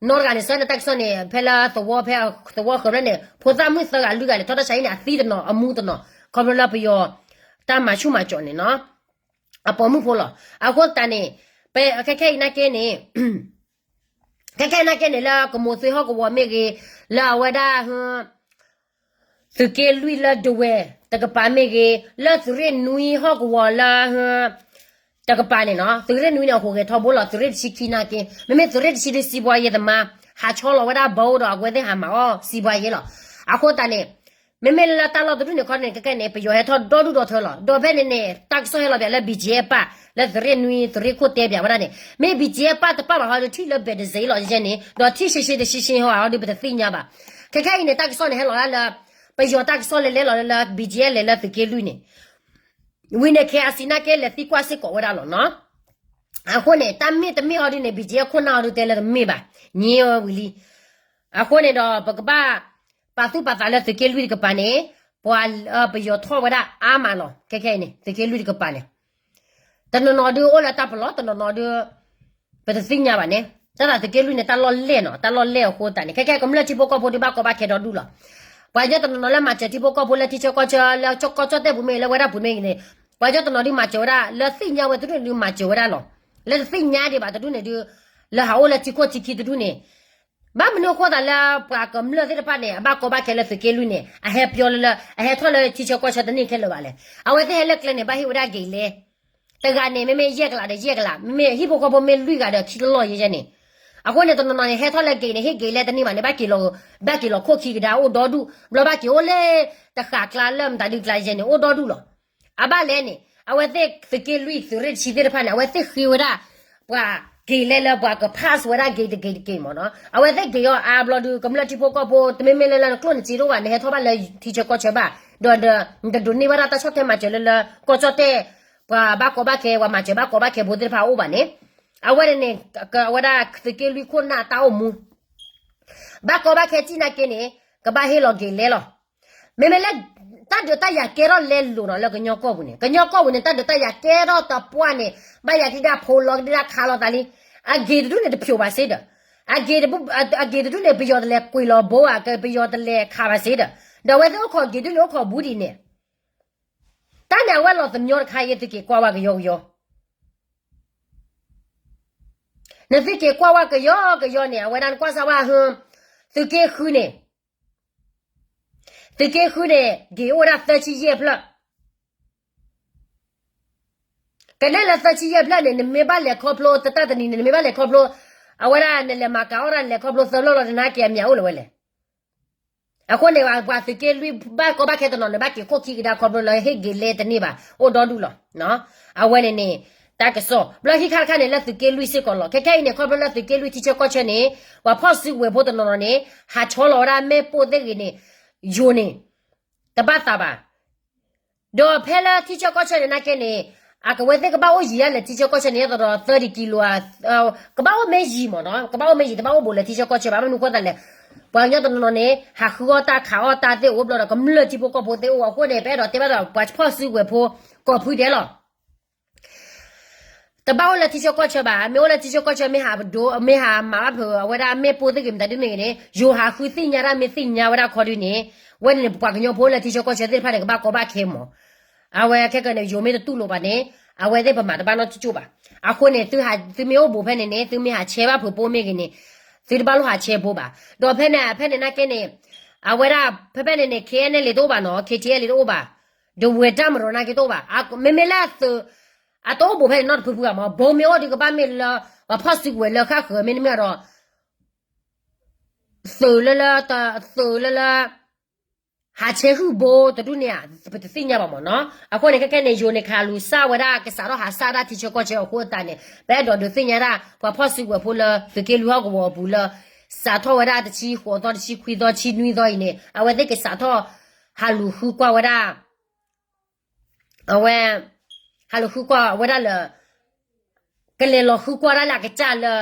နီတဂၤန့ၣ် ဆၢန့ၣ်တၢ်ကစီၣ်န့ၣ် ဖဲလၢသဝီဖဲသဝီဃၢၤဖျၢၣ်န့ၣ် ဖိသၣ်မုၣ်သၢဂၤလွံၢ်ဂၤလဲၤထီၣ်တၢ်ဆါဟံၣ်န့ၣ် အသံတနီၤအမူတနီၤ, ခီဖျိလၢပယီၤ တၢ်မၤဆူၣ်မၤကၠီၤန့ၣ်နီၤ, အပိာ်မုၣ်ဖိလီၤ. အဃိသတးန့ၣ် ပ ခဲခဲအံၤနာ်က့န့ၣ် ခဲခဲအံၤနာ်က့န့ၣ် လၢကမိၢ်သွ့ဟီၣ်ကဝီၤမ့ၢ်ဂ့ၤ, လၢအဝဲဒၣ် သုးက့လွံၢ်လၢဒဝဲၢ်တကပၤမ့ၢ်ဂ့ၤ, လၢသုးရ့ၣ်နွံဟီၣ်ကဝီၤလၢ တကပၤန့ၣ်နီၤ, သုးရ့ၣ်နွံန့ၣ် အဟူးဂဲၤထီဘိလီၤ, သုးရ့ၣ်တဆံခံနာ်က့, မ့မ့ၢ်သုးရ့ၣ်တဆံဒုး စံးဘှါယဲၢ်သမါ ဟးဆီလီၤဝဲဒၣ်ဘီအိၣ်ဒီး အဝဲသ့ၣ်ဟးမၤအီၣ်စံးဘှါယဲၢ်လီၤ. အဃိသတးန့ၣ် မ့မ့ၢ်လၢတၢ်လီၢ်တဒူၣ်န့ၣ်ခီန့ၣ် ခဲခဲန့ၣ် ပယီၤဟဲထီၣ်ဒီဒူၣ်ဒီထၢလီၤ. ဒီးဖဲန့ၣ်န့ၣ် တၢ်ကစီၣ်ဟဲလီၤပၠးလၢ ဘံၣ်ကၠံအပၢ် လၢသုးရ့ၣ်နွံ သုးရ့ၣ်ခိၣ်တဲပၠးဝဲဒၣ်န့ၣ် မ့ၢ် ဘံၣ်ကၠံအပၢ် တပၣ်ဘၣ်ဟီဒီး ထံၣ်လၢဘဲးတစ့လီၤယဲန့ၣ် ဒီးထံၣ်ရှဲရှဲတရှဲရှဲဟီဒီး ပတသ့ၣ်ညါဘၣ်. ခဲခဲအံၤန့ၣ် တၢ်ကစီၣ်န့ၣ် ဟဲလီၤဒၣ်လၢ ပယီၤတၢ်ကစီၣ်လဲၤလဲၤလီၤလၢ ဘံၣ်ကၠံ လဲၤလၢသုးက့လွံၢ်န့ၣ် ဝံၤန့ၣ် ခဲအစံး နာ်က့ လဲၤသံကွၢ်စ့ၢ်ကီးဝဲဒၣ်လီၤနီၤ. အဃိန့ၣ် တၢ်မ့ၢ်တမ့ၢ်ဟီဒုန့ၣ် ဘံၣ်ကၠံအခိၣ်နၢ်ဟီဒုတဲလၢတမ့ၢ်ဘၣ်, ညံဝဲဝံၤလံ. အဃိန့ၣ်ဒီး ပကဘၣ် ပာ်သူၣ်ပာ်သးလၢသုးက့လွံၢ်တကပၤန့ၣ် ပှၤ ပယီၤထီၣ်ဝဲဒၣ်အါမးလီၤ. ခဲခဲအံၤန့ၣ် သုးက့လွံၢ်တကပၤန့ၣ် တနီၤနီၤဒုးအိၣ်လၢတၢ်ပလီၢ် တနီၤနီၤဒုး ပတသ့ၣ်ညါဘၣ်န့ၣ် တၢ်သးသုးက့လွံၢ်န့ၣ် တၢ်လီၢ်လဲၢ်နီၤ, တၢ်လီၢ်လဲၢ်အဃိသတးန့ၣ် ခဲခဲကမျၢၢ်ထံဖိကီၢ်ဖိဒုးဘၣ်ကီဘၣ်ခဲဒီဒူၣ်လီၤ. ပှၤကညီတနီၤနီၤလၢမၤစၢၤထံဖိကီၢ်ဖိလၢထံဆၢကီၢ်ဆၢ လၢကီၢ်ကၠီၣ်တဲၣ်ပူၤမ့ၢ်ဂ့ၤ လၢဝဲဒၣ်ပူၤမ့ၢ်ဂ့ၤန့ၣ် ပှၤကညီတနီၤဒုးမၤစၢၤဝဲဒၣ် လၢသ့ၣ်ညါဝဲတဒူၣ်န့ၣ်ဒုးမၤစၢၤဝဲဒၣ်လီၤ. လၢတသ့ၣ်ညါဒံးဘၣ်တဒူၣ်န့ၣ်ဒုး လၢဟးအိၣ်လၢထံခိၣ်ထံခံတဒူၣ်န့ၣ် ဘၣ်မနုၤအဃိသတးလၢပှၤကမျၢၢ်သ့ၣ်တဖၣ်န့ၣ် အဘၣ်ကီဘၣ်ခဲလၢသုးက့လွံၢ်န့ၣ် အဟဲပၠီလၢလၢ အဟဲထီၣ်လၢထံဆၢကီၢ်ဆၢတန့ၢ်ခဲလၢာ်ဘၣ်လဲၣ်. အဝဲသ့ၣ်ဟဲလၢကျဲန့ၣ် ဘၣ်ဟ့ၣ်ဝဲဒၣ်က့ၤလဲ တဂၤန့ၣ် မ့မ့ၢ်ယဲၢ်ကလးဒီးယဲၢ်ကလး မ့မ့ၢ်ဟံၣ်ဖိဃီဖိမ့ၢ်လွံၢ်ဂၤဒီးခံကလီၢ်ယဲၢ်ယဲၢ်န့ၣ် အဃိန့ၣ် တနီၤနီၤန့ၣ် ဟဲထီၣ်လၢက့ၤန့ၣ် ဟ့ၣ်က့ၤလဲတန့ၢ်ဘၣ်န့ၣ် ဘၣ်က့ၤလီၤ ဘၣ်က့ၤလီၤခိၣ်ခံကဒါအိၣ်ဒီဒူၣ် ဘျီဘၣ်က့ၤအိၣ်လၢ တဃာ်ကျါလၢမတၤဒုကျါယဲၢ်န့ၣ် အိၣ်ဒီဒူၣ်လီၤ. အဘၣ်လဲၣ်န့ၣ် အဝဲသ့ၣ်သုးက့လွံၢ်သုးရ့ၣ်တဆံသ့ၣ်တဖၣ်န့ၣ် အဝဲသ့ၣ်ဃ့ဝဲဒၣ် ပှၤက့ၤလဲလၢလၢပှၤက pass ဝဲဒၣ် gate တ gate တ gate မ့ၢ်နီၤ အဝဲသ့ၣ်က့ၤအီၤအါဘျီဒုး ကမျၢၢ်ထံဖိကီၢ်ဖိ တမ့မ့ၢ်လၢလၢနကျိၣ်နစ့တအိၣ်ဘၣ် နဟဲထီၣ်ဘၣ်လၢထံဆၢကီၢ်ဆၢဘၣ် ဒီး နတဒိးန့ၢ်ဘၣ်ဒၣ်တၢ်ဆီၣ်ထွဲမၤစၢၤလၢလၢ ကီၢ်ကၠီၣ်တဲၣ် ပှၤဘၣ်ကီဘၣ်ခဲ ပှၤမၤစၢၤဘၣ်ကီဘၣ်ခဲဖိသ့ၣ်တဖၣ်အအိၣ်ဘၣ်န့ၣ် အဝဲန့ၣ်န့ၣ် ကဝဲဒၣ်သုးက့လွံၢ်ခိၣ်နၢ်တၢ်အိၣ်မူ ဘၣ်ကီဘၣ်ခဲစံၣ်နာ်က့န့ၣ် ကဘၣ်ဟ့ၣ်လီၤက့ၤလဲလီၤ. မ့မ့ၢ်လၢ တၢ်ဒုးတၢ်ယၤကဲထီၣ်လဲလိၤနီၤ လၢကညီကီၢ်ပူၤန့ၣ် ကညီကီၢ်ပူၤန့ၣ် တၢ်ဒုးတၢ်ယၤကဲထီၣ်တပှၢ်န့ၣ် ဘၣ်ယၤဒံးဒၣ်ဖိလီၤကဒံးဒၣ်ခးလီၤသးလံ. အ gate တဒူၣ်န့ၣ် တဖျိးဘၣ်စ့ဒီး အ gate တဒူၣ်န့ၣ် ပယီၤတလဲၤကွံာ်လီၤဘိဧါ ပယီၤတလဲၤခးဘၣ်စ့ဒီး ဒီးအဝဲသ့ၣ်အိၣ်ခိး gate ဒူၣ်န့ၣ် အိၣ်ခိးဘူးဒံးန့ၣ် တၢ်န့ၣ်အဝဲလီၤသညီတခါအံၤ သုက့ၤကွၢ်ဝဲကယီကယီ နသုက့ၤကွၢ်ဝဲကယီကယီန့ၣ် အဝဲဒၣ်နကွၢ်စၢ်ဝဲဟၢ သုးက့ဃုန့ၣ် သုးက့ဃုန့ၣ် gate အိၣ်ဝဲဒၣ်သၢဆံယဲၢ်ဖျၢၣ် ကနဲၣ်လၢသၢဆံယဲၢ်ဖျၢၣ်န့ၣ် နမ့ၢ်ဘၣ်လဲၤခီဖျိ တတၢ်တနံၤန့ၣ် နမ့ၢ်ဘၣ်လဲၤခီဖျိ အဝဲဒၣ်နလဲၤမၤကၤအီၣ်ဒၣ်နလဲၤခီဖျိသၢဖျၢၣ်လီၤ တနာ်က့အမံၤအိၣ်လၢၤဝဲလဲၣ်. အဃိန့ၣ် ပှၤသုးက့လွံၢ်ဘၣ်ကီဘၣ်ခဲတနီၤန့ၣ် ဘၣ်က့ၤခိၣ်ခံကဒါခီဖျိလၢဟ့ၣ်က့ၤလဲတန့ၢ်ဘၣ် အိၣ်ဒီဒူၣ်လီၤ. အဝဲန့ၣ်န့ၣ် တၢ်ကစီၣ် ဘျီဟံးခါတခါန့ၣ် လၢသုးက့လွံၢ်စ့ၢ်ကီးလီၤ. ခဲခဲအံၤန့ၣ် ခီဖျိလၢသုးက့လွံၢ်ထံဆၢကီၢ်ဆၢန့ၣ် ပှၤဖီၣ်စုကဝဲၤဖိတနီၤနီၤန့ၣ် ဟးဆီလီၤဝဲဒၣ်မ့ၣ်ပိၢ်သ့ၣ်ဂ့ၤန့ၣ် ယိၤန့ၣ် တဘၣ်သးဘၣ် ဒီးဖဲလၢထံဆၢကီၢ်ဆၢန့ၣ်နာ်က့န့ၣ် အကဝဲသ့ၣ်ကဘၣ်အိၣ်ယံၤဒၣ်လဲာ်ထံဆၢကီၢ်ဆၢန့ၣ် ယဲသိးဒီး သၢၢ်ကံလိၤဧါ, ကဘၣ်အိၣ်မ့ၢ်ယံၤမ့ၢ်နီၤ, ကဘၣ်အိၣ်မ့ၢ်ယံၤ တဘၣ်အိၣ်ဘူးလၢထံဆၢကီၢ်ဆၢဘၣ်. မနုၤအဃိသတးလဲၣ်, ပှၤကညီတနီၤနီၤန့ၣ် ဟးဃုအီၣ်တၢ်ခးအီၣ်တၢ်သ့ၣ်အိၣ်ဘျီဒီး ကမျၢၢ်ထံဖိကီၢ်ဖိသ့ၣ်အိၣ်အဃိန့ၣ် ပအဲၣ်ဒိးတဲဘၣ်ဒီး ပှၤဖီၣ်စုကဝဲၤဖိကိးဖုဒဲးလီၤ. တဘၣ်အိၣ်လၢထံဆၢကီၢ်ဆၢဘၣ်, မ့ၢ်အိၣ်လၢထံဆၢကီၢ်ဆၢ မ့ၢ်ဟးပဒိ မ့ၢ်ဟးမၤဘၣ်ဖုးအဝဲဒၣ်မ့ၣ်ပိၢ်သ့ၣ်ဂ့ၤ မတၤဒုမ့ၢ်ဂ့ၤန့ၣ် ယိၤဟးဃုသ့ၣ်ညါတၢ် မ့ၢ်သ့ၣ်ညါဝဲဒၣ်ခီဒုန့ၣ် ဝဲန့ၣ်န့ၣ် ပပှၤကညီဖိလၢထံဆၢကီၢ်ဆၢသ့ၣ်တဖၣ်န့ၣ် ကဘၣ်ကီဘၣ်ခဲမး. အဝဲခဲကနံၣ် ယိၤမ့ၢ်တတူၢ်လိာ်ဘၣ်န့ၣ် အဝဲသ့ၣ်ပမၤတဘၣ်နီတကၠိၢ်ဘၣ်. အဃိန့ၣ် သုမ့ၢ်အိၣ်ဘူးဖဲန့ၣ်န့ၣ် သုမ့ၢ်ဟးဆဲးဘၣ်ဖုးပိၢ်မ့ၢ်ဂ့ၤန့ၣ် သုတဘၣ်လိၣ်ဟးဆဲးဘိဘၣ်. ဒီးဖဲန့ၣ် ဖဲန့ၣ်နာ်က့န့ၣ် အဝဲဒၣ် ဖဲဖဲန့ၣ်န့ၣ် KNLA တအိၣ်ဘၣ်နီၤ, KTLA တအိၣ်ဘၣ်, ဒီးဝဲတၢ်မရီနာ်က့တအိၣ်ဘၣ်. မ့မ့ၢ်လၢသုး အတအိၣ်ဘူးဖဲန့ၣ်နီတဖုဖုဘၣ်မး, ဘိမ့ၢ်အိၣ်ဒီးကဘၣ်မ့ၢ်လၢ ပှၤဖီၣ်စုကဝဲၤလၢဃၣ်ဃၢၤမ့တမ့ၢ်ဒီး သုးလၢလၢ သုးလၢလၢ ဟးဆဲးဟုၣ်ဘိတဒူၣ်န့ၣ်ဧါ, ပတသ့ၣ်ညါဘၣ်မးနီၤ. အဃိန့ၣ် ခဲခဲန့ၣ် ယိၤန့ၣ်ခးလူၤစၢ်ဝဲဒၣ် ကစးထီၣ်ဟးစၢ်ဒၣ်ထံဆၢကီၢ်ဆၢအဃိသတးန့ၣ် ပအဲၣ်ဒိးဒုးသ့ၣ်ညါဒၣ် ပှၤဖီၣ်စုကဝဲၤဖိလၢသုးက့လွံၢ်ဟီၣ်ကဝီၤအပူၤလၢ စးထီၣ်ဝဲဒၣ်တဆံဃိးသီ တဆံခွံသီ တဆံနွံသီအံၤန့ၣ် အဝဲသ့ၣ်ကစးထီၣ် ဟးလူၤဃုကွၢ်ဝဲဒၣ် အဝဲ ဟးလူၤဃုကွၢ်ဝဲဒၣ်လၢ ကလဲၤလီၤဃုကွၢ်ဒၣ်လၢအကစၢ်လၢ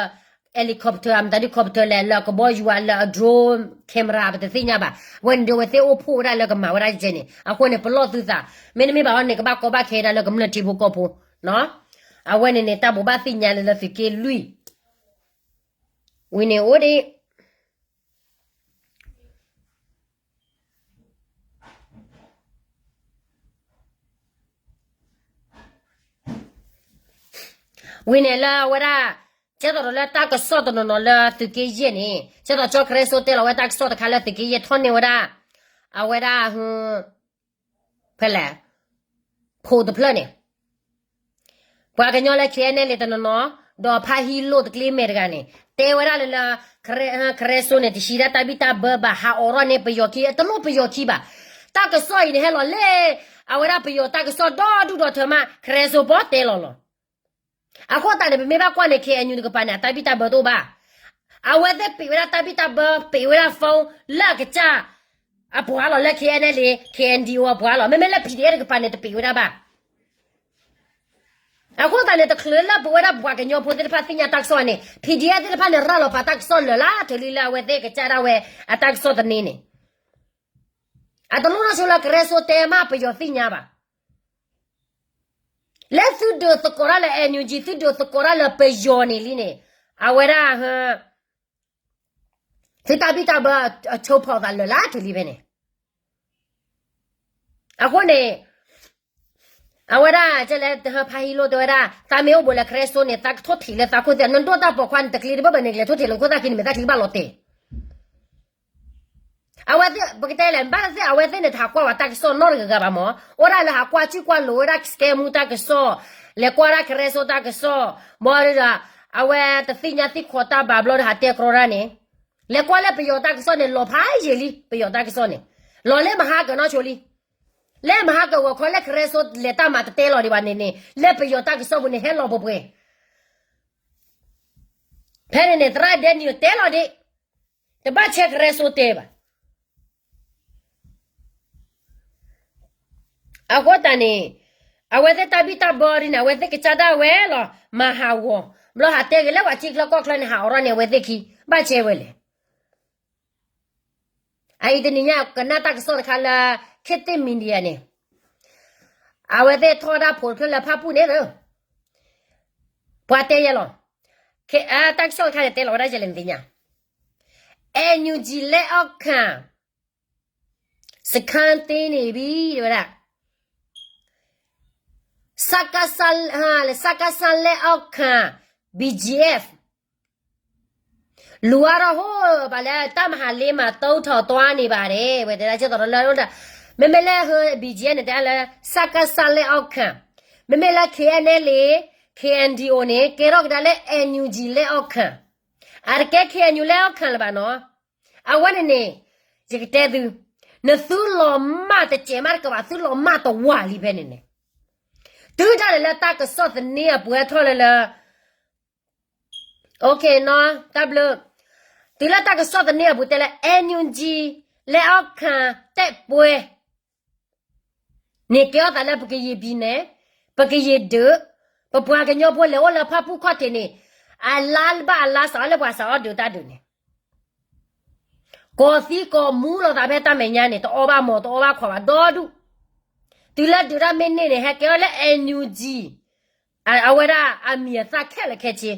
helicopter အမတၤဒု copter လဲၣ် လၢအကဘီယူၤဧါ လၢအ drone camera ပတသ့ၣ်ညါဘၣ်. အဝဲန့ၣ်ဒီးအဝဲသ့ၣ်အိၣ်ဖှိၣ်ဝဲဒၣ်လၢကမၤဝဲဒၣ်ယဲန့ၣ် အဃိန့ၣ် ပလီၢ်သုသး မ့တမ့ၢ်ဘၣ်အီၤန့ၣ် ကဘၣ်ကီဘၣ်ခဲဒၣ်လၢကမျၢၢ်ထံဖိကီၢ်ဖိ အဝဲန့ၣ်န့ၣ် တၢ်ဘိးဘၣ်သ့ၣ်ညါလၢလၢသုးက့လွံၢ် ဝံၤန့ၣ်အိၣ်ဒံး ဝံၤန့ၣ်လၢအဝဲဒၣ် ကဲသိးဒီးလၢတၢ်ကစီၣ်တနီၤနီၤလၢသုးက့ယဲၢ်န့ၣ် ကဲသိးကၠီကရၢစိတဲလီၤဝဲတၢ်ကစီၣ်တခါလၢသုးက့ယဲၢ်ထီၣ်န့ၢ်ဝဲဒၣ် အဝဲဒၣ် ဖဲလဲၣ် ဖိတဖျၢၣ်န့ၣ် ပှၤကညီလၢ KNLA တနီၤနီၤ ဒီးဖါဟံးလိၢ်တကျ့မဲာ်တဂၤန့ၣ် တဲဝဲဒၣ်လၢလၢ ကရၢစိန့ၣ် တဟံးဒၣ်တၢ်ဘံၣ်တၢ်ဘၢဘၣ် ဟးအိးထီၣ်န့ၢ်ပယီၤခံ အတလိၣ်ပယီၤခံဘၣ်. တၢ်ကစီၣ်အံၤန့ၣ် ဟဲလီၤလၢ အဝဲဒၣ်ပယီၤတၢ်ကစီၣ်ဒီဒူၣ်ဒီထၢမး ကရၢစိပီတဲလီၤလီၤ. အဃိသတးန့ၣ် ပမ့ၢ်ဘၣ်ကွၢ်န့ၣ် KNU တကပၤန့ၣ် အတၢ်ဘံၣ်တၢ်ဘၢတအိၣ်ဘၣ်. အဝဲသ့ၣ်ပံးဝဲဒၣ်တၢ်ဘံၣ်တၢ်ဘၢ ပံးဝဲဒၣ် phone လၢအကစၢ် အပှၤလီၤ လၢ KNLA KNDO အပှၤလီၤ. မ့မ့ၢ်လၢ PDF တကပၤန့ၣ် တပံးဝဲဒၣ်ဘၣ်. အဃိသတးန့ၣ် တချုးလၢပဝဲဒၣ်ပှၤကညီဖိသ့ၣ်တဖၣ်သ့ၣ်ညါတၢ်ကစီၣ်န့ၣ် PDF သ့ၣ်တဖၣ်န့ၣ် ရၤလီၤပာ်တၢ်ကစီၣ်လၢာ်လၢထၢၣ်လံလၢအဝဲသ့ၣ်ကစၢ်ဒၣ်ဝဲအတၢ်ကစီၣ်သန့န့ၣ် အတလိၣ်နီၢ်ဆိလၢကရၢစိတဲမးပယီၤသ့ၣ်ညါဘၣ်. လၢသုဒုးသကိးတၢ်လၢ NUG သုဒုးသကိးတၢ်လၢပယီၤန့ၣ်လံန့ၣ် အဝဲဒၣ် သုတၢ်ဘံၣ်တၢ်ဘၢအဆိဖီၣ်သးလၢာ်လၢထၢၣ်လံဖဲန့ၣ်. အဃိန့ၣ် အဝဲဒၣ် ကဲလဲၣ်တဟၢဖါဟံးလိၢ်တဲဝဲဒၣ် သးမ့ၢ်အိၣ်ဘူးလၢကရၢစိန့ၣ် သးကထိၣ်ထံးလၢသးခိၣ်သ့ၣ် နဒိၣ်တၢ်ပိာ်ခွါန့ၣ် တကျ့တဘၣ်ဘၣ်န့ၣ် ကလဲၤထိၣ်ထံးလၢနခိၣ်သၣ်ခံန့ၣ် မ့ၢ်တၢ်ချံဘၣ်လီၤတဲာ် အဝဲသ့ၣ် ပကတဲလဲၣ် ဘၣ်သ့ၣ်အဝဲသ့ၣ်န့ၣ် တဟးကွၢ်ဝဲတၢ်ကစီၣ်နီတဂၤဂၤဘၣ်မး အိၣ်ဒၣ်လၢဟးကွၢ်စုကွၢ်လိာ်ဝဲဒၣ် scam တၢ်ကစီၣ် လဲၤကွၢ်ဒၣ်ကရၢစိတၢ်ကစီၣ် ဘၣ်ဒီး အဝဲတသ့ၣ်ညါသ့ၣ်ခီတၢ်ဘၣ်ဘျီဒီးဟးတဲကြီဒၣ်န့ၣ် လဲၤကွၢ်လၢပယီၤတၢ်ကစီၣ်န့ၣ် လီၤဖးယံာ်လံ ပယီၤတၢ်ကစီၣ်န့ၣ် လီၤလၢမဟါကၢၤနီၢ်ဆိလံ လၢမဟါကၢၤဂီၤခီလၢကရၢစိလဲၤတၢ်မၤတတဲလီၤဒံးဘၣ်န့ၣ်န့ၣ် လၢပယီၤတၢ်ကစီၣ်ပူၤန့ၣ် ဟဲလီၤပှဲၤပှဲၤ ဖဲန့ၣ်န့ၣ် သရၣ်ဒဲနံၣ်တဲလီၤဒံး တဘၣ်ဆဲကရၢစိတဲဘၣ်. အဃိသတးန့ၣ် အဝဲသ့ၣ်တၢ်ဘံၣ်တၢ်ဘၢဒ်န့ၣ် အဝဲသ့ၣ်ကစၢ်ဒၣ်ဝဲလီၤ မၤဟးဂီၤ ဘျီဟးတဲဂ့ၤလၢပှၤထံချၢကီၢ်ချၢန့ၣ် ဟးအိးထီၣ်န့ၢ်အဝဲသ့ၣ်ခံ ဘၣ်ဆဲဝဲလဲၣ်. အအံၤတနံၤညါ ကနၣ်တၢ်ကစီၣ်တခါလၢ ခေတ်သစ် Media န့ၣ် အဝဲသ့ၣ်ထီၣ်ဒၣ်ဖိတဖျၢၣ်လၢဖၣ်ပူၣ်န့ၣ် ပှၤတဲယဲလီၤ. တၢ်ကစီၣ်တခါန့ၣ် တဲလီၤဝဲဒၣ်ယဲလဲၣ်နသ့ၣ်ညါ NUG လၢအီၣ်ခၣ် စခန်းသိမ်းနေပြီ တဲဝဲဒၣ် စကစ လၢအီၣ်ခၣ် BGF လူၤအါထီၣ်ဟိ ဘၣ်လၢ တပ်မဟာလေးမှာ သုတ်ထီၣ်သွားနေပါတယ် ဝဲတဲဒၣ်ကဲသိးလၢ မ့မ့ၢ်လၢ BGF န့ၣ် တဲလၢ စကစ လၢအီၣ်ခၣ် မ့မ့ၢ်လၢ KNLA KNDO န့ၣ် ကဲထီၣ်ကဒါလၢ NUG လၢအီၣ်ခၣ် အတကဲ KNU လၢအီၣ်ခၣ်လၢၤဘၣ်နီၤ အဝဲန့ၣ်န့ၣ် ယကတဲသု နသုလီၤမၢ်တစဲးမးတကဘၣ် သုလီၤမၢ်တဝာ်လံဖဲန့ၣ်န့ၣ် တုၤဒၣ်လဲာ်လၢတၢ်ကစီၣ်သန့အပှဲၤထီၣ်လၢလၢ OK နီၤ တၢ်ဘျုး တုၤလၢတၢ်ကစီၣ်သန့အပူၤတဲလၢ NUG လၢအီၣ်ခၣ်တဲာ်ပှဲၤ န့ၣ်ကဲထီၣ်သးလၢပကယံာ်ဘံၣ်န့ၣ် ပကယံာ်ဒုး ပပှၤကညီဖိလဲၤအိၣ်လၢဖၣ်ပူၣ်ခီၣ်ထံးန့ၣ် အလါဘၣ်အလါစးအီၤလၢပှၤစးအီၣ်ဒုးတၢ်ဒုးန့ၣ် ကီၤသံကီၤမူလိာ်သးဖဲတၢ်မဲာ်ညါန့ၣ် တအီၣ်ဘၣ်မီၤတအီၣ်ဘၣ်ခွါဘၣ်ဒီဒူၣ် တုၤလၢဒုးတၢ်မ့ၢ်န့ၢ်န့ၣ် ဟဲကဲထီၣ်လၢ NUG အဝဲဒၣ်အမံၤအသၣ်ခဲလၢာ်ခဲဆ့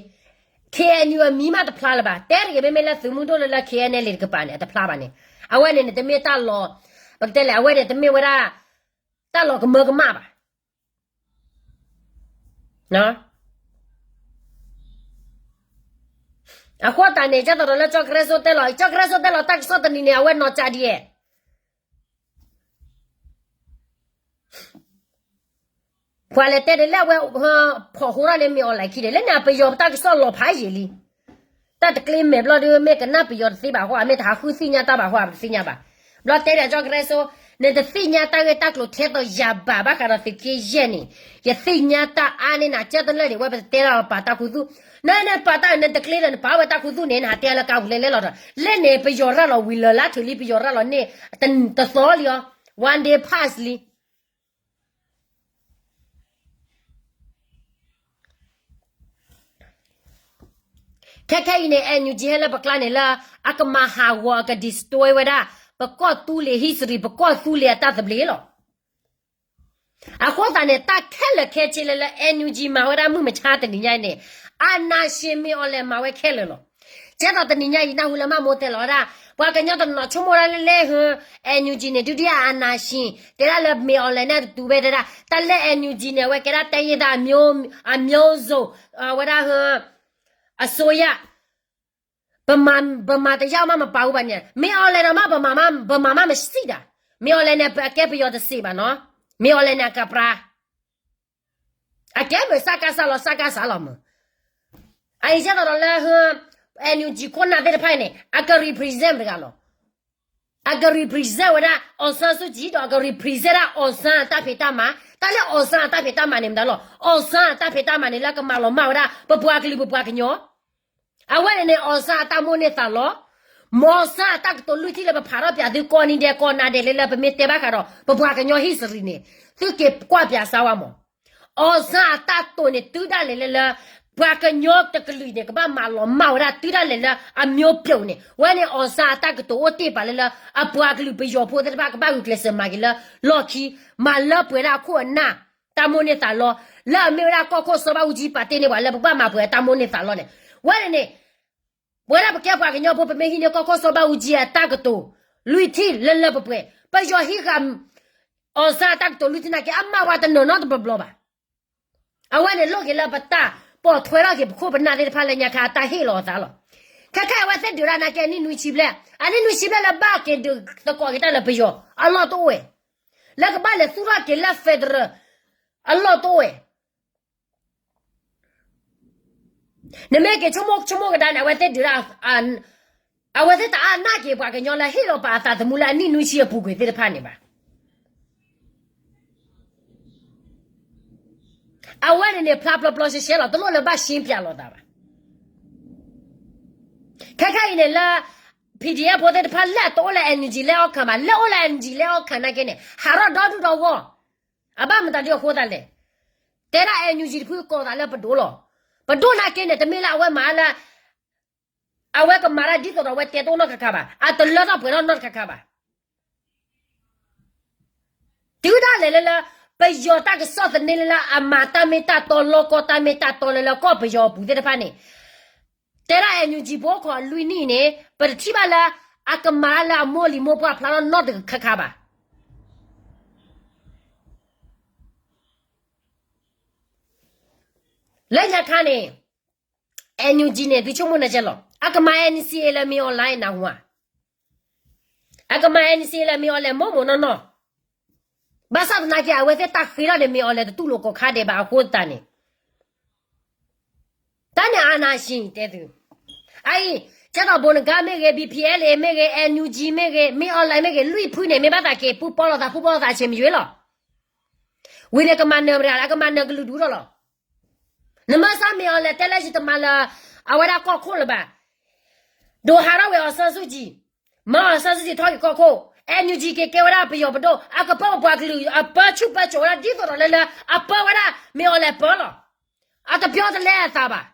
KNU အမံၤမးတဖျါလၢၤဘၣ် တဲတဂ့ၤ မ့မ့ၢ်လၢသုးမုၢ်ဒိၣ်လၢလၢ KNLA တကပၤန့ၣ် အတဖျါဘၣ်န့ၣ် အဝဲန့ၣ်န့ၣ် တမ့ၢ်တၢ်လီၤ ပကတဲလဲၣ် အဝဲန့ၣ် တမ့ၢ်ဝဲဒၣ် တၢ်လီၤကမၢကမၣ်ဘၣ် အဃိသတးန့ၣ် ကၢ်သိးဒီးလၢကၠီကရၢစိတဲလီၤ ကၠီကရၢစိတဲလီၤ တၢ်ကစီၣ်တနံၤန့ၣ် အဝဲနီၢ်ကၠးဒ်အဲၣ် ပှၤလဲၤတဲဒ်လၢအဝဲ ဖီၣ်ဟိထီၣ်န့ၣ် မ့ၢ်အီၤလၢခံန့ၣ် လၢန့ၣ် ပယီၤပတၢ်ကစီၣ်လီၤဖးယံာ်လံ တၢ်တကျ့မဲာ်ဘျီဒီး မ့ၢ်ကနၣ်ပယီၤတသ့ဘၣ်ဟီ မ့ၢ်တဟးဃုသ့ၣ်ညါတၢ်ဘၣ်ဟီ ပတသ့ၣ်ညါဘၣ် ဘျီတဲဒီးကၠီကရၢစိ နတသ့ၣ်ညါတၢ်ဂ့ၢ်တၢ်ကျိၤထဲသိးယၤဘၣ် ဘၣ်ဃးဒီးသုးက့ယဲၢ်န့ၣ် ယသ့ၣ်ညါတၢ်အါန့ၢ်နၤ ကၢ်တလၢာ်န့ၣ် ဝဲပတတဲဒၣ်ပာ်တၢ်ခူသူၣ် နနပာ်တၢ် နတကျ့ဒီးနပာ်ဝဲတၢ်ခူသူၣ်န့ၣ် နဟးတဲလၢကါပူၤလဲလဲလီၤဒီး လၢန့ၣ် ပယီၤရၤလီၤဝံၤလၢာ်လၢထၢၣ်လံ ပယီၤရၤလီၤန့ၢ် တသီလံအီၤ one day pass လံ. ခဲခဲအံၤန့ၣ် NUG ဟဲလၢပကျါန့ၣ်လၢ အကမၤဟးဂီၤ အက destroy ဝဲဒၣ် ပကီၢ်သူလ့ၤ history ပကီၢ်သူလ့ၤအတၢ်သဘျ့လီၤ. အဃိသတးန့ၣ် တၢ်ခဲလၢာ်ခဲဆ့လၢလၢ NUG မၤဝဲဒၣ်မုၢ်မဆါတနံၤညါအံၤန့ၣ် အာဏာရှင် မင်းအောင်လှိုင် မၤဝဲခဲလၢာ်လီၤ. ကဲသိးတနံၤညါအံၤ နၢ်ဟူလၢမၢ်မိၢ်တဲလီၤဝဲဒၣ် ပှၤကညီတနီၤဆိကမိၣ်ဒၣ်လၢလဲၣ်ဟၢ NUG န့ၣ် ဒုတိယအာဏာရှင် တဲဒၣ်လၢ မင်းအောင်လှိုင် န့ၣ်တတူၢ်ဘဲတဲဒၣ် တၢ်လၢ NUG န့ၣ် အဝဲကဲဒၣ် တိုင်းရင်းသားမျိုးစုံ အဝဲဒၣ်ဟၢ အစိုးရ ဗမာ ဗမာတယောက်မှမပါဘူးဘၣ်န့ၣ် မင်းအောင်လှိုင် ဒီးမၢ် ဗမာမှ ဗမာမှမရှိတာ မင်းအောင်လှိုင် န့ၣ် အကဲပယီၤတစ့းဘၣ်နီၤ မင်းအောင်လှိုင် န့ၣ် အကပြါ အကဲမုာ် စကစ လီၤ စကစ လီၤမုာ် အအံၤကဲသိးဒီးလၢ NUG ခိၣ်နၢ်သ့ၣ်တဖၣ်အံၤန့ၣ် အက represent တဂၤလီၤ. အက represent ဝဲဒၣ် အောင်ဆန်းစုကြည် ဒီးအက represent ဒၣ် အောင်ဆန်း အတၢ်ဖံးတၢ်မၤ တၢ်လၢ အောင်ဆန်း အတၢ်ဖံးတၢ်မၤန့ၣ်မတၤလီၤ အောင်ဆန်း အတၢ်ဖံးတၢ်မၤန့ၣ် လၢကမၤလီၤမၢ်ဝဲဒၣ် ပပှၤကလုာ်ပပှၤကညီ အဝဲန့ၣ်န့ၣ် အောင်ဆန်း အတၢ်မိၣ်န့ၢ်သးလီ မ့ၢ် အောင်ဆန်း အတၢ်ကတိၤလွံၢ်ထံၣ်လၢပဖးထီၣ်ပၠးသုကိးနံၤဒဲးကိးနၤဒဲးလၢလၢပမ့ၢ်တဲဘၣ်ဃးဒီး ပပှၤကညီ history န့ၣ် သုက့ၤကွၢ်ပၠးစါဝဲမး အောင်ဆန်း အတၢ်တိာ်န့ၣ် တုၤဒၣ်လဲာ်လၢလၢ ပှၤကညီတကလုာ်န့ၣ် ကဘၣ်မၤလီၤမၢ်ဝဲဒၣ် တုၤဒၣ်လဲာ်လၢအမျိုးပြုတ်န့ၣ် ဝဲန့ၣ် အောင်ဆန်း အတၢ်ကတိၤအိၣ်တ့ၢ်ပာ်လၢလၢ အပှၤကလုာ်ပယီၤဖိသ့ၣ်တဖၣ် ကဘၣ်ဂုာ်ကျဲးစၢးမၤက့ၤလၢလီၢ်ခံ မၤလၢပှဲၤဒၣ်အခိၣ်အနၢ် တၢ်မိၣ်န့ၢ်သးလီ လၢအမ့ၢ်ဝဲဒၣ်ကီၢ်ခိၣ်စီၤဘၣ်အူကၠံ ပာ်တ့ၢ်န့ၢ်ပှၤလၢပကဘၣ်မၤပှဲၤအတၢ်မိၣ်န့ၢ်သးလီန့ၣ် ဝဲန့ၣ်န့ၣ် ပဝဲဒၣ်ပကဲပှၤကညီဖိ ပမ့ၢ်ဟံးန့ၢ်ကီၢ်ခိၣ်စီၤဘၣ်အူကၠံအတၢ်ကတိၤ လွံၢ်ထံၣ်လၢလၢပှဲၤပှဲၤ ပယီၤဟံးဃာ် အောင်ဆန်း အတၢ်ကတိၤလွံၢ်ထံၣ်နာ်က့ အမၤပှၤတနီၤနီတဘျီဘျီဘၣ်. အဝဲန့ၣ်လိၣ်က့ၤလၢပတၢ်ပိာ်ထွဲထီၣ်က့ၤပခိၣ်ပနၢ်သ့ၣ်တဖၣ်လၢညါခါအတၢ်ဟ့ၣ်လီၤအသးလီၤ. ခဲခဲအံၤအဝဲသ့ၣ်ဒုးတၢ်နာ်က့အနံၣ်နွံဆံဘျဲၣ် အနံၣ်နွံဆံဘျဲၣ်လၢဘၣ်က့ၤဒုးသကိးက့ၤတၢ်လၢပယီၤ အလီၢ်တအိၣ်ဝဲ လၢကဘၣ်လဲၤသူၣ်ထီၣ်က့ၤလၢ federal အလီၢ်တအိၣ်ဝဲ နမ့ၢ်က့ၤဆိကမိၣ်ဆိကမိၣ်ကဒါန့ၣ် အဝဲသ့ၣ်ဒုးတၢ် အဝဲသ့ၣ်တအါနာ်က့ၤပှၤကညီလၢဟ့ၣ်လီၤပာ်အသးသမူလၢအနံၣ်နွံဆံအပူၤကွံာ်သ့ၣ်တဖၣ်န့ၣ်ဘၣ်. အဝဲန့ၣ်န့ၣ် ဖျါပျီပျီရှဲရှဲလီၤ တလိၣ်လၢဘၣ်ရှင်းပြလီၤသးဘၣ်. ခဲခဲအံၤန့ၣ်လၢ PDF ဖိသ့ၣ်တဖၣ်လၢအတအိၣ်လၢ NUG လၢအီၣ်ခၢၣ်ဘၣ် လၢအိၣ်လၢ NUG လၢအီၣ်ခၢၣ်နာ်က့န့ၣ် ဟးထီၣ်ဒီဒူၣ်ဒီဂီၢ် အဘၣ်မတၤဒ်အဃိသတးလဲၣ်. တဲဒၣ် NUG တဖုကီၤသးလၢပဒိၣ်လီၤ. ပဒိၣ်နာ်က့န့ၣ် တမ့ၢ်လၢအဝဲမၤလၢ အဝဲကမၤတၢ်ဒ်သိးဒီးအဝဲတဲတအိၣ်နီတခါခါဘၣ်. အတလၢထီၣ်ပှဲၤထီၣ်နီတခါခါဘၣ်. တုၤဒၣ်လဲာ်လၢလၢ ပယီၤတၢ်ကစီၣ်သန့လၢလၢ အမၤတၢ်မ့ၢ်တၢ်တီလီၢ်ကီၢ်တၢ်မ့ၢ်တၢ်တီလၢလၢကီၢ်ပယီၤအပူၤသ့ၣ်တဖၣ်န့ၣ် တဲဒၣ် NUG ဖိခိၣ်လွံၢ်နံၣ်န့ၣ် ပတထံၣ်ဘၣ်လၢ အကမၤတၢ်လၢအမိၢ်လံၤမိၢ်ပှၢ်ဖျါထီၣ်နီတခါခါဘၣ်. လၢညါခါန့ၣ် NUG န့ၣ် သုဆိကမိၣ်နၤကဲလီၤ. အကမၤ NCA လၢ မင်းအောင်လှိုင် နၢ်ဟူဧါ. အကမၤ NCA လၢ မင်းအောင်လှိုင် မိၢ်မိၢ်နီၢ်နီၢ်. ဘၣ်ဆၣ်သနာ်က့ အဝဲသ့ၣ်တၢ်ဃ့ထီၣ်န့ၣ် မင်းအောင်လှိုင် တတူၢ်လိာ်ကိးခါဒဲးဘၣ်အဃိသတးန့ၣ် တၢ်န့ၣ် အာဏာရှင် တဲသု. အအံၤ ကဲသိး ဘိနကါ မ့ၢ်ဂ့ၤ, BPLA မ့ၢ်ဂ့ၤ, NUG မ့ၢ်ဂ့ၤ, မင်းအောင်လှိုင် မ့ၢ်ဂ့ၤ, လွံၢ်ဖုန့ၣ် မ့ၢ်ဘၣ်သးက့ၤပူပီလိာ်သး ပူပီလိာ်သးဆ့မယွ့လီၤ. ဝံၤန့ၣ်ကမၤနၢၤမတၤလဲၣ်, အကမၤနၢၤကလုာ်ဒူၣ်ထီၣ်လီၤ. နမ့ၢ်စ့ၢ် မင်းအောင်လှိုင် တဲလၢယတမၤလၢ အဝဲဒၣ်ကီၢ်ခိၣ်လၢၤဘၣ်. ဒိးဟးထီၣ်ဝဲ အောင်ဆန်းစုကြည်, မၢ အောင်ဆန်းစုကြည် ထီၣ်က့ၤကီၢ်ခိၣ်, NUG က့ၤကဲဝဲဒၣ်ပယီၤပဒိၣ်, အကပၢပပှၤကလုာ် အပၢဆူၣ်ပၢစိးဝဲဒၣ် ဒ်သိးဒီးလၢလၢ အပၢဝဲဒၣ် မင်းအောင်လှိုင်ပၢလီၤ. အတပျီတလဲအသးဘၣ်.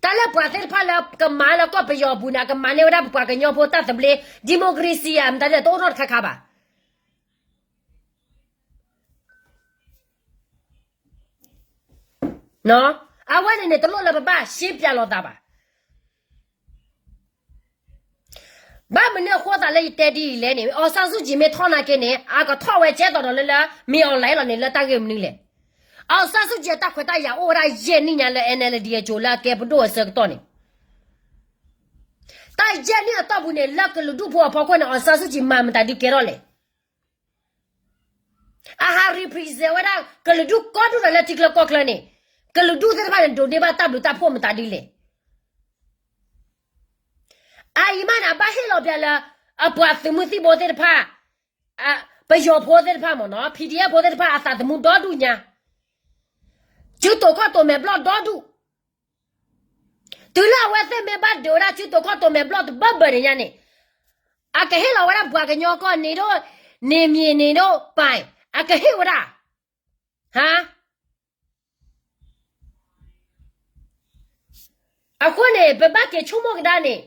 တၢ်လၢပှၤသ့ၣ်တဖၣ်လၢကမၤလၢကီၢ်ပယီၤအပူၤန့ၣ် အကမၤန့ၢ်ဝဲဒၣ်ပပှၤကညီဖိတၢ်သဘျ့, democracy ဧါ မတၤဒ်လဲၣ် တအိၣ်နီတခါခါဘၣ်. အဝဲန့ၣ်န့ၣ် တလိၣ်လၢပဘၣ်ရှင်းပြလီၤသးဘၣ်. ဘၣ်မနုၤအဃိသတးလၢယတဲဒ်အံၤလဲၣ်န့ၣ် အောင်ဆန်းစုကြည် မ့ၢ်ထီၣ်နာ်က့န့ၣ် အကထီၣ်ဝဲကဲသိးဒီးလၢလၢ မင်းအောင်လှိုင် လီၤန့ၣ် လၢတၢ်ဂ့ၢ်မနုၤလဲၣ်. အောင်ဆန်းစုကြည် အတၢ်ခွဲးတၢ်ယာ်အိၣ်ဝဲဒၣ်ယဲၢ်နံၣ်ညါလၢ NLD အစိၤလၢအကဲပဒိၣ်အဆၢကတီၢ်န့ၣ် တၢ်ယဲၢ်နံၣ်အတီၢ်ပူၤန့ၣ် လၢကလုာ်ဒူၣ်ဖိအဖီခိၣ်န့ၣ် အောင်ဆန်းစုကြည် မၤမတၤဒုးကဲထီၣ်လဲၣ်. အဟး represent ဝဲဒၣ် ကလုာ်ဒူၣ်ကိးဒူၣ်ဒီးလၢထံချၢကီၢ်ချၢန့ၣ် ကလုာ်ဒူၣ်သ့ၣ်တဖၣ်န့ၣ် ဒိးန့ၢ်ဘၣ်တၢ်ဘျုးတၢ်ဖှိၣ်မတၤဒ်လဲၣ်. အအံၤမးန့ၣ် အဘၣ်ဟ့ၣ်လီၤပျးလၢ အပှၤသုးမုၢ်သံၣ်ဘိသ့ၣ်တဖၣ် ပယီၤဖိသ့ၣ်တဖၣ်မ့ၢ်နီၤ PDF ဖိသ့ၣ်တဖၣ်အသးသမူဒီဒူၣ်ညါ စုတိာ်ခီၣ်တိာ်မဲာ်ဘျီၣ်ဒီဒူၣ် တုၤလၢအဝဲသ့ၣ်မ့ၢ်ဘၣ်ဒုးဝဲဒၣ်စုတိာ်ခီၣ်တိာ်မဲာ်ဘျီၣ်တဘၢဘၢန့ၣ်ညါန့ၣ် အကဟ့ၣ်လီၤဝဲဒၣ်ပှၤကညီကီၢ်န့ၣ်ဒိၣ်, န့ၢ်မံၤန့ၣ်ဒိၣ်ပၢ်, အကဟ့ၣ်ဝဲဒၣ်, ဟါ အဃိန့ၣ် ပဘၣ်က့ၤဆိကမိၣ်ကဒါန့ၣ်,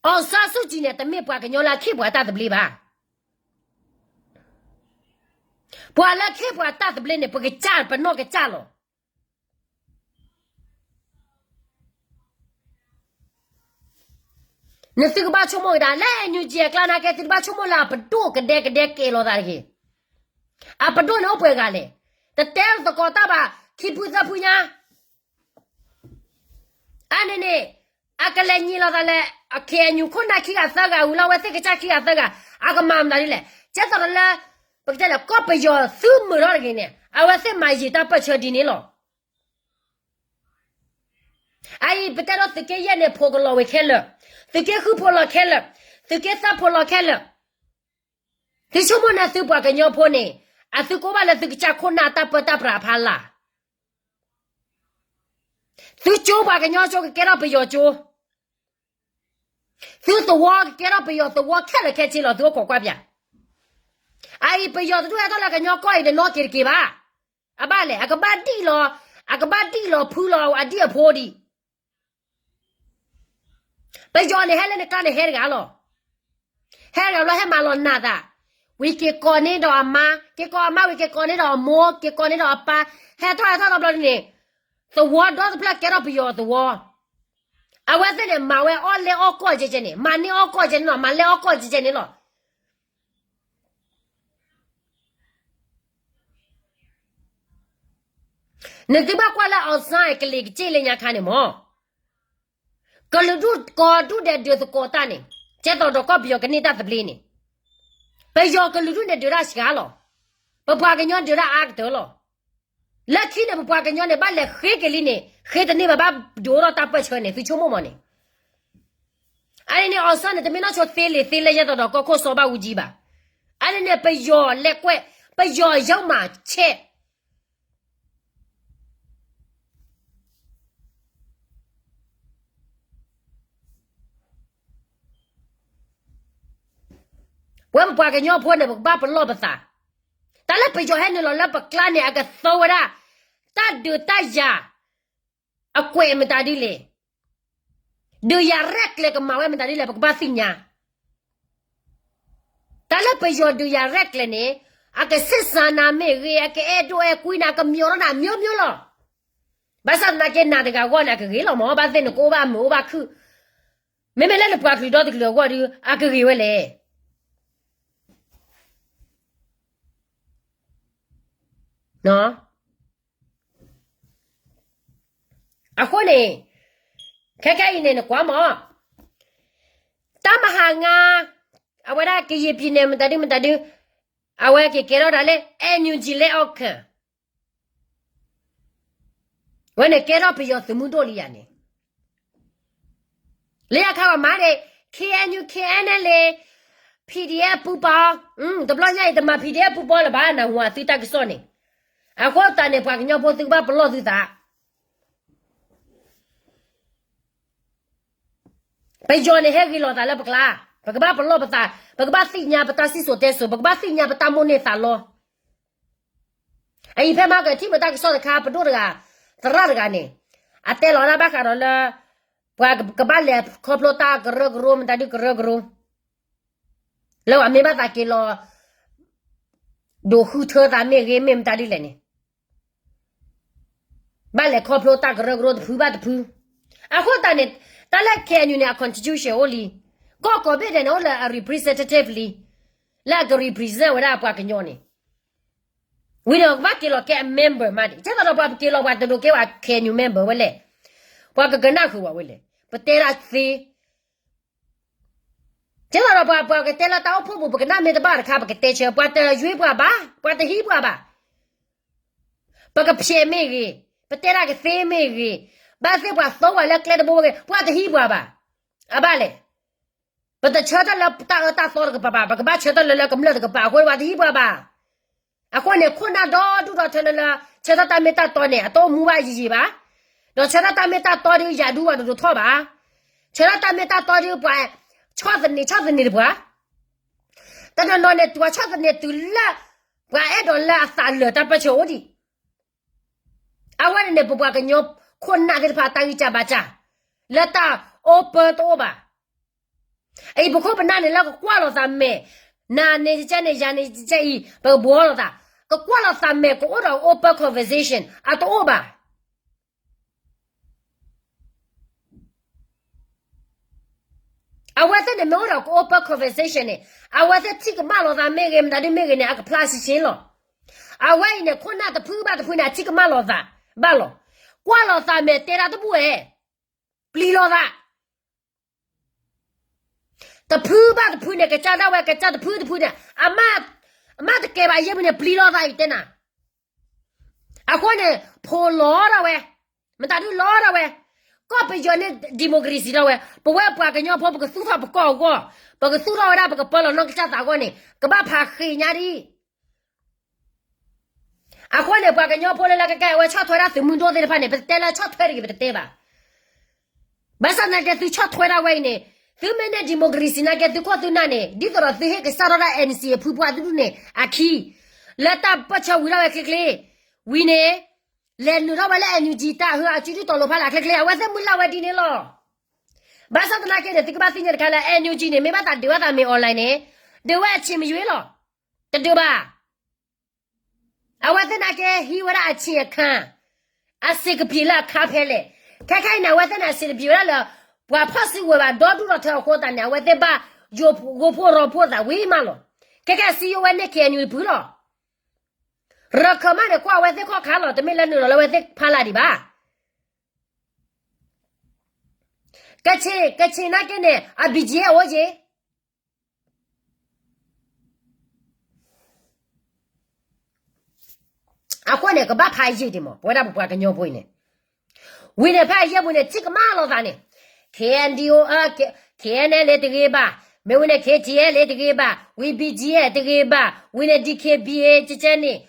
အောင်ဆန်းစုကြည်န့ၣ် တမ့ၢ်ပှၤကညီလၢအခ့ၣ်ပှၤတၢ်သဘျ့ဘၣ်. ပှၤလၢအခ့ၣ်ပှၤတၢ်သဘျ့န့ၣ် ပကစၢ်ပနီၢ်ကစၢ်လီၤ. နသုကဘၣ်ဆိကမိၣ်ကဒါ လၢ NUG အကျါနာ်က့ သုတဘၣ်ဆိကမိၣ်လၢအပဒိၣ်ကဒဲကဒဲကဲၤလီၤသးတဂ့ၤ. အပဒိၣ်န့ၣ်အိၣ်ပှဲၤဂၤလဲၣ်. တတဲသကိးတၢ်ဘၣ် ခံဖုသၢဖုညါ အန့ၣ်န့ၣ် အကလဲၤညံးလီၤသးလၢ KNU ခိၣ်နၢ်ခံဂၤသၢဂၤဝံၤလီၤ အဝဲသ့ၣ်ကစၢ်ခံဂၤသၢဂၤ အကမၤမနုၤဒ်လဲၣ်. ကဲသိးဒီးလၢ ပကတဲလၢ ကီၢ်ပယီၤသုမုာ်ထီၣ်တဂ့ၤန့ၣ် အဝဲသ့ၣ်မၤယံာ်တၢ်ပၢၢ်ဆၢဒ်န့ၣ်လီၤ. အအံၤ ပတဲဒီးသုးက့ယဲၢ်န့ၣ် ဖိးကလီၤဝဲခဲလၢာ်, သုးက့ဃုဖိးလီၤခဲလၢာ်, သုးက့သၢဖိးလီၤခဲလၢာ်. သုဆိကမိၣ်န့ၣ်သုပှၤကညီဖိန့ၣ် အသုကအိၣ်ဘၣ်လၢသုကစၢ်ခိၣ်နၢ်တၢ်ပၢတၢ်ပြးအဖီလာ်. သုကၠိပှၤကညီကၠိကကဲထီၣ်ပယီၤကၠိ, သုသဝီကကဲထီၣ်ပယီၤသဝီခဲလၢာ်ခဲဆ့လီၤ သုအိၣ်ခိးကွၢ်ပၠး. အအံၤ ပယီၤတဒူၣ်ဟဲထီၣ်လၢကညီကီၢ်အံၤတနီၤက့ၤတက့ၤဘၣ်. အဘၣ်လဲၣ် အကဘၣ်ဒံၣ်လီၤ, အကဘၣ်ဒံၣ်လီၤဖုလီၤအဒံၣ်အဖိဒံး ပယီၤန့ၣ်ဟဲလၢနကျါန့ၣ်ဟဲတဂၤလီၤ. ဟဲတဂၤဘျီဟဲမၤလီၤနးသး, ဝံၤက့ၤကိးန့ၢ်ဒီးအမါ, က့ၤကိးအမါဝံၤက့ၤကိးန့ၢ်ဒီးအမိၢ်, က့ၤကိးန့ၢ်ဒီးအပၢ်, ဟဲထီၣ်ဟဲထီၣ်တဘျီန့ၣ်, သဝီဒီတဖျၢၣ်ကဲထီၣ်ပယီၤသဝီ. အဝဲသ့ၣ်န့ၣ် မၤဝဲအီၣ်လဲအီၣ်ကီၢ်ကဲကဲန့ၣ်, မၤန့ၢ်အီၣ်ကီၢ်ကဲန့ၣ်လီၤ, မၤလဲအီၣ်ကီၢ်ကဲကဲန့ၣ်လီၤ. နသုဘၣ်ကွၢ်လၢ အောင်ဆန်း ကလံၤကစ့ၣ်လၢညါခါန့ၣ်မၢ်, ကလုာ်ဒူၣ်ကိးဒူၣ်ဒဲးဒုးသကိးတၢ်န့ၣ်, ကဲသိးဒီးကီၢ်ပယီၤကန့ၢ်တၢ်သဘျ့န့ၣ်, ပယီၤကလုာ်ဒူၣ်န့ၣ်ဒုးတၢ်စှၤလီၤ. ပပှၤကညီဒုးတၢ်အါကတၢၢ်လီၤ. လၢခံန့ၣ် ပပှၤကညီန့ၣ် ဘၣ်လဲၤဃ့က့ၤလံန့ၣ် ဃ့တန့ၢ်ဘၣ် ဘၣ်ဒုးအိၣ်ထီၣ်တၢ်ပၢၢ်ဆၢန့ၣ် သုဆိကမိၣ်မၢ်န့ၣ်. အန့ၣ်န့ၣ် အောင်ဆန်း န့ၣ် တမ့ၢ်နီၢ်ဆိသ့လံာ်သ့လၢယဲသိးဒီးကီၢ်ခိၣ်စီၤဘၣ်အူကၠံဘၣ်. အန့ၣ်န့ၣ် ပယီၤလဲၤကွဲး, ပယီၤယီမးဆဲး ပဝဲပပှၤကညီဖိန့ၣ် ပကဘၣ်ပလီၢ်ပသး. တၢ်လၢပယီၤဟဲနုာ်လီၤလၢပကျါန့ၣ် အကသီဝဲဒၣ် တၢ်ဒုးတၢ်ယၤ အကွဲးမတၤဒ်လဲၣ်, ဒုးယၤရဲၣ်ကျဲၤကမၤဝဲမတၤဒ်လဲၣ် ပကဘၣ်သ့ၣ်ညါ. တၢ်လၢပယီၤဒုးယၤရဲၣ်ကျဲၤန့ၣ် အကဆ့ၣ်စၢ်နၤမ့ၢ်ဂ့ၤ, အကအဲၣ်ဒိးအဲၣ်ကွံနၤ, ကမၠိးထီၣ်နၤ မျိုးမျိုးလီၤ. ဘၣ်ဆၣ်သနာ်က့ နၤတဂၤအဂီၢ်န့ၣ် အကဂ့ၤလီၤမၢ်, ဘၣ်သ့ၣ်နကအိၣ်ဘၣ်မုာ်အိၣ်ဘၣ်ခုၣ်, မ့မ့ၢ်လၢနပှၤကလုာ်ဒီတကလုာ်အဂီၢ်ဒီး အကဂ့ၤဝဲလဲၣ်. အဃိန့ၣ် ခဲခဲအံၤန့ၣ် နကွၢ်မၢ်, တၢ်မဟါငါ အဝဲဒၣ်ကယံာ်ပံၤန့ၣ် မတၤဒုမတၤဒု, အဝဲက့ၤကဲထီၣ်ဒၣ်လၢ NUG လၢအီၣ်ခၢၣ် ဝဲန့ၣ်ကဲထီၣ်ပယီၤသုးမုၢ်ဒိၣ်လံယၤန့ၣ်, လၢယခါဝဲမၤန့ၣ် KNU KNLA PDF ပူပီ, တဘျီညါအံၤတမၤ PDF ပူပီလၢၤဘၣ် နၢ်ဟူအသုတၢ်ကစီၣ်န့ၣ်, အဃိသတးန့ၣ် ပှၤကညီဖိသုကဘၣ်ပလီၢ်သုသး. ပယီၤန့ၣ်ဟဲဂ့ၤလီၤသးလၢပကျါ, ပကဘၣ်ပလီၢ်ပသး, ပကဘၣ်သ့ၣ်ညါပတၢ်စံၣ်စိၤတဲစိၤ, ပကဘၣ်သ့ၣ်ညါပတၢ်မိၣ်န့ၢ်သးလီ. အအံၤဖဲမဟါကထံၣ်မတၢ်ကစီၣ်တခါ ပဒိၣ်တဂၤ, သရၣ်တဂၤန့ၣ်, အတဲလီၤဒၣ်ဘၣ်ဃးဒီးလၢ ပှၤကဘၣ်လဲၤခီဖျိတၢ်ကရၢကရိ မတၤဒုကရၢကရိ လၢပှၤမ့ၢ်ဘၣ်သးက့ၤလီၤ ဒိးဃုထၢသးမ့ၢ်ဂ့ၤ မ့ၢ်မတၤဒ်လဲၣ်န့ၣ်, ဘၣ်လဲၤခီဖျိတၢ်ကရၢကရိတဖုဘၣ်တဖု. အဃိသတးန့ၣ် တၢ်လၢ KNU န့ၣ် အ constitution အိၣ်လံ, ကီၢ်ကိးဘ့ၣ်ဒဲးန့ၣ် အိၣ်လၢအ representative လံ, လၢအက represent ဝဲဒၣ်ပှၤကညီန့ၣ်, ဝံၤန့ၣ် ပကဘၣ်က့ၤလီၤကဲအ member မးဒံး, ကဲသိးဒီးပှၤပက့ၤလီၤပှၤတဒိးကဲဝဲ KNU member ဝဲလဲၣ်, ပှၤကကနၣ်ဃုာ်ဝဲလဲၣ်, ပတဲဒၣ်သ့ ကဲသိးဒီးပှၤ ပှၤကတဲလၢတၢ်အိၣ်ဖှိၣ်ပူၤ ပကနၣ်မ့ၢ်တဘၣ်တခါ ပကတဲဆၢ, ပှၤတယွ့ပှၤဘၣ်, ပှၤတဟံးပှၤဘၣ်. ပကဖျဲးမ့ၢ်ဂ့ၤ, ပတဲဒၣ်ကသ့မ့ၢ်ဂ့ၤ, ဘၣ်သ့ၣ်ပှၤသီပှၤလၢကျဲတဘိဂ့ၤ ပှၤတဟံးပှၤဘၣ်. အဘၣ်လဲၣ်, ပတဆၢထၢၣ်လၢတၢ်အၢတၢ်သီတကပၤဘၣ်, ပကဘၣ်ဆၢထၢၣ်လၢလၢကမျၢၢ်တကပၤအဃိ ပှၤတဟံးပှၤဘၣ်. အဃိန့ၣ် ခိၣ်နၢ်ဒီဒူၣ်ဒီထၢလၢလၢ ဆၢထၢၣ်တၢ်မ့ၢ်တၢ်တီန့ၣ် အတအိၣ်မူဘၣ်ယံာ်ယံာ်ဘၣ်. ဒီးဆၢထၢၣ်တၢ်မ့ၢ်တၢ်တီဒီး ယၤဒူပှၤတဒိးထီၣ်ဘၣ်. ဆၢထၢၣ်တၢ်မ့ၢ်တၢ်တီဒီး ပှၤ ဆီၣ်သနံး ဆီၣ်သနံးတပှၤ, တနီၤနီၤန့ၣ် ပှၤဆီၣ်သနံးတုၤလၢ ပှၤအဲၣ်ဒိးလၢအသးလၢာ်တၢ်ပၢၢ်ဆၢအိၣ်ဒံး, အဝဲန့ၣ်န့ၣ် ပပှၤကညီခိၣ်နၢ်သ့ၣ်တဖၣ်တၢ်ဂံၢ်စၢ်ဘါစၢ် လၢတၢ်အိၣ်ပၢတအိၣ်ဘၣ်. အံၤပခိၣ်ပနၢ်န့ၣ်လၢကကွၢ်လီၤသးမဲာ်, နၤန့ၣ်ကကဲန့ၣ် ယၤန့ၣ်ကကဲအံၤ ပကဘှီလီၤသး, ကကွၢ်လီၤသးမဲာ် ကအိၣ်ဒီး open conversation အတအိၣ်ဘၣ်. အဝဲသ့ၣ်န့ၣ်မ့ၢ်အိၣ်ဒီးက open conversation န့ၣ် အဝဲသ့ၣ်ထံၣ်ကမၣ်လီၤသးမ့ၢ်ဂ့ၤ မတၤဒုမ့ၢ်ဂ့ၤန့ၣ် အကဖျါရှဲရှဲလီၤ. အဝဲအံၤန့ၣ် ခိၣ်နၢ်တဖုဘၣ်တဖုန့ၣ် အထံၣ်ကမၣ်လီၤသးဘၣ်လီၤ. ကွၢ်လီၤသးမဲာ်တဲတၢ်တဘူၣ်ဝဲ, ပျံၤလီၤသး တဖုဘၣ်တဖုန့ၣ် ကစၢ်ဒၣ်ဝဲ ကစၢ်တဖုတဖုန့ၣ် အမ့ၢ်တကဲဘၣ်ယဲၢ်မံၤန့ၣ် ပျံၤလီၤသးအံၤတဲနၤ. အဃိန့ၣ် ဖိလီၤဒၣ်ဝဲ, မတၤဒုလီၤဒၣ်ဝဲ, ကီၢ်ပယီၤန့ၣ် democracy ဒၣ်ဝဲ, ပဝဲပှၤကညီဖိ ပကသူၣ်ထီၣ်ပကီၢ်အဂီၢ်, ပကသူၣ်ထီၣ်ဝဲဒၣ် ပကပၢလီၤနီၢ်ကစၢ်သးအဂီၢ်န့ၣ် ကဘၣ်ဖးဃ့ညါဒံး. အဃိန့ၣ် ပှၤကညီဖိလၢလၢကကဲအဝဲဆီၣ်ထွဲဒၣ်သုးမုၢ်ဒိၣ်သ့ၣ်တဖၣ်န့ၣ် ပတတဲလၢဆီၣ်ထွဲတဂ့ၤ ပတတဲဘၣ်. ဘၣ်ဆၣ်သနာ်က့ သုဆီၣ်ထွဲဒၣ်ဝဲအံၤန့ၣ် သုမ့ၢ်န့ၢ် democracy နာ်က့ သုခိၣ်သုနၢ်န့ၣ် ဒ်သိးဒီးသုဟ့ၣ်ကစၢ်ထီၣ်ဒၣ် N C A အဖုပှၢ်တဒူၣ်န့ၣ် အခံ လၢတၢ်ပၢၢ်ဆၢဝံၤထီၣ်ဝဲချ့ချ့ ဝံၤန့ၣ် လဲၤနုာ်ထီၣ်ဝဲလၢ N U G တၢ်ဟၢအစုဒုၣ်တီၤလိၤဖးလၢ်ချ့ချ့ အဝဲသ့ၣ်မုၢ်လၢ်ဝဲဒ်န့ၣ်လီၤ. ဘၣ်ဆၣ်သနာ်က့န့ၣ် သုကဘၣ်သ့ၣ်ညါတခါလၢ N U G န့ၣ် မ့ၢ်ဘၣ်သးဒုးဘၣ်သးမ့ၢ် online န့ၣ် ဒုးဝဲအဆံးမယွ့လီၤ. တဒုးဘၣ်. အဝဲသ့ၣ်နာ်က့ ဟံးဝဲဒၣ်အဆံးအခါ အစ့းကပံၤလၢအခါဖဲလဲၣ်. ခဲခဲအံၤန့ၣ် အဝဲသ့ၣ်န့ၣ် အစ့းတပံၤဝဲဒၣ်လၢ ပှၤဖီၣ်စုကဝဲၤဘၣ်ဒီဒူၣ်ဒီထၢအဃိသတးန့ၣ် အဝဲသ့ၣ်ဘၣ်ယိၤဖိရိဖှိၣ်သးဝံၤမးလီၤ. ခဲခဲစံယိၤဝဲန့ၢ် K N U တဖုလီၤ. ရခၢၣ်မးန့ၣ် ကွၢ်အဝဲသ့ၣ်ခီၣ်ခါလီၤ. တမ့ၢ်လၢနုာ်လီၤလၢအဝဲသ့ၣ်ဖးလၢ်ဒံးဘၣ်. ကဆ့ၣ် ကဆ့ၣ်နာ်က့န့ၣ် အ B G F အိၣ်က့ၤ အဃိန့ၣ် ကဘၣ်ဖးယံာ်ဒံးမး ပဝဲဒၣ်ပပှၤကညီဖိအံၤန့ၣ်, ဝံၤန့ၣ် ဖဲအယဲၢ်ပူၤန့ၣ် ထံၣ်ကမၣ်လိာ်သးန့ၣ် K N D O, K N L A တဂ့ၤဘၣ်, မ့ၢ်ဝံၤန့ၣ် K T L A တဂ့ၤဘၣ်, ဝံၤ B G F တဂ့ၤဘၣ်, ဝံၤန့ၣ် D K B A ကကဲန့ၣ်,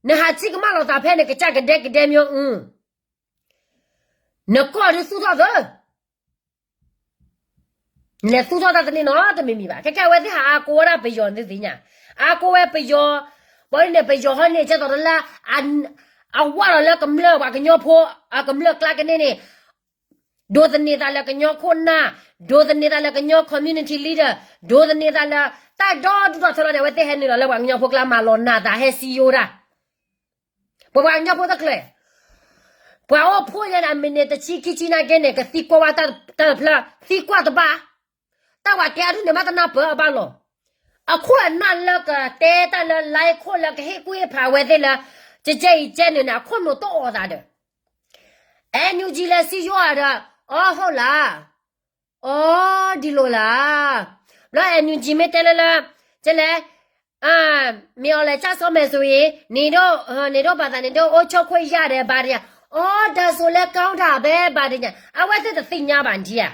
နဟးထံၣ်ကမၣ်လိာ်သးဖဲန့ၣ် ကစၢ်ကဒဲကဒဲမ့ၢ်အူ, နကီၢ်ဒုးသူၣ်ထီၣ်သၢ လဲၤသူၣ်ထီၣ်တၢ်တန့ၢ်နီတမံၤမံၤဘၣ်. ခဲကဲအဝဲသ့ၣ်ဟးအါကိးဝဲဒၣ်ပယီၤန့ၣ်သ့ၣ်ညါ, အါကိးဝဲပယီၤ, ဘၣ်ဒ်န့ၣ် ပယီၤဟီန့ၣ် ကဲသိးတလၢ အဝၢ်လီၤလၢကမျၢၢ်ပှၤကညီဖိ အကမျၢၢ်ကျါကန့ၢ်န့ၣ်, ဒိးသန့ၤသးလၢကညီခိၣ်နၢ်, ဒိးသန့ၤသးလၢကညီ community leader, ဒိးသန့ၤသးလၢ တၢ်ဒီဒူၣ်ဒီထၢလီၤန့ၣ် အဝဲသ့ၣ်ဟဲနုာ်လီၤလၢပှၤကညီဖိကျါ မၤလီၤနးသး ဟဲစံယိၤတၢ် ပပှၤကညီဖိတကျၢၤ, ပှၤအိၣ်ဖှိၣ်ညါန့ၣ် အမံးနံးတဆံခံဆံနာ်က့န့ၣ် ကသံကွၢ်ဝဲတၢ်တဖျၢၣ် သံကွၢ်တဘၣ်, တၢ်ဝဲတဲအဒူၣ်န့ၣ် မ့ၢ်တနၢ်ပၢၢ်အဘၣ်လီၤ. အခိၣ်အနၢ်လၢကတဲတၢ်လၢ like ခိၣ်လၢကဟ့ၣ်ကူၣ်ဟ့ၣ်ဖးဝဲသ့ၣ်လၢ ကကဲအံၤကဲနုာ်န့ၣ် အခိၣ်နူာ်တအိၣ်သးဒီး NUG လဲၤစံယိၤအဒီး အီ ဟုတ်လား, အီ ဒ်လိာ်လၢ, ဘျီ NUG မ့ၢ်တဲလၢလၢ ကဲလဲၣ်, မ့ၢ်အီၤလဲၤကၢ်စီမဲာ်ဆိအံၤ န့ၣ်ဒိၣ် န့ၣ်ဒိၣ်ပှၤသးန့ၣ်ဒိၣ်အိၣ်ဆိၣ်ခွဲးယာ်ဒီးဘၣ်တညါ, အီ ဒါဆိုလည်းကောင်းတာပဲ ဘၣ်တညါ, အဝဲသ့ၣ်တသ့ၣ်ညါဘၣ်နထံၣ်ဧါ,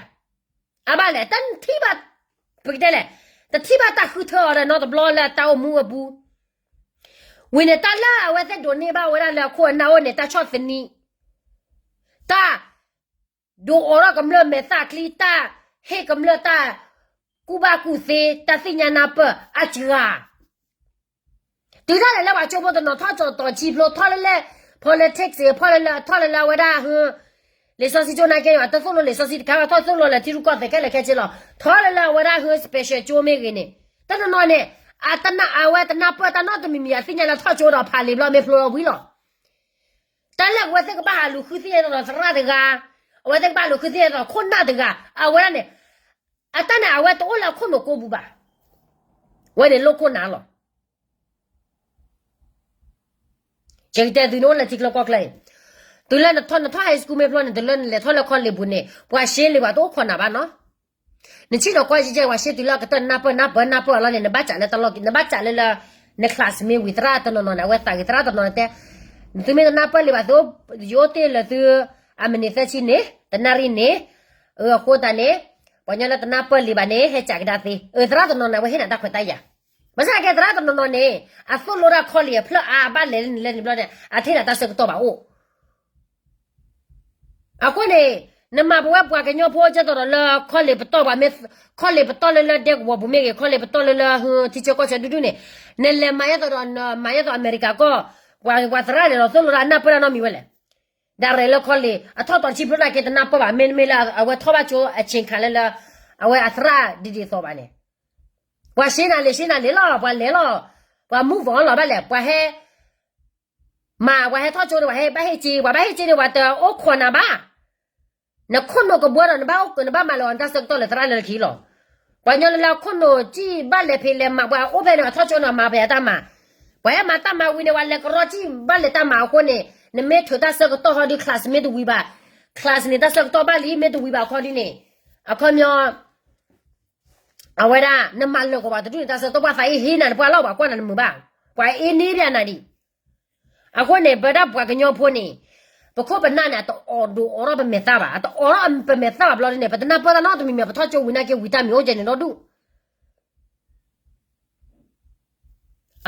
အဘၣ်လဲၣ် တထံၣ်ဘၣ်, ပကတဲလဲၣ်, တထံၣ်ဘၣ်တၢ်ဃုထၢအီၤဒီးနီတဘျီလၢတၢ်အိၣ်မူအပူၤ, ဝံၤန့ၣ် တၢ်လၢအဝဲသ့ၣ်ဒိးန့ၢ်ဘၣ်ဝဲဒၣ်လၢအခိၣ်အနၢ်အိၣ်န့ၣ် တၢ်ဆီၣ်သနံး, တၢ် ဒိးအိးထီၣ်ကမျၢၢ်မဲာ်သၣ်ချံ တၢ်ဟ့ၣ်ကမျၢၢ်တၢ်ကူၣ်ဘၣ်ကူၣ်သ့ တၢ်သ့ၣ်ညါနၢ်ပၢၢ်အစှၤ, တုၤဒၣ်လဲာ်လၢပှၤကၠိဖိတနီၤထီၣ်ကၠီၤတီၤဆံဖျိ ထီၣ်လၢလၢ politics ဖီၣ်လၢလၢ ထီၣ်လၢလၢအဝဲဒၣ်ဟၢ လံာ်စီဆှံကၠိနာ်က့န့ၣ် တသိၣ်လိလံာ်စီဆှံတခါဘၣ် ထီၣ်သိၣ်လိလၢထံရူၢ်ကီၢ်သဲးခဲလၢာ်ခဲဆ့လီၤ. ထီၣ်လၢလၢအဝဲဒၣ်ဟၢ special ကၠိမ့ၢ်ဂ့ၤန့ၣ် တနီၤနီၤန့ၣ် အတနာ်အဝဲတနၢ်ပၢၢ်တၢ်နီတမံၤမံၤ အသ့ၣ်ညါလၢထီၣ်ကၠိဒီးဖးလံာ်ဘျီမ့ၢ်ဖျိလီၤဝံၤလီၤ. တၢ်လၢအဝဲသ့ၣ်ကဘၣ်ဟးလူၤဃုသ့ၣ်ညါဒီးသရၣ်တဂၤ, အဝဲသ့ၣ်ကဘၣ်လူၤဃုသ့ၣ်ညါဒီးခိၣ်နၢ်တဂၤ, အဝဲဒၣ်န့ၣ်, အတၢ်န့ၣ် အဝဲတအိၣ်လၢအခိၣ်နူာ်ကိးပူၤဘၣ်. အဝဲန့ၣ်လိၣ်ခိၣ်နၢ်လီၤ. ယကတဲသုန့ၣ်အိၣ်လၢထံချၢကီၢ်ချၢအံၤ, တုၤလၢနထီၣ် နထီၣ် high school မ့ၢ်ဖျိန့ၣ် တုၤလၢနလဲၤထီၣ်လၢ college ပူၤန့ၣ် ပှၤရှဲလံၤပှၤတအိၣ်ခိးနၤဘၣ်နီၤ. နဆ့ၣ်နီၤကွၢ်ယဲၢ် ပှၤရှဲတုၤလၢအကတၢၢ်နၢ်ပၢၢ်နၢ်ပၢၢ်နၢ်ပၢၢ်အလီၢ်န့ၣ် နဘၣ်စးလၢတၢ်လီၢ် နဘၣ်စးလၢလၢ န class မ့ၢ်ဝံၤ သရၣ်တနီၤနီၤန့ၣ် အဝဲသးဂ့ၤ သရၣ်တနီၤနီၤတဲ သုမ့ၢ်တနၢ်ပၢၢ်လံၤဘၣ်သု, ယအိၣ်တ့ၢ်လၢသု အမံးနံးသၢဆံန့ၣ် တနၣ်ရံၣ်န့ၣ်, အဃိသတးန့ၣ် ပှၤကညီလၢတနၢ်ပၢၢ်လံၤဘၣ်န့ၣ် ဟဲစးကဒါသ့, သရၣ်တနီၤန့ၣ် အဝဲဟ့ၣ်နၤတၢ်ခွဲးတၢ်ယာ်, ဘၣ်ဆၣ်ကဲသရၣ်တနီၤနီၤန့ၣ် အသိၣ်လိတၢ် college အဖျၢၣ်အါ အဘၣ်လဲၤလၢန့ၣ်လၢန့ၣ်ဘျီန့ၣ် အတဟ့ၣ်နၤတၢ်ဆၢကတီၢ်ဘၣ်အိၣ် အဃိန့ၣ် နမၤပဝဲပှၤကညီဖိကဲသိးဒီးလၢခီလ့ၣ်ပတီၢ်ပှၤမ့ၢ်, ခီလ့ၣ်ပတီၢ်လၢလၢဒဲကဝီၤပူၤမ့ၢ်ဂ့ၤ ခီလ့ၣ်ပတီၢ်လၢလၢထံဆၢကီၢ်ဆၢဒူဒူန့ၣ်, နလဲၤမၤယဲသိးဒီး မၤယဲသိးအမဲရကၤကီၢ်, ပှၤသရၣ်လဲၤလီၤသိၣ်လိတၢ်နၢ်ပၢၢ်တၢ်နီတမံၤဝဲလဲၣ်. ဒၣ်ရဲၣ်လၢခီလ့ၣ် အထီၣ်တီၤတဆံဖျိနာ်က့တနၢ်ပၢၢ်ဘၣ် မ့တမ့ၢ်လၢအဝဲထီၣ်ဘၣ်ကၠိအဆ့ၣ်ခါလၢလၢ အဝဲအသရၣ်ဒ်ဒ်သိးဘၣ်န့ၣ်, ပှၤရှ့နၤလံာ်ရှ့နၤလံာ်လီၤ ပှၤလဲၤလီၤ, ပှၤ move on လီၤဘၣ်လဲၣ် ပှၤဟဲ မၤပှၤဟဲထီၣ်ကၠိန့ၣ် ပှၤဟဲဘၣ်ဟ့ၣ်က့ၤ ပှၤဘၣ်ဟ့ၣ်က့ၤန့ၣ် ပှၤတအိၣ်ခိးနၤဘၣ်. နခိၣ်နူာ်ကဘှီဒီး နဘၣ်အိၣ်ကၢၤ နဘၣ်မၤလၢအီၤနတၢ်ဆၢကတီၢ်လၢသရၣ်လၢလၢခံလီၤ. ပှၤကညီလၢလၢခိၣ်နူာ်ကံၣ်ဘၣ်လဲၤဖံးလဲၤမၤ ပှၤအိၣ်ဖဲန့ၣ် အထီၣ်ကၠိန့ၣ် မၤပှၤတၢ်မၤ, ပှၤဟဲမၤတၢ်မၤဝံၤန့ၣ် ပှၤလဲၤကရီကံၣ်ဘၣ်လဲၤတၢ်မၤအဃိန့ၣ် နမ့ၢ်ထုးတၢ်ဆၢကတီၢ်ဟီဒု class မ့ၢ်တဝံၤဘၣ်, class န့ၣ် တၢ်ဆၢကတီၢ်ဘၣ်လံ မ့ၢ်တဝံၤဘၣ်အခီဒုန့ၣ်, အခီပညီ အဝဲဒၣ် နမၤလၢာ်ကွံာ်ပှၤတဒူၣ်န့ၣ် တၢ်ဆၢကတီၢ်ပှၤသးအ့ၣ်ဟ့နၤန့ၣ် ပှၤလီၤ ပှၤကွၢ်နၤတမုာ်ဘၣ်, ပှၤအ့န့ၣ်ဘၣ်နၤဒံး. အဃိန့ၣ် ပဝဲဒၣ်ပှၤကညီဖိန့ၣ် ပခိၣ်ပနၢ်န့ၣ် အတအိးဒိးအိးထီၣ်ပမဲာ်သၣ်ဘၣ်, အတအိးထီၣ်ပမဲာ်သၣ်ဘၣ်ဘျီဒ်န့ၣ် ပတနၢ်ပၢၢ်တၢ်နီတမံၤမ့ၢ် ပထီၣ်ကၠိဝံၤနာ်က့ဝံၤတၢ်မံၤအိၣ်ကဲန့ၣ်ဒီဒူၣ်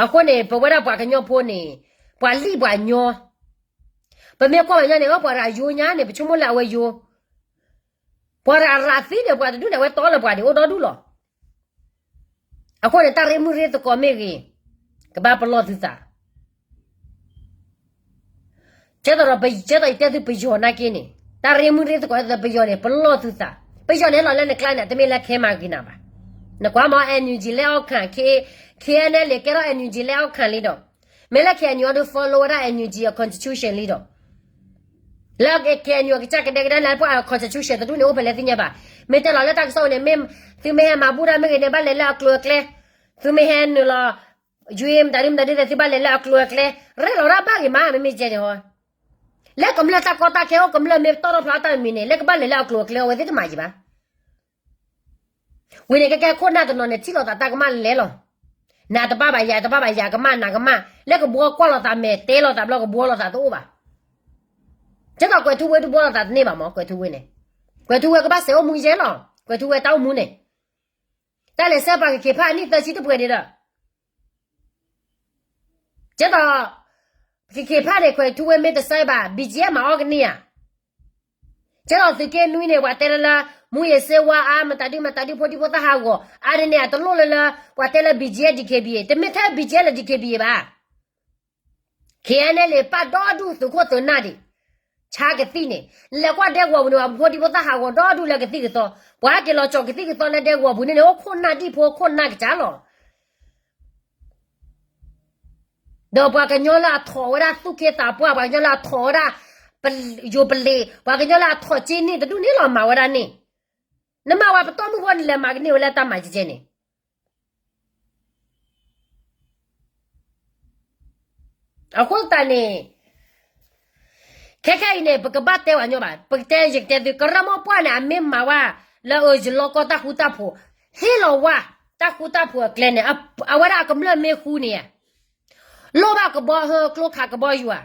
အဃိန့ၣ် ပဝဲဒၣ်ပှၤကညီဖိန့ၣ် ပှၤလံၣ်ပှၤညီ, ပမ့ၢ်ကွၢ်ပှၤညီန့ၣ် အပှၤတဂၤယိညါန့ၣ် ပဆိကမိၣ်လၢအဝဲယိ, ပှၤတဂၤရၤသံန့ၣ် ပှၤတဒူၣ်န့ၣ် အဝဲတီလၢပှၤဒံးအိၣ်ဒီဒူၣ်လီၤ. အဃိန့ၣ် တၢ်ရ့မုၣ်ရ့သကိးမ့ၢ်ဂ့ၤ, ကဘၣ်ပလီၢ်သုသး ကဲသိးဒီး ကဲသိးယတဲသုပယီၤနာ်က့န့ၣ် တၢ်ရ့မုၣ်ရ့သကိးဒီးပယီၤန့ၣ် ပလီၢ်သုသး, ပယီၤန့ၣ်လီၤလၢနကျါန့ၣ် တမ့ၢ်လၢခဲမၤဂ့ၤနၤဘၣ်. နကွၢ်မ့ၢ် NUG လဲၣ်အီၣ်ခၣ်, K, KNLA ကဲထီၣ် NUG လဲၣ်အီၣ်ခၣ်လံဒီး, မ့ၢ်လၢ KNU အီၤဒုး follow ဝဲဒၣ် NUG အ constitution လံဒီး လၢ KNU အကစၢ်ကဒဲကဒဲလၢပှၤ constitution တဒူၣ်န့ၣ် အိၣ်ဖဲလဲၣ်သ့ၣ်ညါဘၣ်. မ့ၢ်တဲလီၤလၢတၢ်ကစီၣ်ဝဲန့ၣ် မ့ၢ်သုမ့ၢ်ဟဲမၤဘူၣ်တၢ်မ့ၢ်ဂ့ၤန့ၣ် ဘၣ်လဲၤလၢအကျိၤအကျဲ, သုမ့ၢ်ဟဲနုာ်လီၤ ယွ့မတၤဒုမတၤဒုသ့ၣ် သုဘၣ်လဲၤလၢအကျိၤအကျဲ, ရဲၣ်လီၤတၢ်ဘၣ်ဂ့ၤမး မ့မ့ၢ်ကဲန့ၣ်ဟီ, လၢကမျၢၢ်တၢ်ကီတၢ်ခဲအိၣ် ကမျၢၢ်မ့ၢ်တီၣ်ထီၣ်ဖျါတၢ်မံၤန့ၣ် လၢကဘၣ်လဲၤလၢအကျိၤအကျဲ အဝဲသ့ၣ်တမၤယံၤဘၣ်. ဝံၤန့ၣ် ကဲကဲခိၣ်နၢ်တနီၤန့ၣ် ထံၣ်လိာ်သးတၢ်ကမၣ်လဲၤလီၤ. နတဘၣ်ဘၣ်ယၤ တဘၣ်ဘၣ်ယၤ ကမၣ်နၤကမၣ် လၢကဘှီကွၢ်လိာ်သးမဲာ်တဲလိာ်သးဘျီ ကဘှီလိာ်သးတအိၣ်ဘၣ်. ကဲသိးကွဲးထူဝ့တဘှီလိာ်သးတန့ၢ်ဘၣ်မး ကွဲးထူဝ့န့ၣ်, ကွဲးထူဝ့ကဘၣ်စဲးအိၣ်မူယဲလီၤ ကွဲးထူဝ့တၢ်အိၣ်မူန့ၣ်, တၢ်လဲၤဆဲးပှၤကခ့းဖးအနံၣ်သၢဆံတပှဲၤဒံးဒီး ကဲသိး ပကခ့းဖးန့ၣ် ကွဲးထူဝ့မ့ၢ်တဆဲးဘၣ် BGF မၤအီၣ်ကန့ၢ်ဧါ. ကဲသိးသုးက့နွံန့ၣ် ပှၤတဲလၢလၢ မူးယစ်ဆေးဝါးအါ မတၤဒုမတၤဒု ဖိဒံဖိသၣ်ဟးဂီၤ အါဒ်န့ၣ် အတလိၣ်လၢလၢ ပှၤတဲလၢ BGF DKBA တမ့ၢ်ထဲ BGF လၢ DKBA ဘၣ်. KNLA ပာ်ဒီဒူၣ်သုးခိၣ်သုးနၢ်ဒံး ဆါကသံၣ်န့ၣ် လဲၤကွၢ်ဒဲကဝီၤပူၤန့ၣ် ပှၤဖိဒံဖိသၣ်ဟးဂီၤဒီဒူၣ်လၢကသံၣ်ကသီ, ပှၤဟဲက့ၤလီၤကၠီၤကသံၣ်ကသီလၢဒဲကဝီၤပူၤန့ၣ်န့ၣ် အိၣ်ခိၣ်နၢ်ဒံၣ်ဖိခိၣ်နၢ်ကစၢ်လီၤ. ဒီးပှၤကညီလၢအထိးဝဲဒၣ်သူၣ်က့သးပှၢ်, ပှၤကညီလၢအထိးဝဲဒၣ် ယိၤပလံး, ပှၤကညီလၢအထိးက့န့ၢ်တဒူၣ်န့ၣ်လီၤ မၤဝဲဒၣ်န့ၣ်, နမၤဝဲပတီၢ်မုၢ်ဖိန့ၣ် လဲၤမၤကန့ၢ်ဝဲလၢတၢ်မၤကဲကဲန့ၣ် အဃိသတးန့ၣ် ခဲခဲအံၤန့ၣ် ပကဘၣ်တဲပှၤကညီဘၣ်, ပကတဲယကတဲသု ကရၢမိၢ်ပှၢ်န့ၣ် အမ့ၢ်မၤဝဲလၢအယလီကီၢ်တၢ်ဃူတၢ်ဖိး, ဟ့ၣ်လီၤဝဲ တၢ်ဃူတၢ်ဖိးအကျဲန့ၣ် အဝဲဒၣ်အကမျၢၢ်မ့ၢ်ဃူန့ၣ် လိၣ်ဘၣ်ကဘီဟၢကျိခးကဘီယူၤဧါ,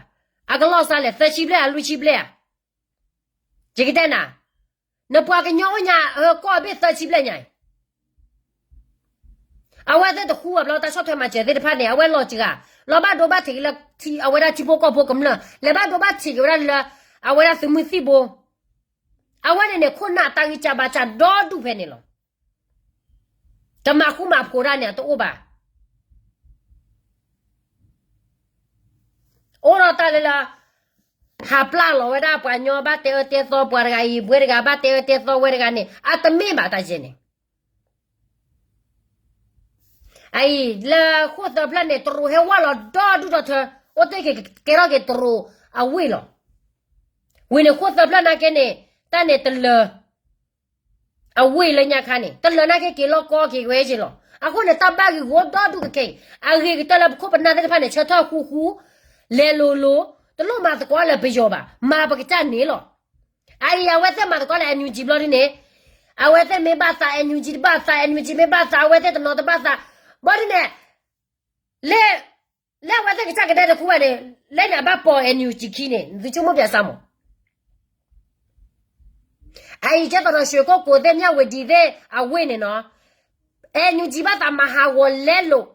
အကလီၢ်စးလဲၣ် သၢဆံဘျဲၣ်ဧါ လွံၢ်ဆံဘျဲၣ်ဧါ, ယကတဲနၤ, နပှၤကညီအိၣ်ညါ ဟၢကီၢ်ဘ့ၣ်သၢဆံဘျဲၣ်ညါအံၤ အဝဲသ့ၣ်တဃူဘၣ်ဘျီ တၢ်ဆီၣ်ထွဲမၤစၢၤသ့ၣ်တဖၣ်န့ၣ် အဝဲလီၤစှၤ, လီၤဘၣ်ဒိဘၣ်ထံးက့ၤလၢ အဝဲဒၣ်ထံဖိကီၢ်ဖိကမျၢၢ်, လဲၤဘၣ်ဒိဘၣ်ထံးက့ၤဝဲဒၣ်လၢ အဝဲဒၣ်သုးမုၢ်သံၣ်ဘိ, အဝဲန့ၣ်န့ၣ် ခိၣ်နၢ်တၢ်ဂံၢ်စၢ်ဘါစၢ်ဒီဒူၣ်ဖဲန့ၣ်လီၤ. တမၤဃူမၤဖိးတၢ်န့ၣ် အတအိၣ်ဘၣ်. အိၣ်ဒီးတၢ်လၢလၢ ဟးပျၢ်လီၤဝဲဒၣ်ပှၤကညီ ဘၣ်တဲအၢတဲသီ ပှၤတဂၤအံၤ ပှၤတဂၤ ဘၣ်တဲအၢတဲသီဝဲတဂၤန့ၣ် အတမ့ၢ်ဘၣ်တၢ်ယဲန့ၣ် အအံၤ လၢဃိၣ်သၢဖျၢၣ်န့ၣ် တရူးဟဲဝဲလီၤဒီဒူၣ်ဒီထၢ, အိၣ်တ့ၢ်က့ၤကဲထီၣ်က့ၤတရူးအဝ့ၢ်လီၤ. ဝံၤန့ၣ်ဃိၣ်သၢဖျၢၣ်နာ်က့န့ၣ် တၢ်န့ၣ်တလၢာ် အဝ့ၢ်လၢညါခါန့ၣ် တလၢာ်နာ်က့က့ၤလီၢ်ကီက့ၤဝဲက့ၤလီၤ. အဃိန့ၣ် တၢ်ဘၣ်ဂ့ၢ်ဂီၤဒီဒူၣ်ကခဲအံၤ အဂ့ၤကတၢၢ်လၢပခိၣ်ပနၢ်သ့ၣ်တဖၣ်န့ၣ် ဆၢထၢၣ်ဃူဃူ လဲၤလိၤလိၤ, တလိၣ်မၤသကိးလၢပယီၤဘၣ်, မၤပကစၢ်န့ၣ်လီၤ. အအံၤ အဝဲသ့ၣ်မၤသကိးလၢ NUG ဘျီဒ်န့ၣ်, အဝဲသ့ၣ်မ့ၢ်ဘၣ်သး NUG တဘၣ်သး, NUG မ့ၢ်ဘၣ်သး အဝဲသ့ၣ်တနီၤတဘၣ်သး, ဘျီဒ်န့ၣ် လၢ လၢအဝဲသ့ၣ်ကစၢ်ကဒဲတခူဘၣ်န့ၣ် လၢန့ၣ်အဘၣ်ပိာ် NUG ခံန့ၣ် သုဆိကမိၣ်ပၠးစၢ်မး. အအံၤ ကဲသိးဒီး ရွှေကုက္ကို သ့ၣ် မြဝတီ သ့ၣ် အဝ့ၢ်န့ၣ်နီၤ, NUG ဘၣ်သးမၤဟးဂီၤလဲလိာ်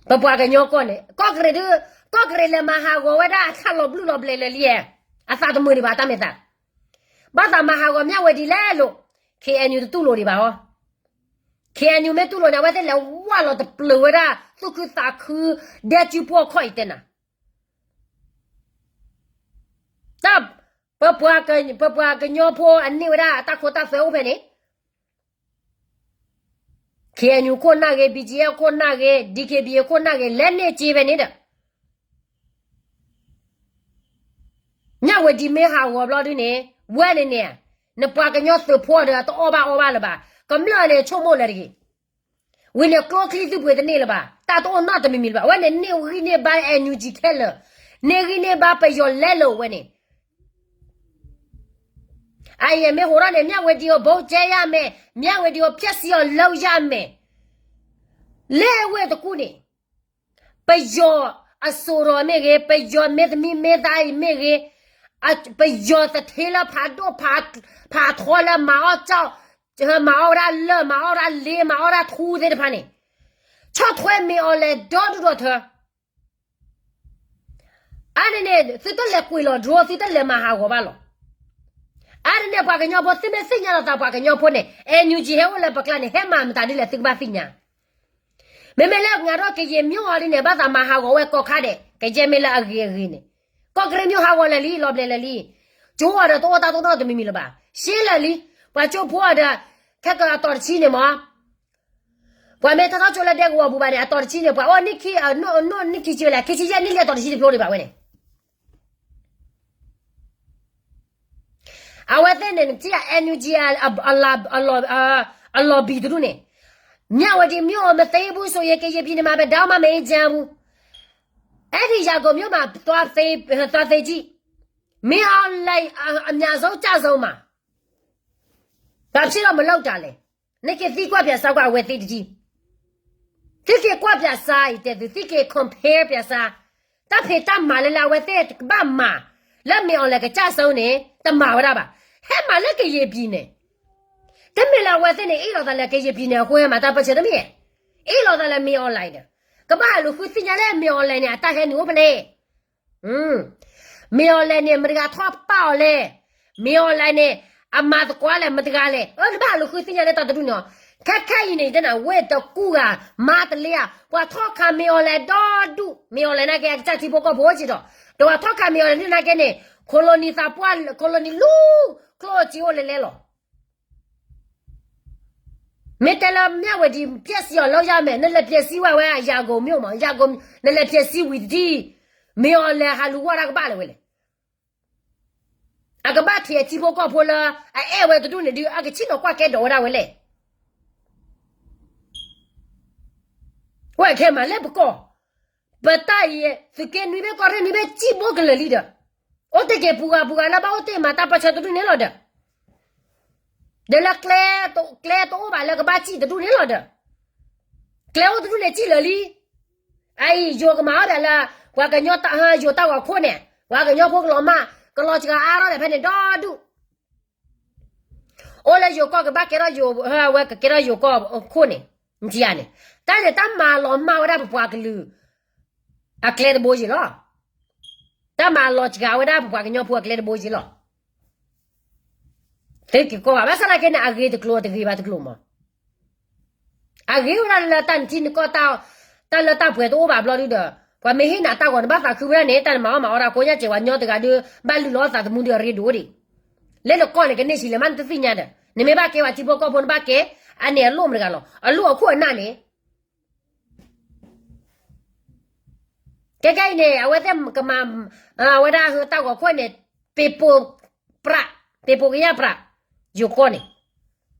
ပပှၤကညီကီၢ်န့ၣ် ကီၢ်ကရ့ၣ်ဒုး, ကီၢ်ကရ့ၣ်လဲၤမၤဟးဂီၤဝဲဒၣ်အဆၣ်လီၤဘျုးလီၤဘျဲးလၢာ်လံဧါ အသးတမုာ်ဒံးဘၣ် တၢ်မ့ၢ်သး, ဘၣ်သးမၤဟးဂီၤမၠၣ်ဝဲဒံးလဲၣ်လိၤ, ခ့ၣ်အဲၣ်ယူၣ်တတူၢ်လိာ်ဒံးဘၣ်ဟီ, ခ့ၣ်အဲၣ်ယူၣ်မ့ၢ်တူၢ်လိာ်န့ၣ် အဝဲသ့ၣ်လဲၤဝၢ်လီၤတပျုာ်ဝဲဒၣ် သူၣ်ခုသးခု ဒဲကၠူပှီၢ်ခီၣ်အံၤတဲနၤ, တၢ်, ပပှၤကညီဖိအန့ၢ်ဝဲဒၣ်အတၢ်ခိတၢ်သွဲအိၣ်ဖဲန့ၣ် ခ့ၣ်အဲၣ်ယူၣ်ခိၣ်နၢ်ဂ့ၤ, ဘံၣ်ကၠံၣ်အဲၣ်ခိၣ်နၢ်ဂ့ၤ, ဒံၣ်ခ့ၣ်ဘံၣ်အခိၣ်နၢ်ဂ့ၤ လဲၤန့ၢ်စ့ဖဲန့ၣ်ဒီး မၠၣ်ဝဲဒံးမ့ၢ်ဟးဂီၤဘျီဒုန့ၣ်, ဝဲန့ၣ်န့ၣ်, နပှၤကညီသုးဖိဒီးတအီၣ်ဘၣ်အီဘၣ်လၢၤဘၣ်, ကမျၢၢ်န့ၣ်ဆိကမိၣ်လၢၤတဂ့ၤ, ဝံၤန့ၣ်ကျိချံသုးပှ့ၤတန့ၢ်လၢၤဘၣ်, တၢ်တအိၣ်နီတမံၤမံၤလၢၤဘၣ်, အဝဲန့ၣ်န့ၢ်ဂံၢ်န့ၢ်ဘါ NUG ခဲလၢာ်, န့ၢ်ဂံၢ်န့ၢ်ဘါပယီၤလဲလိာ်ဝဲန့ၣ် အအံၤမ့ၢ်ဟးထီၣ်န့ၣ် မၠၣ်ဝဲဒံးအဘိကဲယၤမဲာ်, မၠၣ်ဝဲဒံးအဖျဲၣ်စံအီၤလၢယၤမဲာ်, လၢဝဲတကူၣ်န့ၣ်, ပယီၤအစိၤဒီးမ့ၢ်ဂ့ၤ, ပယီၤမ့ၢ်သမံမ့ၢ်သါအံၤမ့ၢ်ဂ့ၤ, ပယီၤသထ့လၢဖးဒိၣ်ဖးထီလၢမၤအီၣ်ကၠီၣ်, မၤအီၣ်ဝဲဒၣ်လၢၢ်, မၤအီၣ်ဝဲဒၣ်လ့, မၤအီၣ်ဝဲဒၣ်ထူသ့ၣ်တဖၣ်န့ၣ်, ဆီၣ်ထွဲမ့ၢ်အီၤလဲၤဒီဒူၣ်ဒီထၢ အါန့ၣ်န့ၣ် သုတလဲၤကွံာ်လီၤ drone သုတလဲၤမၤဟးဂီၤဘၣ်လီၤ. အါန့ၣ်န့ၣ် ပှၤကညီဖိ သုမ့ၢ်သ့ၣ်ညါလီၤသးပှၤကညီဖိန့ၣ် NUG ဟဲအိၣ်လၢပကျါန့ၣ် ဟဲမၤမတၤဒ်လဲၣ် သုကဘၣ်သ့ၣ်ညါ. မ့မ့ၢ်လၢငါထီၣ်ကယဲၢ်မၠိၣ်အီၤဒ်န့ၣ် ဘၣ်သးမၤဟးဂီၤဝဲကီၢ်ခါဒဲး ကယဲၢ်မ့ၢ်လၢအဂ့ၤအဂ့ၤန့ၣ်, ကီၢ်ကရ့ၣ်မၠိၣ်ဟးဂီၤလၢာ်လံ လီၤဘျဲးလၢာ်လံ. ကၠိအီၤဒီးတအိၣ်တၢ်တအိၣ်နီတမံၤမံၤလၢၤဘၣ်. ရှဲလၢာ်လံ. ပှၤကၠိဖိအီၤဒီး ခဲကအတီၤတဆံန့ၣ်မး ပှၤမ့ၢ်ထီၣ်ထီၣ်ကၠိလၢဒဲကဝီၤပူၤဘၣ်န့ၣ် အတီၤတဆံန့ၣ် ပှၤအိၣ်နံၣ်ခံ, နံၣ်ခံဆံဝဲလဲၣ်, ခံဆံယဲၢ်နံၣ်လံ အတီၤတဆံတဖျိဒံးဘၣ်ဝဲန့ၣ်. အဝဲသ့ၣ်န့ၣ် နထံၣ် NUG အလီၤဘံၣ်တဒူၣ်န့ၣ်, မြဝတီမြို့ မသိမ်းဘူးဆိုရင် ကရင်ပြည်နယ်မှာ ဘယ်တော့မှ မအေးချမ်းဘူး. အဲဒီ ရန်ကုန်မြို့မှာ သွားသေးကြည့်. မင်းအောင်လှိုင် အ, အများဆုံး ကျဆုံးမှာ. ဘာဖြစ်လို့ မလုပ်တာလဲ. နကသံကွၢ်ပြၢ်စါကွၢ်အဝဲသ့ၣ်တထံၣ်, သုက့ၤကွၢ်ပြၢ်စါအံၤတဲသု, သုက့ၤ compare ပြၢ်စါ, တၢ်ဖံးတၢ်မၤလၢလၢအဝဲသ့ၣ်ကဘၣ်မၤ, လၢမင်းအောင်လှိုင် ကကျဆုံးန့ၣ် တမၤဝဲဒၣ်ဘၣ်. ဟဲမၤလၢကရင်ပြည်နယ်န့ၣ်, တမ့ၢ်လၢအဝဲသ့ၣ်န့ၣ် အ့ၣ်လိာ်သးလၢကရင်ပြည်နယ် အဃိဟဲမၤတၢ်ပၢဆှၢတမ့ၢ်, အ့ၣ်လိာ်သးလၢမင်းအောင်လှိုင်ဒီး, ကဘၣ်လူၤဃုသ့ၣ်ညါလၢမင်းအောင်လှိုင်န့ၣ် အတၢ်ဟဲနုာ်အိၣ်ဖဲလဲၣ် မင်းအောင်လှိုင်န့ၣ် မတၤတဂၤထီၣ်ပာ်အီၤလဲၣ်, မင်းအောင်လှိုင်န့ၣ် အမၤသကိးလဲၣ် မတၤတဂၤလဲၣ်, အၢ နဘၣ်လူၤဃုသ့ၣ်ညါလၢတၢ်တဒူၣ်န့ၣ်, ခဲခဲအံၤန့ၣ် တဲနၤ ဝ့ၢ်တကူၣ်ဂၤ မါတလ့ဧါ, ပှၤထီၣ်ခး မင်းအောင်လှိုင် ဒီဒူၣ်, မင်းအောင်လှိုင် နာ်က့ အကစၢ်ထံဖိကီၢ်ဖိစ့ၢ်ဒီး, ဒီးပှၤထီၣ်ခး မင်းအောင်လှိုင် နာ်က့န့ၣ် ခိၣ်လိနံၤသးပှၢ် ခိၣ်လိနံၤလူ ကျိၣ်စ့အိၣ်လဲၤလဲၤလီၤ မ့ၢ်တဲလၢမၠၣ်ဝဲဒံး ဖျဲၣ်စံအီၤလၢယၤမဲာ်, နလဲၤဖျဲးစံဝဲဝဲ ရန်ကုန်မြို့မး, ရန်ကုန်, နလဲၤဖျဲးစံဝံၤတထံၣ်, မင်းအောင်လှိုင် ဟးလူၤဝဲဒၣ်ကဘၣ်လၢၤဝဲလဲၣ်. အကဘၣ်ထံၣ်အထံဖိကီၢ်ဖိလၢ အအဲၣ်ဝဲတဒူၣ်န့ၣ်ဒုး အကဆံၣ်နီၤကွၢ်ကဲဒီးဝဲဒၣ်ဝဲလဲၣ်. ဝဲခဲမးလၢပကီၢ်, ပတၢ်အံၤ သုးက့နွံဘ့ၣ်ကီၢ်ရ့ၣ်နွံဘ့ၣ် စံၣ်ဘိကလၢာ်လံဒီး, အိၣ်တ့ၢ်က့ၤပူၤဂၤပူၤဂၤလၢဘၣ်အိၣ်တ့ၢ်မၤတၢ်ပၢဆှၢတဒူၣ်န့ၣ်လီၤဒီး, ဒီးလၢကျဲ, ကျဲတအိၣ်ဘၣ်လၢကဘၣ်စံၣ်တဒူၣ်န့ၣ်လီၤဒီး, ကျဲအိၣ်တဒူၣ်န့ၣ်စံၣ်လၢာ်လံ. အအံၤ ယိၤကမၤအီၣ်ဒၣ်လၢ ပှၤကညီတၢ်ဟါ ယိၤတၢ်ဂီၤခိၣ်န့ၣ်, ပှၤကညီဖိကလီၤမၢ်, ကလီၤစှၤအါထီၣ်ဒီးဖဲန့ၣ်ဒီဒူၣ် အိၣ်လၢယိၤကီၢ်ကဘၣ်ကဲထီၣ်ယိၤ, ဝဲကကဲထီၣ်ယိၤကီၢ်ခိၣ်န့ၣ်, နထံၣ်ဧါန့ၣ်, တၢ်န့ၣ်တၢ်မၤလီၤမၢ်ဝဲဒၣ်ပပှၤကလုာ် အကျဲတဘိယံၤလီၤ. တၢ်မၤလီၤစှၤဝဲဒၣ်ပပှၤကညီဖိအကျဲတဘိယံၤလီၤ. သုက့ၤကွၢ်ဘၣ်, ဘၣ်ဆၣ်သနာ်က့န့ၣ် အဂ့ၤတကျိၤတဂ့ၤဘၣ်တကျိၤမး အဂ့ၤဝဲဒၣ်လၢတၢ်နထံနကီၢ်, တၢ်လၢတၢ်ပှဲၤတအိၣ်ဘၣ်ဘျီဒုဒီး, ပှၤမ့ၢ်ဟ့ၣ်နၤတၢ်ဂီၤ နဘၣ်သးခုဝဲဒၣ်န့ၣ်, တၢ်နမၤအီၣ်မၤအီတၢ်ကိးညါစဲး ပှၤညီတဂၤဒုး ဘၣ်လုၢ်လီၤသးသမူဒုးအရ့ဒိၣ်ဒံး, လၢနကီၢ်န့ၣ် ကန့ၢ်ဆံးလဲၣ်မး နတသ့ၣ်ညါဒီး, နမ့ၢ်ဘၣ်ကဲဝဲထံဖိကီၢ်ဖိ နဘၣ်ကဲ, အန့ၣ်အလိၣ်မတၤတဂၤလီၤ, အလိၣ်အခိၣ်အနၢ်န့ၣ် ကဲကဲအံၤန့ၣ် အဝဲသ့ၣ်ကမၤ, အဝဲဒၣ်တၢ်ဂီၤခိၣ်န့ၣ်, ပ့ၤပိာ်ပြး, ပ့ၤပိာ်ကယၢ်ပြး, ယိၤကီၢ်န့ၣ်,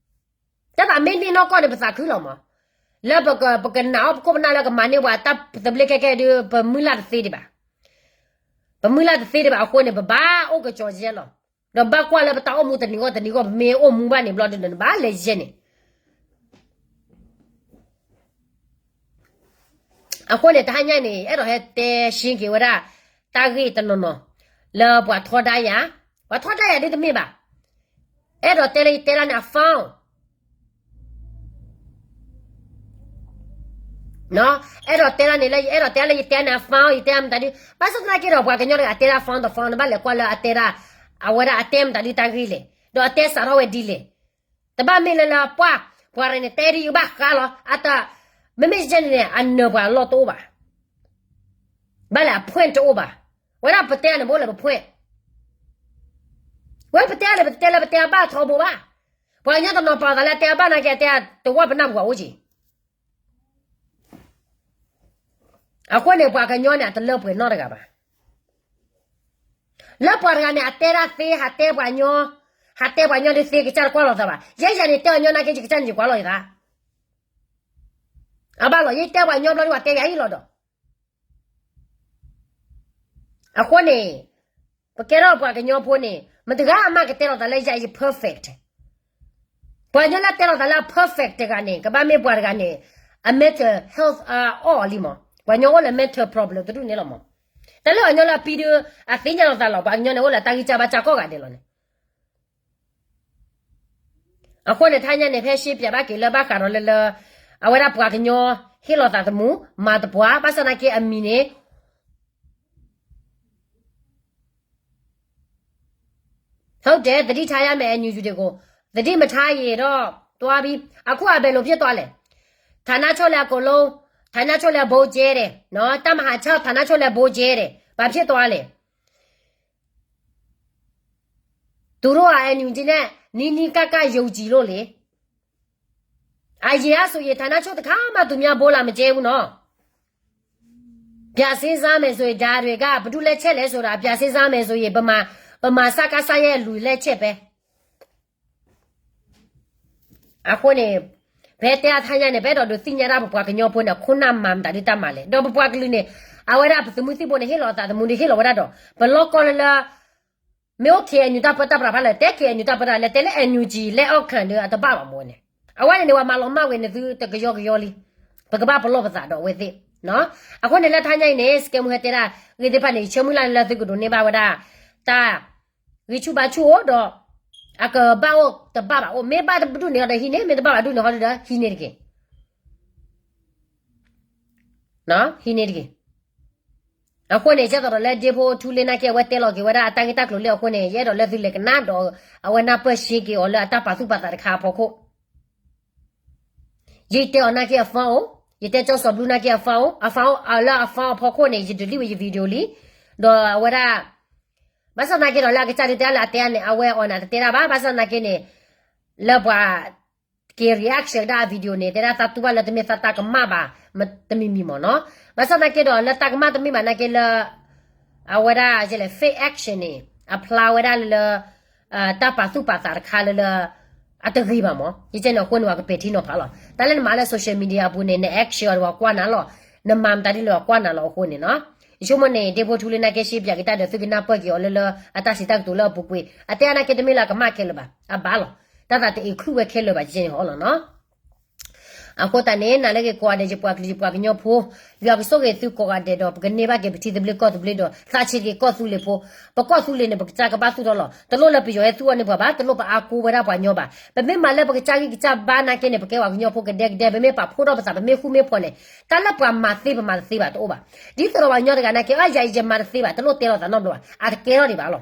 တၢ်သးမ့ၢ်န့ၢ်နီၢ်ကီၢ်န့ၣ် ပသးခုလီၤမး, လၢပကနၣ်အီၣ်ပခိၣ်ပနၢ်လၢကမၤန့ၢ်ပှၤတၢ်သဘျ့ခဲကဲဒုး ပမုၢ်လၢ်တသ့ဒံးဘၣ်, ပမုၢ်လၢ်တသ့ဒံးဘၣ်အဃိန့ၣ် ပဘၣ်အိၣ်ကစီၤယဲလီၤ, ဒီးဘၣ်ကွၢ်လၢပတၢ်အိၣ်မူတနံၤဂီၢ်တနံၤဂီၢ် ပမ့ၢ်အိၣ်မူဘၣ်န့ၣ်ဘျီဒုဒီး နဘၣ်လဲၤယဲန့ၣ် အဃိန့ၣ် တဟါညါန့ၣ် အဲၣ်ဒိးဟဲတဲရှင်းက့ၤဝဲဒၣ် တၢ်ဂ့ၢ်တနီၤနီၤ လၢပှၤထီဒါယၤ, ပှၤထီဒါယၤဒ်တမ့ၢ်ဘၣ်, အဲၣ်ဒိးတဲလၢယတဲဒၣ်န့ၣ် အ phone, ပှၤ အဲၣ်ဒိးတဲဒၣ်န့ၣ်လၢ ယအဲၣ်ဒိးတဲလၢယတဲန့ၣ် အ fund ယတဲမတၤဒု, ဘၣ်ဆၣ်သနာ်က့ဒီး ပှၤကညီတဂၤအတဲဒၣ် fund တ fund န့ၣ် ဘၣ်လဲၤကွၢ်လၢအတဲဒၣ် အဝဲဒၣ်အတဲမတၤဒုတၢ်ဂ့ၢ်လဲၣ်, ဒီးအတဲစးထီၣ်ဝဲဒ်လဲၣ်. တဘၣ်မ့ၢ်လၢလၢပှၢ် ပှၤရဲၣ်န့ၣ် တဲဒ်အံၤဘၣ်ဃးလီၤ အတၢ်, မ့မ့ၢ်ယဲန့ၣ်န့ၣ် အနၢၤပှၤအလီၢ်တအိၣ်ဘၣ်, ဘၣ်လဲၣ်အ point တအိၣ်ဘၣ်. ဝဲဒၣ်ပတဲန့ၣ် ပအိၣ်လၢပ point, ဝဲပတဲန့ၣ် ပတဲလၢပတဲအဘၣ်ထီဘိဘၣ်. ပှၤကညီတနီၤပာ်သးလၢအတဲအဘၣ်နာ်က့ အတဲတဝၢ်ပနၢ်ပူၤအိၣ်က့ၤ အဃိန့ၣ် ပှၤကညီန့ၣ် အတလၢပှဲၤနီတဂၤဘၣ်. လၢပှၤတဂၤန့ၣ် အတဲဒၣ်သ့ ဟးတဲပှၤညီ, ဟးတဲပှၤညီဒ်သ့ ကစၢ်တကွၢ်လီၤသးဘၣ်. ယဲယၤန့ၣ် တဲအီၤညီနာ်က့ ယကစၢ်န့ၣ် ယကွၢ်လီၤယသး. အဘၣ်လီၤ ယတဲပှၤညီဘျီဒ်ပှၤတဲယၤအံၤလီၤဒီး အဃိန့ၣ် ပကဲထီၣ်ပှၤကညီဖိန့ၣ် မတဂၤအမးကတဲလီၤသးလၢယၤယ perfect. ပှၤကညီလၢတဲလီၤသးလၢအ perfect တဂၤန့ၣ် ကဘၣ်မ့ၢ်ပှၤတဂၤန့ၣ် အ mental health အအီၣ်လံမး. ပှၤကညီအိၣ်လၢ mental problem တဒူၣ်န့ၣ်လီၤမး. တၢ်လၢအညီလၢအပံဒု အသ့ၣ်ညါလီၤသးလီၤ. ပှၤကညီန့ၣ် အိၣ်လၢတၢ်ဂံၢ်စၢ်ဘါစၢ်ကိးဂၤဒဲးလီၤန့ၣ် အဃိန့ၣ် ထါညါန့ၣ် ဖဲရှဲပၠးဘၣ်က့ၤလၢဘၣ်ဃးဒီးလၢလၢ အဝဲဒၣ်ပှၤကညီ ဟ့ၣ်လီၤသးသမူ မၤသပှၢ် ဘၣ်ဆၣ်သနာ်က့အမံၤန့ၣ် ဟုတ်တယ် သတိထားရမယ် NUG တွေကို သတိမထားရင်တော့ သွားပြီ အခုအဘယ်လိုဖြစ်သွားလဲ ဌာနချုပ်လည်းအကုန်လုံး ဌာနချုပ်လည်းဗိုလ်ကျဲတယ်နော် တပ်မဟာခြောက် ဌာနချုပ်လည်းဗိုလ်ကျဲတယ် ဘာဖြစ်သွားလဲ သူတို့က NUG နဲ့ နီးနီးကပ်ကပ်ယုံကြည်လို့လေ အရင်ကဆိုရင် ဌာနချုပ်တစ်ခါမှ သူများဗိုလ်လာမကျဲဘူးနော် ပြန်စဉ်းစားမယ်ဆိုရင် ဒါတွေက ဘယ်သူလက်ချက်လဲဆိုတာ ပြန်စဉ်းစားမယ်ဆိုရင် ဗမာ ဗမာစကစရဲ့ လူလက်ချက်ပဲ အဃိန့ၣ် ဖဲတဲအါထါညါန့ၣ် ပအဲၣ်ဒိးဒုးသ့ၣ်ညါဒၣ် ပပှၤကညီဖိန့ၣ် ခိၣ်နၢ်မၤမတၤဒုတၢ်မၤလဲၣ် ဒီးပပှၤကလုာ်န့ၣ် အဝဲဒၣ်ပသုးမုၢ်သံၣ်ဘိန့ၣ် ဟ့ၣ်လီၤအသးသမူဒုး ဟ့ၣ်လီၤဝဲဒၣ်ဒီး ပလီၢ်ကီၢ်လၢလၢ မ့ၢ်အိၣ် KNU တၢ်ပၢတၢ်ပြးဖးလဲၣ် တဲ KNU တၢ်ပၢတၢ်လဲၣ် တဲလၢ NUG လက်အောက်ခံ ဒီးအတဘၣ်ဘၣ်မ့ၢ်န့ၣ် အဝဲန့ၣ်န့ၣ် ပှၤမၤလီၤမၢ်ဝဲန့ၣ် သုတကယီကယီလံ ပကဘၣ်ပလီၢ်ပသးဒီးအဝဲသ့ၣ် အဃိန့ၣ်လၢထါညါအံၤန့ၣ် စကဲမုၢ်ဟဲတဲဒၣ် ဂ့ၤသ့ၣ်တဖၣ်န့ၣ် ယဆၢမုၢ်လၢ်လၢသုကဒိးန့ၢ်ဘၣ်ဝဲဒၣ် တၢ် ဂံၢ်ဆူၣ်ဘါဆူၣ်အိၣ်ဒီး အကဘၣ်အိၣ်တဘၣ်ဘၣ်အိၣ် မ့ၢ်ဘၣ်တဒူၣ်န့ၣ်ဒီးဟံးန့ၢ် မ့ၢ်တဘၣ်ဘၣ်ဒူၣ်န့ၣ်ဟီဒီးဟံးန့ၢ်တက့ၢ် ဟံးန့ၢ်တက့ၢ် အဃိန့ၣ် ကဲသိးဒီးလၢဒ့ဖိထူလ့နာ်က့ အဝဲတဲလီၤက့ၤဝဲဒၣ်အတၢ်ဂ့ၢ်တၢ်ကျိၤလၢအဃိန့ၣ် ယအဲၣ်ဒိးလၢသုလဲၤကနၣ်ဒီး အဝဲနၢ်ပၢၢ်ဆှ့က့ၤအီၤလၢအတၢ်ပာ်သူၣ်ပာ်သးတခါအဖီခိၣ် ယတဲအီၤနာ်က့အ fund အိၣ်, ယတဲကၠီစီၤဘျုးနာ်က့အ fund အိၣ်, အ fund အိၣ်, လၢအ fund အဖီခိၣ်န့ၣ် ယ delete ဝဲယ video လံ, ဒီးအဝဲဒၣ် ဘၣ်ဆၣ်သနာ်က့ဒီးလၢအကစၢ်ဒုးတဲဒၣ်လၢအတဲန့ၣ် အဝဲအီၤန့ၣ် တတဲဒၣ်ဘၣ်, ဘၣ်ဆၣ်သနာ်က့န့ၣ် လၢပှၤက့ၤ reaction ဒၣ်အ video န့ၣ် တဲဒၣ်သးတူၢ်ဘၣ်လၢတမ့ၢ်သးတၢ်ကမၣ်ဘၣ်, တမံၤမံၤမ့ၢ်နီၤ, ဘၣ်ဆၣ်သနာ်က့ဒီးလၢတၢ်ကမၣ်တမ့ၢ်ဘၣ်နာ်က့လၢ အဝဲဒၣ် ယလဲၣ် fake action န့ၣ် အဖျါဝဲဒၣ်လၢ တၢ်ပာ်သူၣ်ပာ်သးတခါလၢလၢ အတဂ့ၤဘၣ်မ့ၢ်, ယကဲန့ၣ်အဃိန့ၣ် ပှၤကပဲာ်ထံနီၤဖးလီၤ. တၢ်လၢနမၤလၢ social media အပူၤန့ၣ် န action အီၤဒီးပှၤကွၢ်နၤလီၤ, နမၤမတၤဒ်လဲၣ်ပှၤကွၢ်နၤလီၤအဃိန့ၣ်နီၤ. ယဆိကမိၣ်န့ၣ် ဒ့ဖိထူလံနာ်က့ ရှဲပၠးက့ၤတၢ်ဒီးသုကနၢ်ပၢၢ်က့ၤအီၤလၢလၢ အတၢ်စံးတၢ်ကတိၤလၢအပူၤကွံာ်, အတဲအါနာ်က့တမ့ၢ်လၢအကမၣ်ခဲလၢာ်ဘၣ်, အဘၣ်လီၤ. တၢ်သးတ include ဝဲခဲလၢာ်ဘၣ် ယကဲန့ၣ်ဟီလီၤနီၤ. အဃိသတးန့ၣ် နာ်လၢဂ့ၤကိးဂၤဒဲး ယပှၤကလုာ်ယပှၤကညီဖိ, ယွၤကဆိၣ်ဂ့ၤသုကိးဂၤဒဲးဒီး ပကန့ၢ်ဘၣ်က့ၤပထံသဘျ့ကီၢ်သဘျ့ဒီး သးဆံးက့ၤကီၢ်သူလ့ၤဖိ, ပကီၢ်သူလ့ၤန့ၣ် ပကစၢ်ကဘၣ်သူၣ်ထီၣ်လီၤ. တလိၣ်လၢပယီၤဟဲသူၣ်အီၣ်န့ၢ်ပှၤဘၣ်, တလိၣ်ပအါကိးဝဲဒၣ်ပှၤကညီဘၣ်. ပမ့ၢ်မၤလၢပကစၢ်ဂံၢ်ကစၢ်ဘါနာ်က့န့ၣ် ပကဲပှၤကညီဖိကဒဲကဒဲ, ပမ့ၢ်ပာ်ဖှိၣ်ထီၣ်ပသး ပမ့ၢ်ဃူမ့ၢ်ဖိးန့ၣ် တၢ်လၢပှၤမၤသ့ပမၤတသ့ဘၣ်တအိၣ်ဘၣ်. ဒ်သိးဒီးပှၤကညီတဂၤနာ်က့ အါယၤအံၤယမၤတသ့ဘၣ် တလိၣ်တဲလီၤသးနီတဘျီဘၣ်, အတကဲထီၣ်ဒံးဘၣ်လီၤ.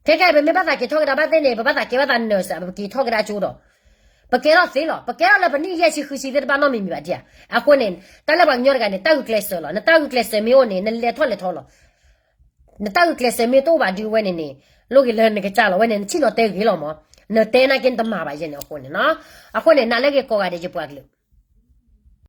ခဲကဲ ပမ့ၢ်ဘၣ်သးက့ၤထီၣ်ကဒါဘၣ်သ့ၣ်န့ၣ် ပဘၣ်သးကဲဘၣ်သး nurse ပက့ၤထီၣ်ကဒါကၠိဒီး ပကဲထီၣ်သ့လီၤ. ပကဲထီၣ်လၢပနံၣ်ယဲၢ်ဆံဃုဆံသ့ၣ်တဖၣ်နီတမံၤမံၤဘၣ်ဒံးဧါ. အဃိန့ၣ် တၢ်လၢပှၤကညီတဂၤန့ၣ် တၢ်ဂုာ်ကျဲးစၢးလီၤ. နတၢ်ဂုာ်ကျဲးစၢးမ့ၢ်အိၣ်န့ၣ် နလဲၤထီၣ်လဲၤထီလီၤ. နတၢ်ဂုာ်ကျဲးစၢးမ့ၢ်တအိၣ်ဘၣ်ဒုးဝဲန့ၣ်န့ၣ် လိၣ်ဂ့ၤလၢနကစၢ်လီၤ. ဝဲန့ၣ် နထံၣ်လီၤတဲဂ့ၤလီၤမး, နတဲနာ်က့နတမၤဘၣ်ယဲန့ၣ်အဃိန့ၣ်နီၤ. အဃိန့ၣ် နာ်လၢဂ့ၤကိးဂၤဒဲးယပှၤကလုာ်